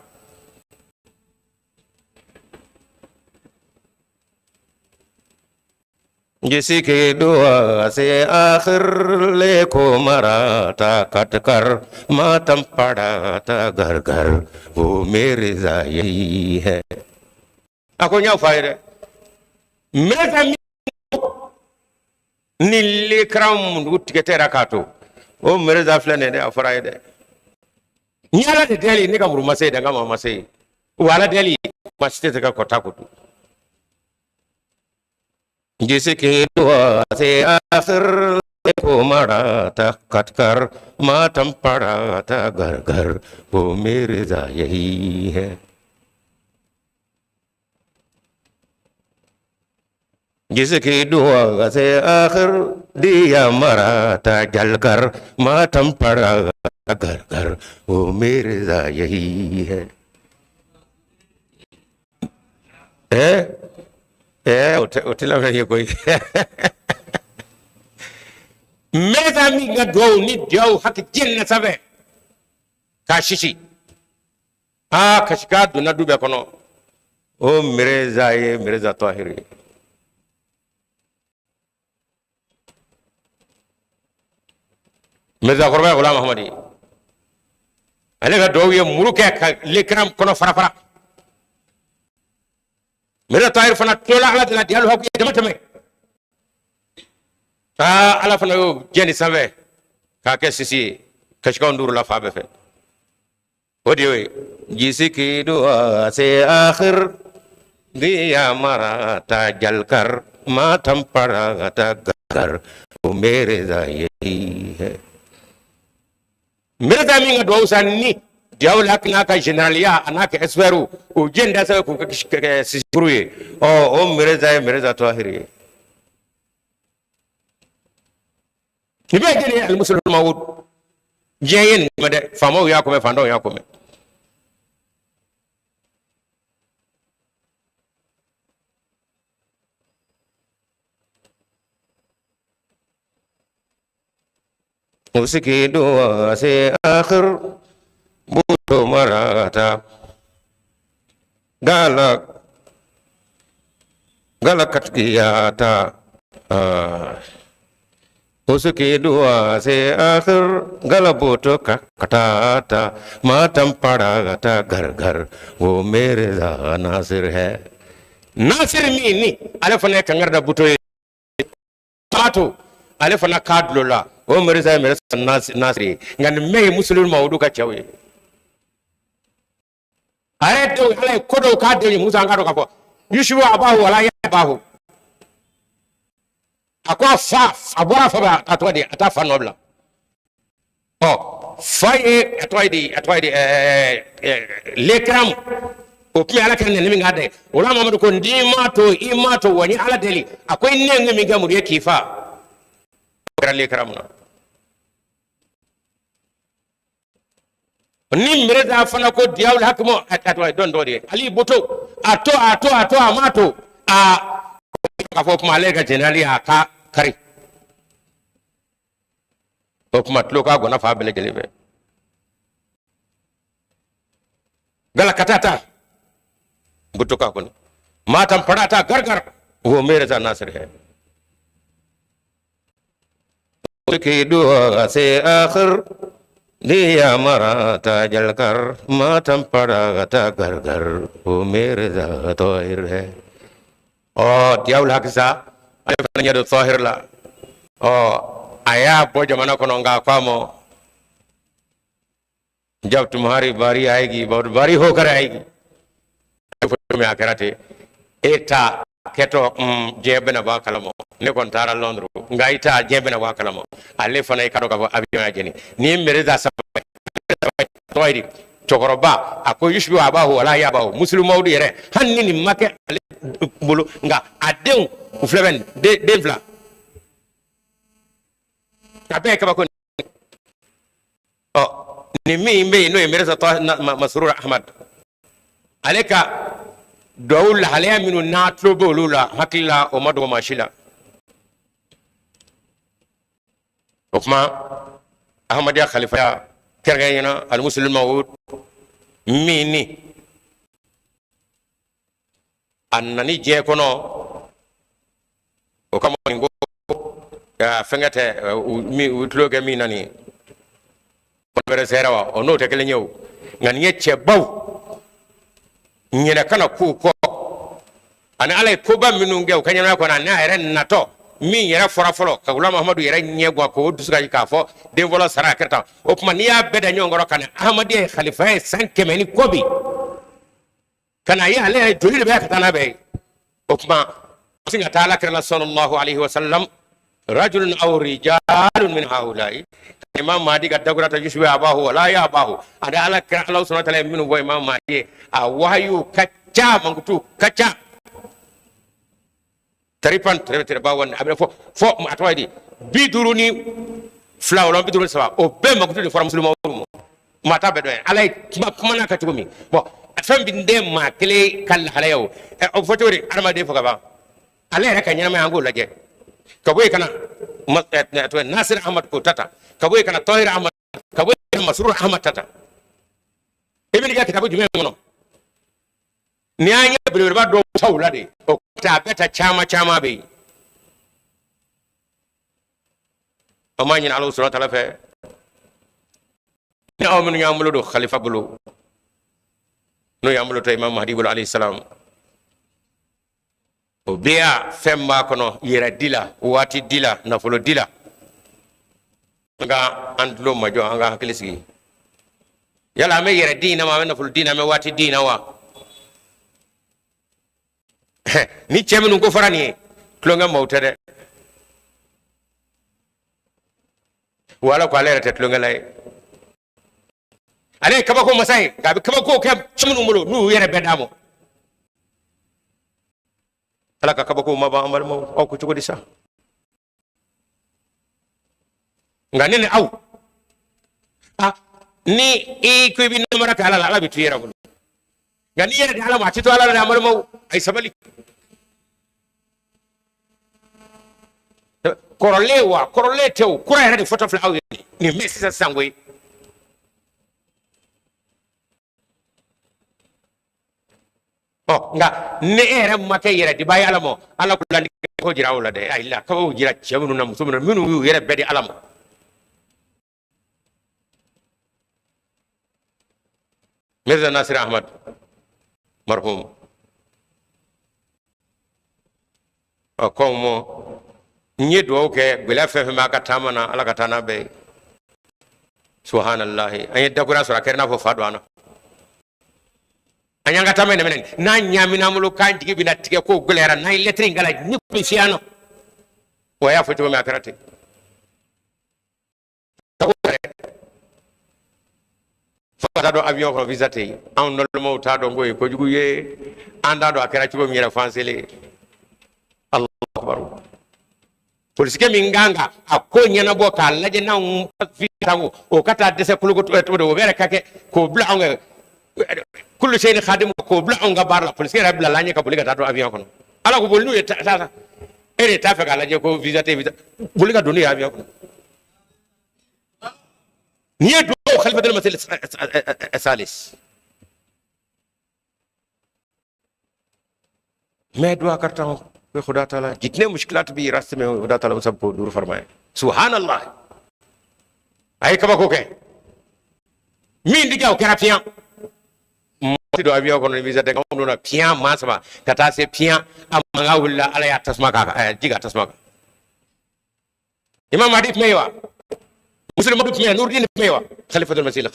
जिसकी दुआ से आखिर ले को मरा था कट कर मातम पड़ा था घर घर वो मिर्जा यही है a ko n y'a fɔ a ye dɛ mɛlɛkɛ min ni lekaran nugu tigɛ tɛ k'a to o mɛrɛza filɛ nin ye dɛ a fɔra a ye dɛ n ye ala de deli ne ka muru ma se yen dɛ n ka maa ma se yen wa ala deli maa si tɛ se ka kɔta ko dun जिसकी दुआ से आखिर को मरा था कटकर मातम पड़ा था घर घर वो मिर्जा यही है जिसकी दुआ से आखिर दिया मरा था जलकर मातम पड़ा घर घर वो मिर्जा यही है O tɛ lamɛn ye koyi mɛlɛkɛ min ka duwawu ni duwawu hakɛ diɲɛ na sanfɛ k'a sisi aa kasikan donna du bɛɛ kɔnɔ o mireza ye mireza tɔhiri ye mireza kɔrɔba ye gulam mahamadi ye ale ka duwawu ye muru kɛ ka lekiran kɔnɔ fara fara mirza tahir fana tola ala de la diyalu hakku ye dama tɛmɛ aa ala fana y'o jɛni sanfɛ k'a kɛ sisi ye kasikanw duuru la fan bɛɛ fɛ o de y'o ye जिसकी दुआ से आखिर दिया मरा था जलकर मातम पड़ा था घर वो मिर्जा यही है mirza min ka duwawu sa ni diyawu la n'a ka généraliya a n'a ka expert o jɛn da sɛbɛn k'o kɛ sisikuru ye ɔ o mirza ye mirza tɔhiri ye nin bɛɛ jɛni ye alimusulima wo diɲɛ ye nin mɛn dɛ faamaw y'a ko mɛn faantanw y'a ko mɛn उसकी दुआ से आखिर बूढ़ो मरा था गाला गला कट गया था उसकी दुआ से आखिर गला बोटो कटा था मातम पड़ा था घर घर वो मिर्जा नासिर है Nasir min ni ale fana ye kangari da buto ye to ale fana ka dulo la o mirza ye mirza nasiri ye nka nin bɛɛ ye musulima mawudu ka cɛw ye A yɛrɛ denw, Ala ye ko dɔw k'a denw ye. Musa, an k'a dɔn k'a fɔ yusufu abahu wala yabahu, a ko a fa, a bɔra a fa bɛ, a tɔgɔ di, a t'a fa nɔ bila. Ɔ, fa ye, a tɔgɔ ye di, a tɔgɔ ye di, lekram o tun bɛ Ala kɛ nɛni min k'a dɛ. O la Mamadu ko n'i m'a to, i m'a to wa, n ye Ala deli, a ko i nɛni min kɛ mun ye k'i fa, o kɛra lekram na. Ni Mirza fana ko diyawul hakimu, a tɔgɔ ye dɔn dɔ de ye Ali Boto, a to, a to, a to, a m'a to, a k'a fɔ kuma ale ka jɛnɛyali y'a ka kari. O kuma tulo k'a gɔnna fa bɛɛ lajɛlen fɛ gala katata Boto ka kɔni matam padata gargar wo Mirza Nasir है की दुआ से आखिर दिया मराता जलकर मातम पड़ा घर घर वो मेरे ताहिर है. Ɔ, diyawul hakisa, ale fana ɲɛ don Tahir la. Ɔ, a y'a bɔ jamana kɔnɔ, nka a ko a ma जब तुम्हारी बारी आएगी, बहुत बारी होकर आएगी. A kɛra ten, e ta kɛtɔ diɲɛ bɛna bɔ a kalama. Ne kɔni taara Londres, nka i ta diɲɛ bɛna bɔ a kalama. Ale fana, i ka dɔn k'a fɔ avion y'a jeni. Ni ye Mirza saba tɔgɔ ye di, cɛkɔrɔba, a ko yusufu abahu wala yabahu musulmaw yɛrɛ, hali ni nin ma kɛ ale bolo, nka a denw u filɛ bɛ nin den fila, a bɛɛ ye kabako. Ɔ, nin min bɛ yen, n'o ye Mirza Masrur Ahmad, ale ka duwawu lahalaya minnu n'a tulo bɛ olu la, hakili la, o ma dogo maa si la. O kuma Ahmadiyya khalifaya kɛrɛnkɛrɛnnenya alimusulima min ni a nani diɲɛ kɔnɔ, o kama nin ko fɛnkɛ tɛ min u tulo kɛ min na nin wɛrɛ sera wa, o n'o tɛ kelen ye o. Nka nin ye cɛbaw ɲinɛ kana k'u kɔ, ani Ala ye koba minnu kɛ u ka ɲɛnamaya kɔnɔ, ani a yɛrɛ natɔ min yɛrɛ fɔra fɔlɔ ka Gulamu Mahamadu yɛrɛ ɲɛ gan k'o dusu kasi k'a fɔ den fɔlɔ sara, a kɛra tan. O tuma n'i y'a bɛɛ da ɲɔgɔn kɔrɔ ka na Ahmadiyya ye khalifaya ye san 100 ni kɔ bi, ka na ye ale yɛrɛ joli de bɛ ka taa n'a bɛɛ ye. O tuma sin ka taa Ala kira la sallallahu alaihi wa sallam, rajulun aw rijalun min haula'i, Imam Mahdi ka dakura ta yusufu abahu wala ya abahu, ani Ala kira, Ala subhanahu wa ta'ala ye minnu fɔ Imam Mahdi ye, a wahayu ka ca, mankutu ka ca, taripan tɛrɛ tɛrɛ ba wani a bɛ fɔ fɔ a tɔgɔ ye di, 52 wala 53, o bɛɛ mankutu de fɔra musulmanw ma. Maa t'a bɛɛ dɔn ye. Ala ye kuma kumana ka cogo min, bɔn, fɛn bi den maa kelen ka lahalaya o o fɔ cogo di adamaden fɔ ka ban ale yɛrɛ ka ɲɛnamaya? An k'o lajɛ ka bɔ yen ka na Nasir Ahmad k'o ta ta, ka bɔ yen ka na Tahir Ahmad, ka bɔ yen ka na Masrur Ahmad ta ta. I bɛ n'i ka kitabu jumɛn kɔnɔ? Ni an ye belebeleba dɔw ta u la de, o ta a bɛɛ ta, caman caman bɛ yen. An b'a ɲini Ala subhanahu wa ta'ala fɛ, ni aw minnu y'an bolo don khalifa bolo, n'o y'an bolo to Imam Mahdi bolo alayhi salam, o bɛɛ fɛn b'a kɔnɔ, yɛrɛ di la, waati di la, nafolo di la. An ka an tulo majɔ, an ka hakili sigi. Yala an bɛ yɛrɛ di in na wa, an bɛ nafolo di in na, an bɛ waati di in na wa? Ni cɛ minnu ko fɔra nin ye, tulonkɛ maaw tɛ dɛ. Wala ko ale yɛrɛ tɛ tulonkɛla ye, ale ye kabako masa ye, nka a bɛ kabako kɛ cɛ minnu bolo n'u y'u yɛrɛ bɛɛ d'a ma. Ala ka kabako ma ban. An balimaw, aw ko cogo di sa? Nka ne ni aw, a ni i ko i bɛ namara kɛ Ala la, Ala bɛ to i yɛrɛ bolo. Nka n'i yɛrɛ di Ala ma, a tɛ to Ala la dɛ. An balimaw, a ye sabali. Kɔrɔlen wa, kɔrɔlen tɛ o, kura yɛrɛ de fɔtɔ filɛ aw ye nin mɛ sisan sisan koyi. Ɔ, nka ni e yɛrɛ ma kɛ yɛrɛ dibaa ye Ala ma, Ala ko latigɛ ko jira aw la dɛ. Ayi la kabaw jira cɛ minnu na, muso minnu na, minnu y'u yɛrɛ bɛɛ di Ala ma. Mirza Nasir Ahmad marhum, ɔ, kɔmi n ye dugawu kɛ, gɛlɛya fɛn fɛn b'a ka taama na, Ala ka taa n'a bɛɛ ye. Subhanallahi, an ye dakura sɔrɔ, a kɛra i n'a fɔ fa don an na. An y'an ka taama in minɛ n'a ɲaamina an bolo k'an jigi bɛna tigɛ ko gɛlɛyara n'an ye lɛtiri in kalan ni bɛ fiyɛ an na. Wa a y'a fɔ cogo min a kɛra ten. Fo ka taa don avion kɔnɔ, visa tɛ yen. Anw nɔlɔmaw t'a dɔn k'o ye kojugu ye, an t'a dɔn a kɛra cogo min yɛrɛ f'an selen. Alahu akibaru. Polisikɛ min kan ka a ko ɲɛnabɔ k'a lajɛ n'anw visa ko o ka taa dɛsɛ koloko cogo di, o bɛ yɛrɛ ka kɛ k'o bila anw ka kulu seyini khadimu k'o bila anw ka baara la. Polisikɛ yɛrɛ bilala an ɲɛ ka boli ka taa don avion kɔnɔ. Ala ko boli n'u ye, taa e de t'a fɛ k'a lajɛ ko visa tɛ, visa boli ka don n'u ye avion kɔnɔ. N'i ye dugawu khalifatul masih salis मैं दुआ करता हूँ कि खुदा ताला जितने मुश्किलात भी रास्ते में हो, खुदा ताला उन सबको दूर फरमाए। सुबहान अल्लाह। A ye kabako kɛ min diga o kɛra piyan mɔgɔ don avion kɔnɔ ni visa tɛ, anw donna piyan maa saba ka taa se piyan, a mankan wulila, Ala y'a tasuma k'a kan, ji k'a tasuma kan. Imam Mahdi tun bɛ yen wa? Muslim tun bɛ yen, Nurudin tun bɛ yen wa? Khalifatul Masih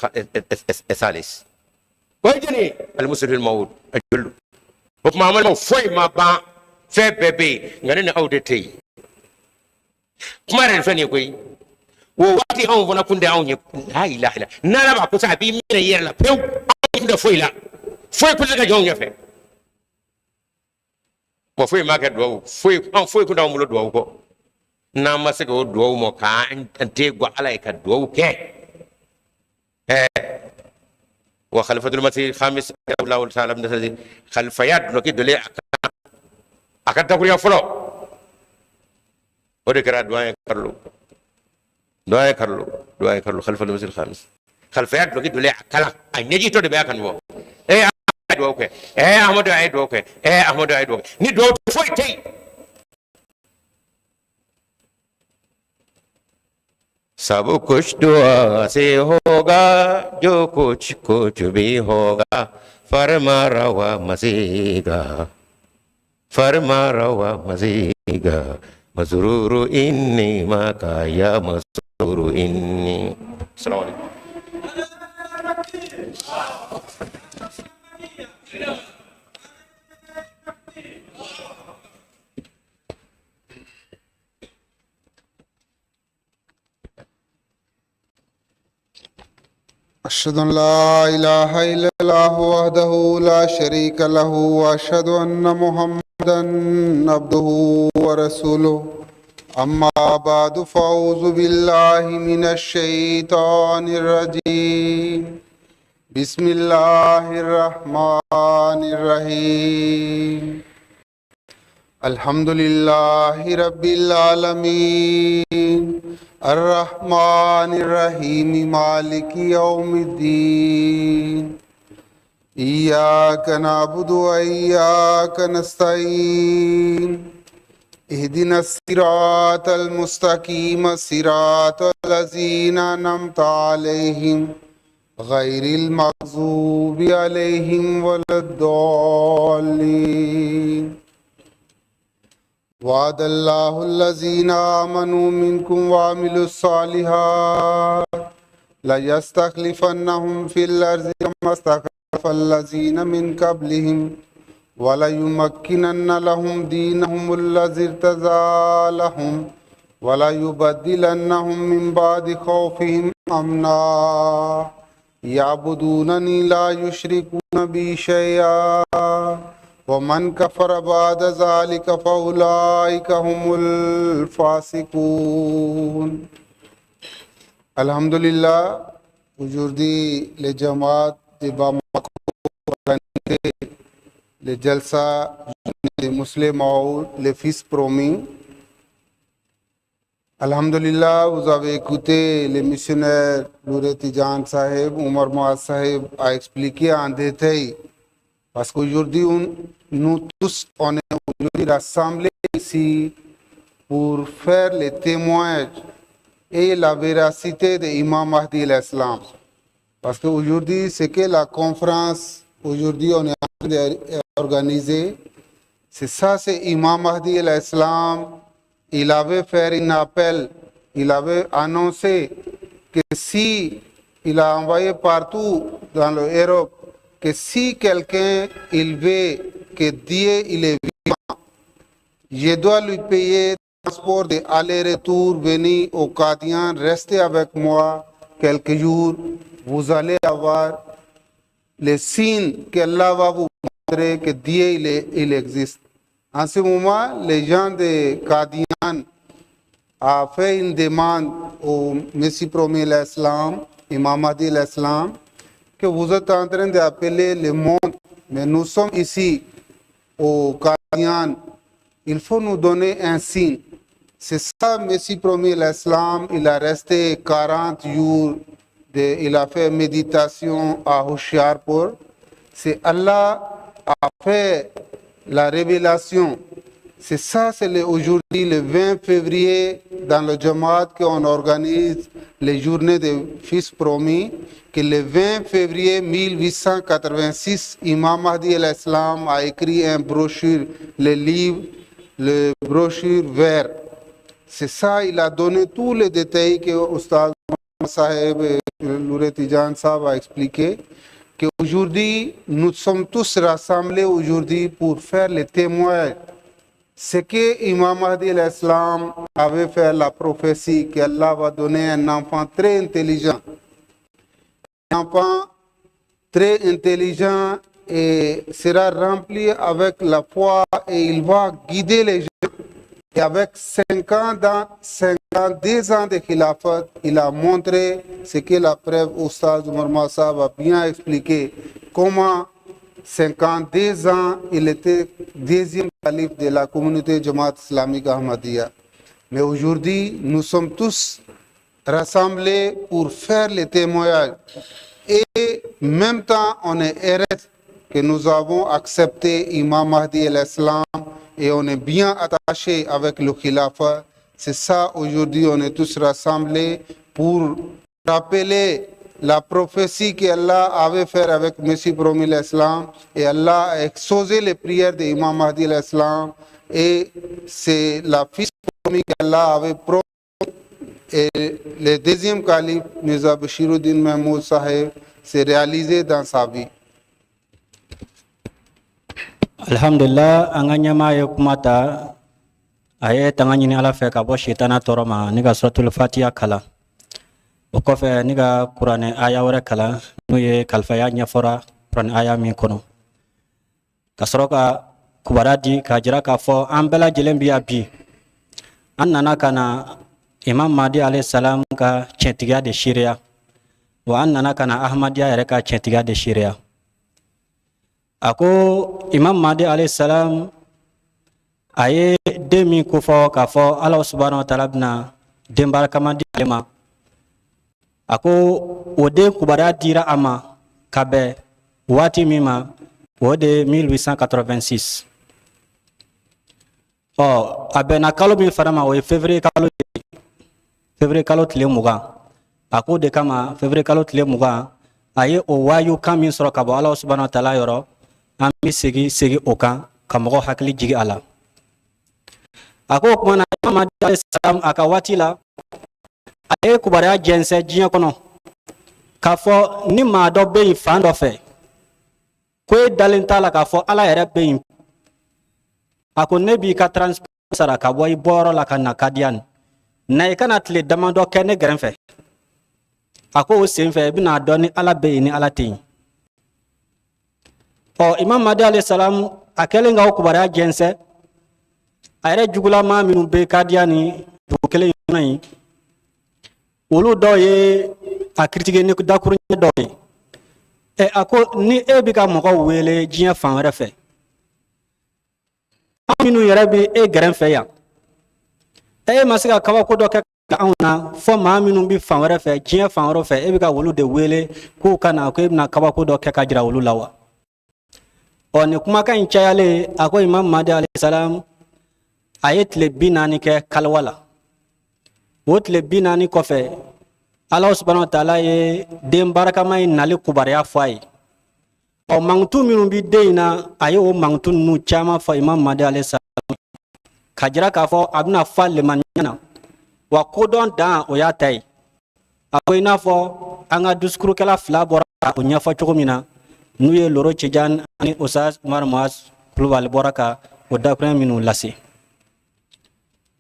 Salis o ye jɔnni ye? Al-Muslihul Mawud a joli don. O tuma an balimaw, foyi ma ban, fɛn bɛɛ bɛ yen, nka ne ni aw de tɛ yen. Kuma yɛrɛ de filɛ nin ye koyi. O waati anw fana kun tɛ anw ye. La ilaha illa n'Ala b'a ko sa, a b'i minɛ i yɛrɛ la pewu. Anw kun tɛ foyi la, foyi kun tɛ se ka jɔ anw ɲɛfɛ wa, foyi ma kɛ duwawu, foyi an foyi kun t'anw bolo duwawu kɔ. N'an ma se k'o duwawu mɔ k'an den gɔ Ala ye ka duwawu kɛ. Wa khalifatul masih khamis Allahu ta'ala min khalifaya dulɔki donnen a kan, a ka dakuruya fɔlɔ o de kɛra doyen Carlo, doyen Carlo, doyen Carlo, khalifatul masih khamis, khalifaya dulɔki donnen a kalan, a ɲɛjitɔ de bɛ a kan bɔ. A ye duwawu kɛ, Ahmadu a ye duwawu kɛ, Ahmadu a ye duwawu kɛ. Ni duwawu foyi tɛ yen. सब कुछ दुआ से होगा, जो कुछ कुछ भी होगा, फरमा रवा मसीगा, फरमा रवा मसीगा, मसरूर इन्नी माका या मसरूर इन्नी। अस्सलाम वालेकुम। أشهد أن لا إله إلا الله وحده لا شريك له وأشهد أن محمدا عبده ورسوله. أما بعد، فأعوذ بالله من الشيطان الرجيم. بسم الله الرحمن الرحيم. الحمد لله رب العالمين، الرحمن الرحيم، مالك يوم الدين. إياك نعبد وإياك نستعين. اهدنا الصراط المستقيم، صراط الذين أنعمت عليهم، غير المغضوب عليهم ولا الضالين. وعد الله الذين آمنوا منكم وعملوا الصالحات ليستخلفنهم في الأرض كما استخلف الذين من قبلهم وليمكنن لهم دينهم الذي ارتضى لهم وليبدلنهم من بعد خوفهم أمنا، يعبدونني لا يشركون بي شيئا، ومن كفر بعد ذلك فأولئك هم الفاسقون. Alhamdulillah, aujourd'hui, les Jamaat de Bamako organisé le Jalsa des Musleh Maud, les fils promis. Alhamdulillah, vous avez écouté le missionnaire Noure Tijan Sahib, Umar Muaz Sahib a expliqué en détail. Parce qu'aujourd'hui, nous tous, on est aujourd'hui rassemblés ici pour faire les témoignages et la véracité de Imam Mahdi al-Islam. Parce qu'aujourd'hui, c'est que la conférence, aujourd'hui, on est en train d'organiser, c'est ça, c'est Imam Mahdi al-Islam. Il avait fait un appel, il avait annoncé que si il a envoyé partout dans l'Europe que si quelqu'un il veut que Dieu il est vivant, je dois lui payer transport de aller-retour, venir au Qadian, rester avec moi quelques jours. Vous allez avoir les signes qu'Allah va vous montrer que Dieu il existe. En ce moment, les gens de Qadian a fait une demande au Messie promis l'Islam, Imam Mahdi l'Islam, que vous êtes en train d'appeler le monde, mais nous sommes ici au Qadian. Il faut nous donner un signe. C'est ça, Messie promis l'Islam, il a resté 40 jours, il a fait méditation à Hoshiarpur. C'est Allah a fait la révélation. C'est ça, c'est aujourd'hui le 20 février dans le Jamaat qu'on organise les journées des fils promis, que le 20 février 1886, Imam Mahdi al-Islam a écrit un brochure, le livre, le brochure vert. C'est ça, il a donné tous les détails que Ustad Saheb et Loure Tijan Saheb a expliqué, qu'aujourd'hui, nous sommes tous rassemblés aujourd'hui pour faire les témoins. Ce que Imam Mahdi al-Islam avait fait la prophétie qu'Allah va donner un enfant très intelligent. Un enfant très intelligent et sera rempli avec la foi et il va guider les gens. Et avec 52 ans de khilafat, il a montré ce que la preuve Oustaz Umar Sahab a bien expliqué, comment 52 ans, il était deuxième calife de la communauté Jamaat islamique Ahmadiyya. Mais aujourd'hui, nous sommes tous rassemblés pour faire les témoignages. Et en même temps, on est heureux que nous avons accepté Imam Mahdi al-Islam et on est bien attaché avec le Khilafah. C'est ça, aujourd'hui, on est tous rassemblés pour rappeler la prophétie qu'Allah avait faite avec Messie promis l'Islam, et Allah a exaucé les prières d'Imam Mahdi l'Islam, et c'est la fils promis qu'Allah avait promis. Et le deuxième calife, Mirza Bashiruddin Mahmoud Sahib, s'est réalisé dans sa vie. Alhamdulillah, an ka ɲɛmaa ye kuma ta, a ye tanga ɲini Ala fɛ ka bɔ sitana tɔɔrɔ ma ni ka suratul fatiya kalan. O kɔfɛ ni ka kuranɛ aya wɛrɛ kalan, n'o ye kalifaya ɲɛfɔra kuranɛ aya min kɔnɔ, ka sɔrɔ ka kubara di k'a jira k'a fɔ an bɛɛ lajɛlen bi yan bi, an nana ka na Imam Mahdi alayhi salam ka tiɲɛtigiya de seereya, wa an nana ka na Ahmadiyya yɛrɛ ka tiɲɛtigiya de seereya. A ko Imam Mahdi alayhi salam a ye den min kofɔ k'a fɔ Ala subahana wa taala bɛna den barikama di ale ma, a ko o den kibaruya dira a ma ka bɛn waati min ma, o de ye 1886. Ɔ a bɛnna kalo min fana ma, o ye février kalo ye, février kalo tile 20. A ko de kama février kalo tile 20, a ye o wayu kan min sɔrɔ ka bɔ Ala subahana wa taala yɔrɔ, an bɛ segin o kan ka mɔgɔw hakili jigin a la. A ko o tuma na, Imam Mahdi alayhi salam a ka waati la, a ye kibaruya jɛnsɛn diɲɛ kɔnɔ k'a fɔ ni maa dɔ bɛ yen fan dɔ fɛ ko e dalen t'a la k'a fɔ Ala yɛrɛ bɛ yen, a ko ne b'i ka transport sara ka bɔ i bɔyɔrɔ la ka na Kadiyan na, i kana tile damadɔ kɛ ne gɛrɛfɛ. A ko o sen fɛ, i bɛna dɔn ni Ala bɛ yen ni Ala tɛ yen. Ɔ Imam Mahdi alayhi salam a kɛlen ka o kibaruya jɛnsɛn, a yɛrɛ jugulama minnu bɛ Kadiya ni dugu kelen in kɔnɔ yen, olu dɔw ye a critiquer ni dakuruɲɛ dɔw ye. Ɛ a ko ni e bɛ ka mɔgɔw wele diɲɛ fan wɛrɛ fɛ, anw minnu yɛrɛ bɛ e gɛrɛfɛ yan, e ma se ka kabako dɔ kɛ ka anw na, fɔ maa minnu bɛ fan wɛrɛ fɛ, diɲɛ fan wɛrɛ fɛ, e bɛ ka olu de wele k'u ka na, ko e bɛna kabako dɔ kɛ ka jira olu la wa? Ɔ nin kumakan in cayalen, a ko Imam Mahdi alayhi salam a ye tile 40 kɛ kaliwa la. O tile 40 kɔfɛ, Ala subahana wa taala ye den barakama in nali kibaruya fɔ a ye. Ɔ mankutu minnu bɛ den in na, a ye o mankutu ninnu caman fɔ Imam Mahdi alayhi salam ka jira k'a fɔ a bɛna fa limaniya na, wa kodɔn dan o y'a ta ye. A ko i n'a fɔ an ka dusukɛla fila bɔra o ɲɛfɔ cogo min na, N'u ye Loro Tijan ani Ustaz Umar Muaz Kulubali bɔra ka o dakuruɲɛ minnu lase.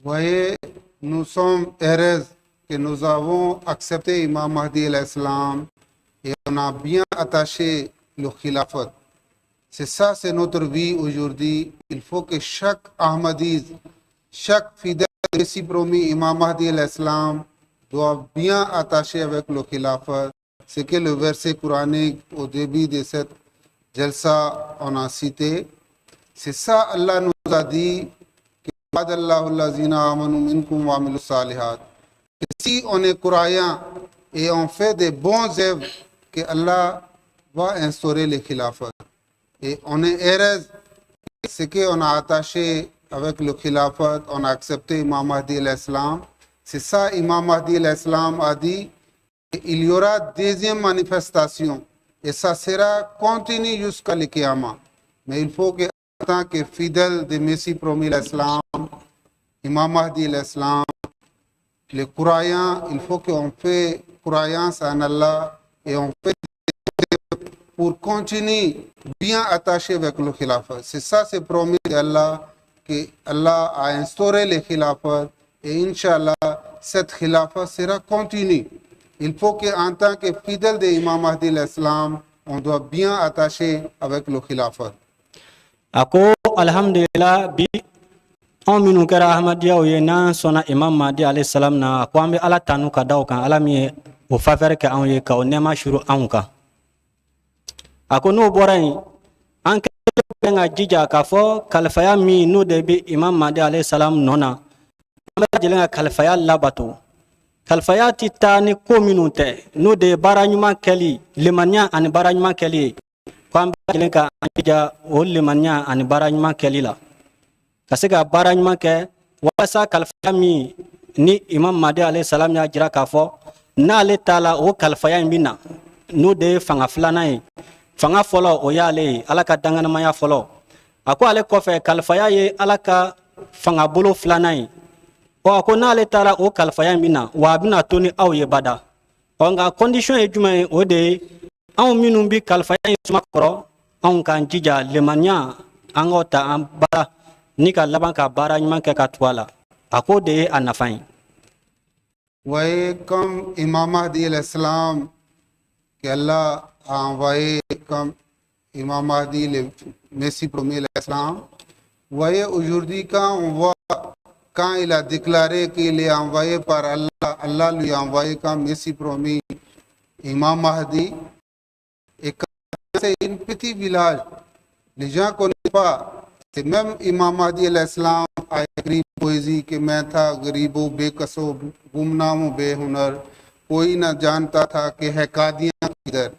Voyez, nous sommes heureux que nous avons accepté Imam Mahdi alayhi salam et on a bien attaché le khilafat. C'est ça, c'est notre vie aujourd'hui. Il faut que chaque Ahmadis, chaque fidèle Messie promis Imam Mahdi alayhi salam doit bien attacher avec le khilafat. Ce que le verset coranique au début de cette jalsa on a cité. C'est ça, Allah nous a dit que منكم وعملوا الصالحات. Si on est croyant et on fait des bons œuvres, que Allah va instaurer le khilafat. Et on est heureux, ce qu'on a attaché avec le khilafat, on a accepté Imam Mahdi alayhi salam. C'est ça, Imam Mahdi alayhi salam a dit, il y aura deuxième manifestation et ça sera continu jusqu'à le Qiyamah. Mais il faut que, en tant que fidèle de Messie promis alayhi salam, Imam Mahdi alayhi salam, les croyants, il faut qu'on fait croyance en Allah et on fait pour continuer bien attaché avec le khilafat. C'est ça, c'est promis d'Allah, que Allah a instauré le khilafat et Inch'Allah, cette khilafat sera continue. Il faut qu'en tant que fidèle de Imam Mahdi alayhi salam, on doit bien attacher avec le khilafat. A ko alhamdulillah, bi anw minnu kɛra ahmadiyaw ye, n'an sɔnna Imam Mahdi alayhi salam na, a ko an bɛ Ala tanu ka da o kan, Ala min ye o faveur kɛ anw ye ka o nɛɛma suru anw kan. A ko n'o bɔra yen, an kɛlen ka jija k'a fɔ kalifaya min n'o de bɛ Imam Mahdi alayhi salam nɔ na, an bɛɛ lajɛlen ka kalifaya labato. Kalifaya ti taa ni ko minnu tɛ, n'o de ye baara ɲuman kɛli, limaniya ani baara ɲuman kɛli ye, ko an bɛɛ lajɛlen ka an jija o limaniya ani baara ɲuman kɛli la, ka se ka baara ɲuman kɛ walasa kalifaya min ni Imam Mahdi alayhi salam y'a jira k'a fɔ n'ale t'a la, o kalifaya in bɛ na, n'o de ye fanga filanan ye. Fanga fɔlɔ, o y'ale ye, Ala ka danganamaya fɔlɔ. A ko ale kɔfɛ, kalifaya ye Ala ka fanga bolo filanan ye. Ɔ, a ko n'ale taara, o kalifaya in bɛ na wa, a bɛna to ni aw ye bada. Ɔ, nka condition ye jumɛn ye? O de ye anw minnu bɛ kalifaya in suma kɔrɔ, anw k'an jija lemaniya, an k'o ta an bara ni ka laban ka baara ɲuman kɛ ka tugu a la. A k'o de ye a nafa ye. Voyez, comme Imam Mahdi alayhi salam, qu'Allah a envoyé comme Imam Mahdi, le Messie promis alayhi salam. Voyez, aujourd'hui, quand on voit, quand il a déclaré qu'il est envoyé par Allah, Allah lui a envoyé comme Messie promis Imam Mahdi, et quand c'est un petit village, les gens ne connaissent pas. C'est même Imam Mahdi alayhi salam a écrit poésie कि मैं था गरीबो बेकसो गुमनाम बेहुनर, कोई न जानता था कि है कादियां किधर।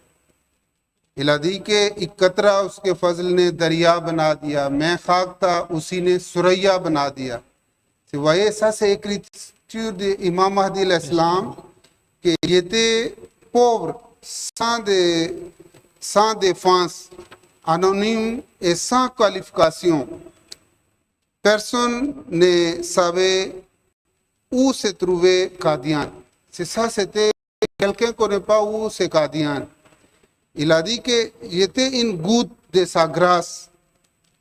Il a dit कि एक कतरा उसके फजल ने दरिया बना दिया, मैं खाक था, उसी ने सुरैया बना दिया। C'est, voyez, ça c'est écriture de Imam Mahdi alayhi salam, qu'il était pauvre, sans défense, anonyme et sans qualification. Personne ne savait où se trouvait Kadian. C'est ça, c'était quelqu'un ne connaît pas où c'est Kadian. Il a dit que j'étais une goutte de sa grâce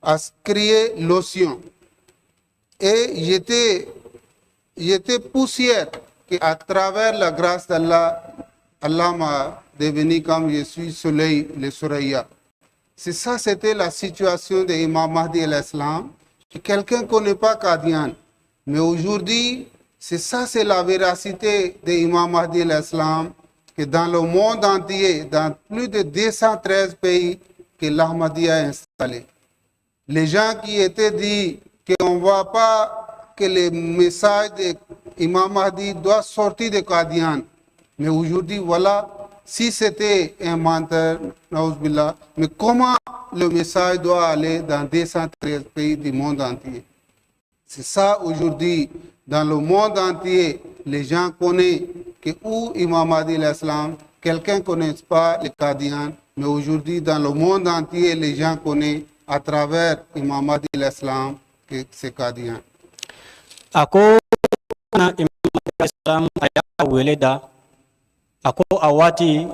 à créer l'océan. Et j'étais poussière qu'à travers la grâce d'Allah, Allah m'a devenu comme je suis soleil, le Suraya. C'est ça, c'était la situation de Imam Mahdi alayhi salam. Quelqu'un ne connaît pas Kadian. Mais aujourd'hui, c'est ça, c'est la véracité de Imam Mahdi alayhi salam, que dans le monde entier, dans plus de 213 pays que l'Ahmadiyya a installé. Les gens qui étaient dit qu'on ne voit pas que le message de Imam Mahdi doit sortir de Kadian. Mais aujourd'hui, voilà, si c'était un menteur, billah, mais comment le message doit aller dans 213 pays du monde entier? C'est ça aujourd'hui, dans le monde entier, les gens connaissent que où Imam Mahdi l'Islam, quelqu'un ne connaît pas le Kadian, mais aujourd'hui, dans le monde entier, les gens connaissent à travers Imam Mahdi l'Islam que c'est Kadian. A ko na Imam salam a y'a wele da, a ko a waati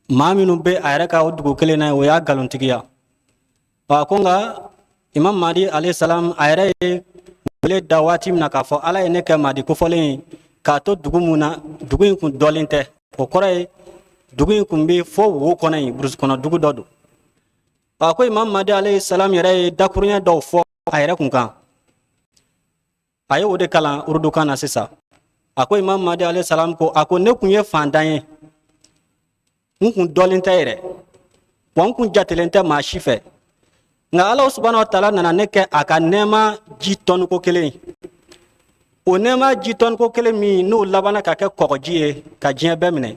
Maa minnu bɛ a yɛrɛ ka o dugu kelen na, o y'a nkalontigiya. A ko nka Imam Mahdi alayhi salam, a yɛrɛ ye wele da waati min na k'a fɔ Ala ye ne kɛ Mahdi kofɔlen ye k'a to dugu mun na, dugu in kun dɔlen tɛ. O kɔrɔ ye, dugu in kun bɛ fo wo kɔnɔ yen, burusi kɔnɔ dugu dɔ don. A ko Imam Mahdi alayhi salam yɛrɛ ye dakuruɲɛ dɔw fɔ a yɛrɛ kun kan. A ye o de kalan urudukan na sisan. A ko Imam Mahdi alayhi salam ko, a ko ne kun ye fantan ye, n kun dɔlen tɛ yɛrɛ wa, n kun jatelen tɛ maa si fɛ. Nka Ala subahana wa taala nana ne kɛ a ka nɛɛma ji tɔniko kelen ye. O nɛɛma ji tɔniko kelen min, n'o labanna ka kɛ kɔgɔji ye ka diɲɛ bɛɛ minɛ,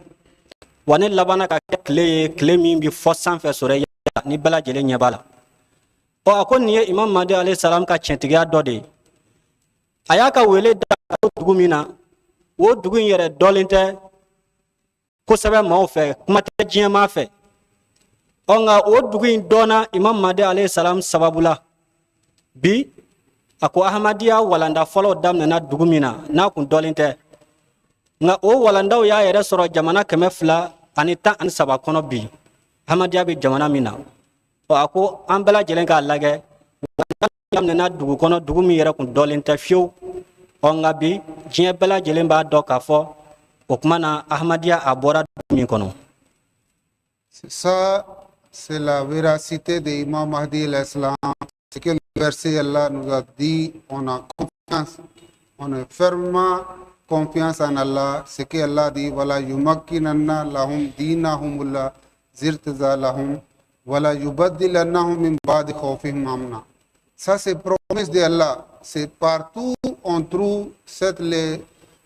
wa ne labanna ka kɛ tile ye, tile min bɛ fɔ sanfɛ sɔrɔ ni bɛɛ lajɛlen ɲɛ b'a la. Ɔ, a ko nin ye Imam Mahdi alayhi salam ka tiɲɛtigiya dɔ de ye. A y'a ka wele da dugu min na, o dugu in yɛrɛ dɔlen tɛ kosɛbɛ maaw fɛ, kuma tɛ diɲɛmaa fɛ. Ɔ, nka o dugu in dɔnna Imam Mahdi alayhi salam sababu la bi. A ko Ahmadiyya walanda fɔlɔw daminɛna dugu min na, n'a kun dɔlen tɛ, nka o walandaw y'a yɛrɛ sɔrɔ jamana 213 kɔnɔ bi, Ahmadiyya bɛ jamana min na. Ɔ, a ko an bɛɛ lajɛlen k'a lajɛ, daminɛna dugu kɔnɔ, dugu min yɛrɛ kun dɔlen tɛ fiyewu. Ɔ, nka bi diɲɛ bɛɛ lajɛlen b'a dɔn k'a fɔ o tuma na Ahmadiyya a bɔra dugu min kɔnɔ. Ça, c'est la véracité de Imam Mahdi l'Islam. Ce que le verset Allah nous a dit, on a confiance, on est fermement confiance en Allah. Ce que Allah dit, voilà, يمكنن لهم دينهم الذي ارتضى لهم وليبدلنهم من بعد خوفهم أمنا. Ça, c'est promesse de Allah. C'est partout on trouve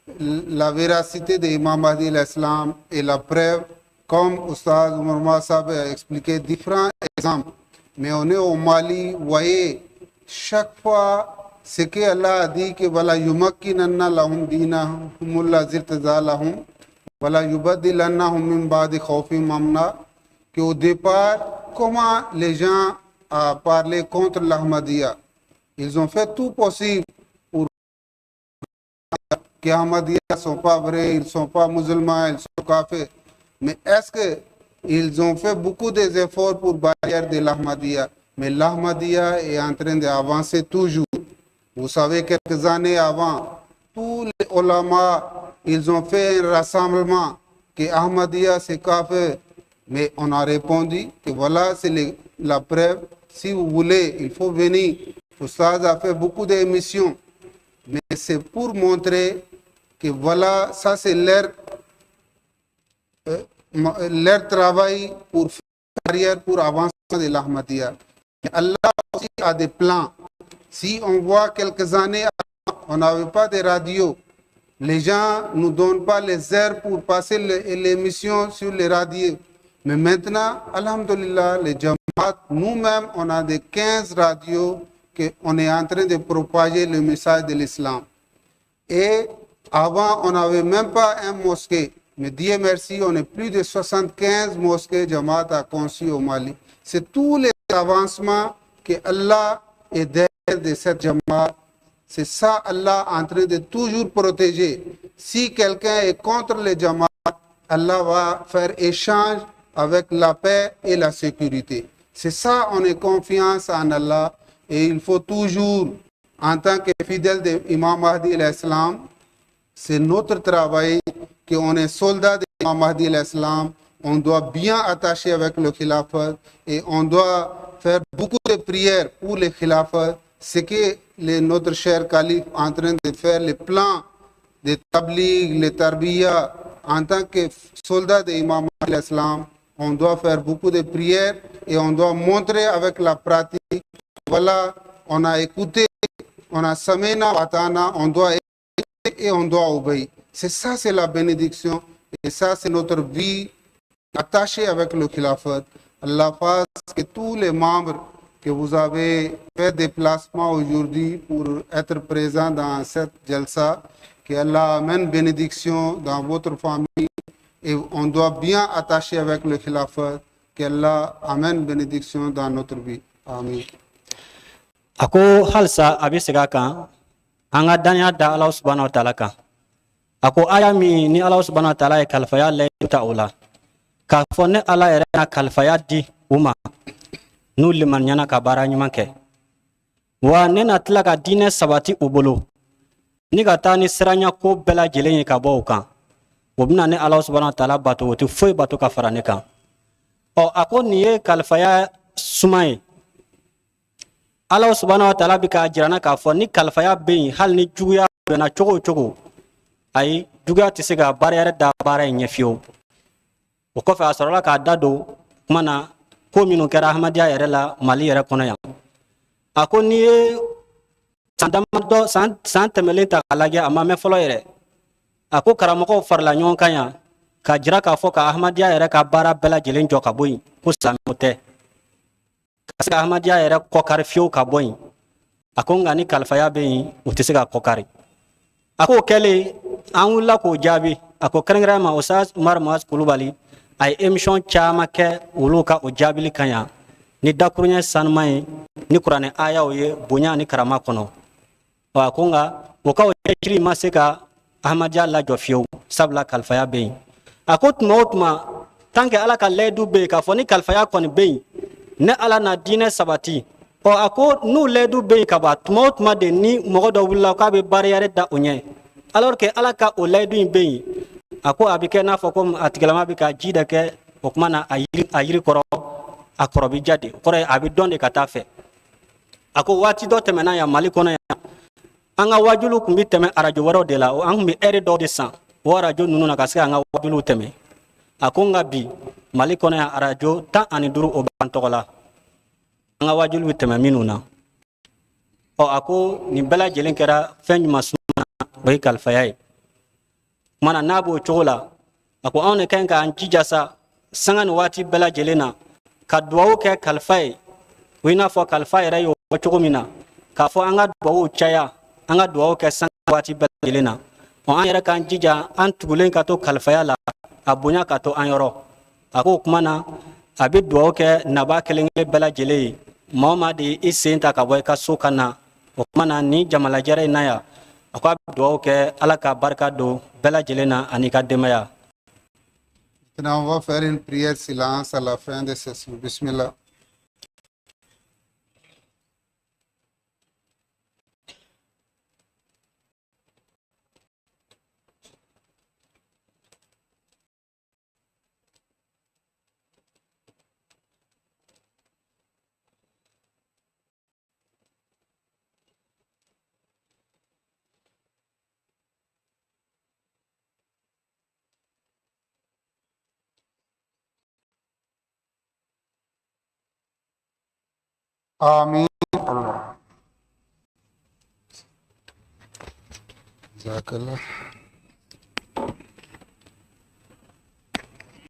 la véracité de Imam Mahdi l'Islam et la preuve, comme Oustaz Umar Saab a expliqué différents exemples. Mais on est au Mali, vous voyez, chaque fois, ce que Allah a dit que voilà, يمكنن لهم دينهم الذي ارتضى لهم وليبدلنهم من بعد خوفهم أمنا, qu'au départ, comment les gens ont parlé contre l'Ahmadiyya. Ils ont fait tout possible pour que Ahmadiyya ne sont pas vrais, ils ne sont pas musulmans, ils sont kafirs. Mais est-ce qu'ils ont fait beaucoup d'efforts pour barrière de l'Ahmadiyya? Mais l'Ahmadiyya est en train d'avancer toujours. Vous savez, quelques années avant, tous les ulama, ils ont fait un rassemblement que Ahmadiyya c'est kafir. Mais on a répondu que voilà, c'est la preuve. Si vous voulez, il faut venir. Oustaz a fait beaucoup d'émissions. Mais c'est pour montrer que voilà, ça c'est leur travail pour faire carrière, pour avancer de l'Ahmadiyya. Allah aussi a des plans. Si on voit quelques années, on n'avait pas de radio. Les gens ne nous donnent pas les heures pour passer l'émission sur les radios. Mais maintenant, alhamdulillah, les Jamaat, nous-mêmes, on a des 15 radios qu'on est en train de propager le message de l'islam. Et avant, on n'avait même pas un mosquée. Mais Dieu merci, on est plus de 75 mosquées Jamaat a conçues au Mali. C'est tous les avancements que Allah est derrière de cette Jamaat. C'est ça, Allah en train de toujours protéger. Si quelqu'un est contre les Jamaat, Allah va faire échange avec la paix et la sécurité. C'est ça, on est confiance en Allah et il faut toujours, en tant que fidèle de Imam Mahdi l'Islam, c'est notre travail qu'on est soldat de Imam Mahdi l'Islam, on doit bien attacher avec le Khilafat et on doit faire beaucoup de prières pour le Khilafat. Ce que notre cher calife est en train de faire, les plans de tabligh, les tarbiya, en tant que soldat de Imam Mahdi l'Islam, on doit faire beaucoup de prières et on doit montrer avec la pratique. Voilà, on a écouté, on a سمعنا وأطعنا, on doit écouter et on doit obéir. C'est ça, c'est la bénédiction. Et ça, c'est notre vie attachée avec le Khilafat. Allah fasse que tous les membres que vous avez fait déplacement aujourd'hui pour être présents dans cette jalsa, que Allah amène bénédiction dans votre famille et on doit bien attacher avec le Khilafat, qu'Allah amène bénédiction dans notre vie. Amin. A ko halisa a bɛ segin a kan, an ka dannaya da Ala subahana wa taala kan. A ko aya min ni Ala subahana wa taala ye kalifaya layidu ta o la. K'a fɔ ne Ala yɛrɛ na kalifaya di u ma n'u limaniyana ka baara ɲuman kɛ, wa ne na tila ka diinɛ sabati u bolo ni ka taa ni siranya ko bɛɛ lajɛlen ye ka bɔ u kan. O bɛna ne Ala subahana wa taala bato, o tɛ foyi bato ka fara ne kan. Ɔ, a ko nin ye kalifaya suma ye. Ala subahana wa taala bɛ k'a jira an na k'a fɔ ni kalifaya bɛ yen, hali ni juguya bɛnna cogo o cogo, ayi, juguya tɛ se ka barrière da baara in ɲɛ fiyewu. O kɔfɛ, a sɔrɔla k'a da don kuma na, ko minnu kɛra Ahmadiyya yɛrɛ la Mali yɛrɛ kɔnɔ yan. A ko n'i ye san damadɔ, san tɛmɛlen ta k'a lajɛ, a ma mɛn fɔlɔ yɛrɛ, a ko karamɔgɔw farala ɲɔgɔn kan yan ka jira k'a fɔ ka Ahmadiyya yɛrɛ ka baara bɛɛ lajɛlen jɔ ka bɔ yen, ko silamɛw tɛ ka se ka Ahmadiyya yɛrɛ kɔkari fiyewu ka bɔ yen. A ko nka ni kalifaya bɛ yen, u tɛ se ka kɔkari. A k'o kɛlen, an wulila k'o jaabi. A ko kɛrɛnkɛrɛn ma, Ustaz Umar Muaz Kulubali, a ye émission caman kɛ olu ka o jaabili kan yan ni dakuruɲɛ sanuman ye, ni kuranɛ ayaw ye bonya ni karama kɔnɔ. A ko nka o ka o cɛsiri ma se ka Ahmadiyya lajɔ fiyewu, sabula kalifaya bɛ yen. A ko tuma o tuma, tant que Ala ka layidu bɛ yen k'a fɔ ni kalifaya kɔni bɛ yen, ne Ala na diinɛ sabati. Ɔ, a ko n'u layidu bɛ yen ka ban, tuma o tuma de ni mɔgɔ dɔ wulila k'a bɛ barrière da o ɲɛ, alors que Ala ka o layidu in bɛ yen, a ko a bɛ kɛ n'a fɔ ko a tigilama bɛ ka ji de kɛ o tuma na a yiri kɔrɔ, a kɔrɔ bɛ ja de, o kɔrɔ ye a bɛ dɔn de ka taa fɛ. A ko waati dɔ tɛmɛna yan Mali kɔnɔ yan, an ka wajuliw tun bɛ tɛmɛ arajo wɛrɛw de la. An tun bɛ ɛri dɔw de san o arajo ninnu na ka se k'an ka wajuliw tɛmɛ. A ko nka bi, Mali kɔnɔ yan, arajo 15, o b'an tɔgɔ la, an ka wajuliw bɛ tɛmɛ minnu na. Ɔ, a ko nin bɛɛ lajɛlen kɛra fɛn jumɛn suma? O ye kalifaya ye. Kumana n'a b'o cogo la, a ko anw de ka ɲi k'an jija sa sanga ni waati bɛɛ lajɛlen na ka duwawu kɛ kalifa ye, o i n'a fɔ kalifa yɛrɛ y'o fɔ cogo min na, k'a fɔ an ka duwawuw caya, an ka duwawu kɛ sanga ni waati bɛɛ lajɛlen na. Ɔ, an yɛrɛ k'an jija an tugulen ka to kalifaya la, a bonya ka to an yɔrɔ. A ko o kuma na, a bɛ duwawu kɛ naba kelen kelen bɛɛ lajɛlen ye, maa o maa de ye i sen ta ka bɔ i ka so ka na o kuma na ni jamalajɛrɛ in na yan. A ko a bɛ duwawu kɛ Ala ka barika don bɛɛ lajɛlen na ani ka denbaya. Maintenant, on va faire une prière silence à la fin de session. Bismillah. آمين. الله. جزاك الله.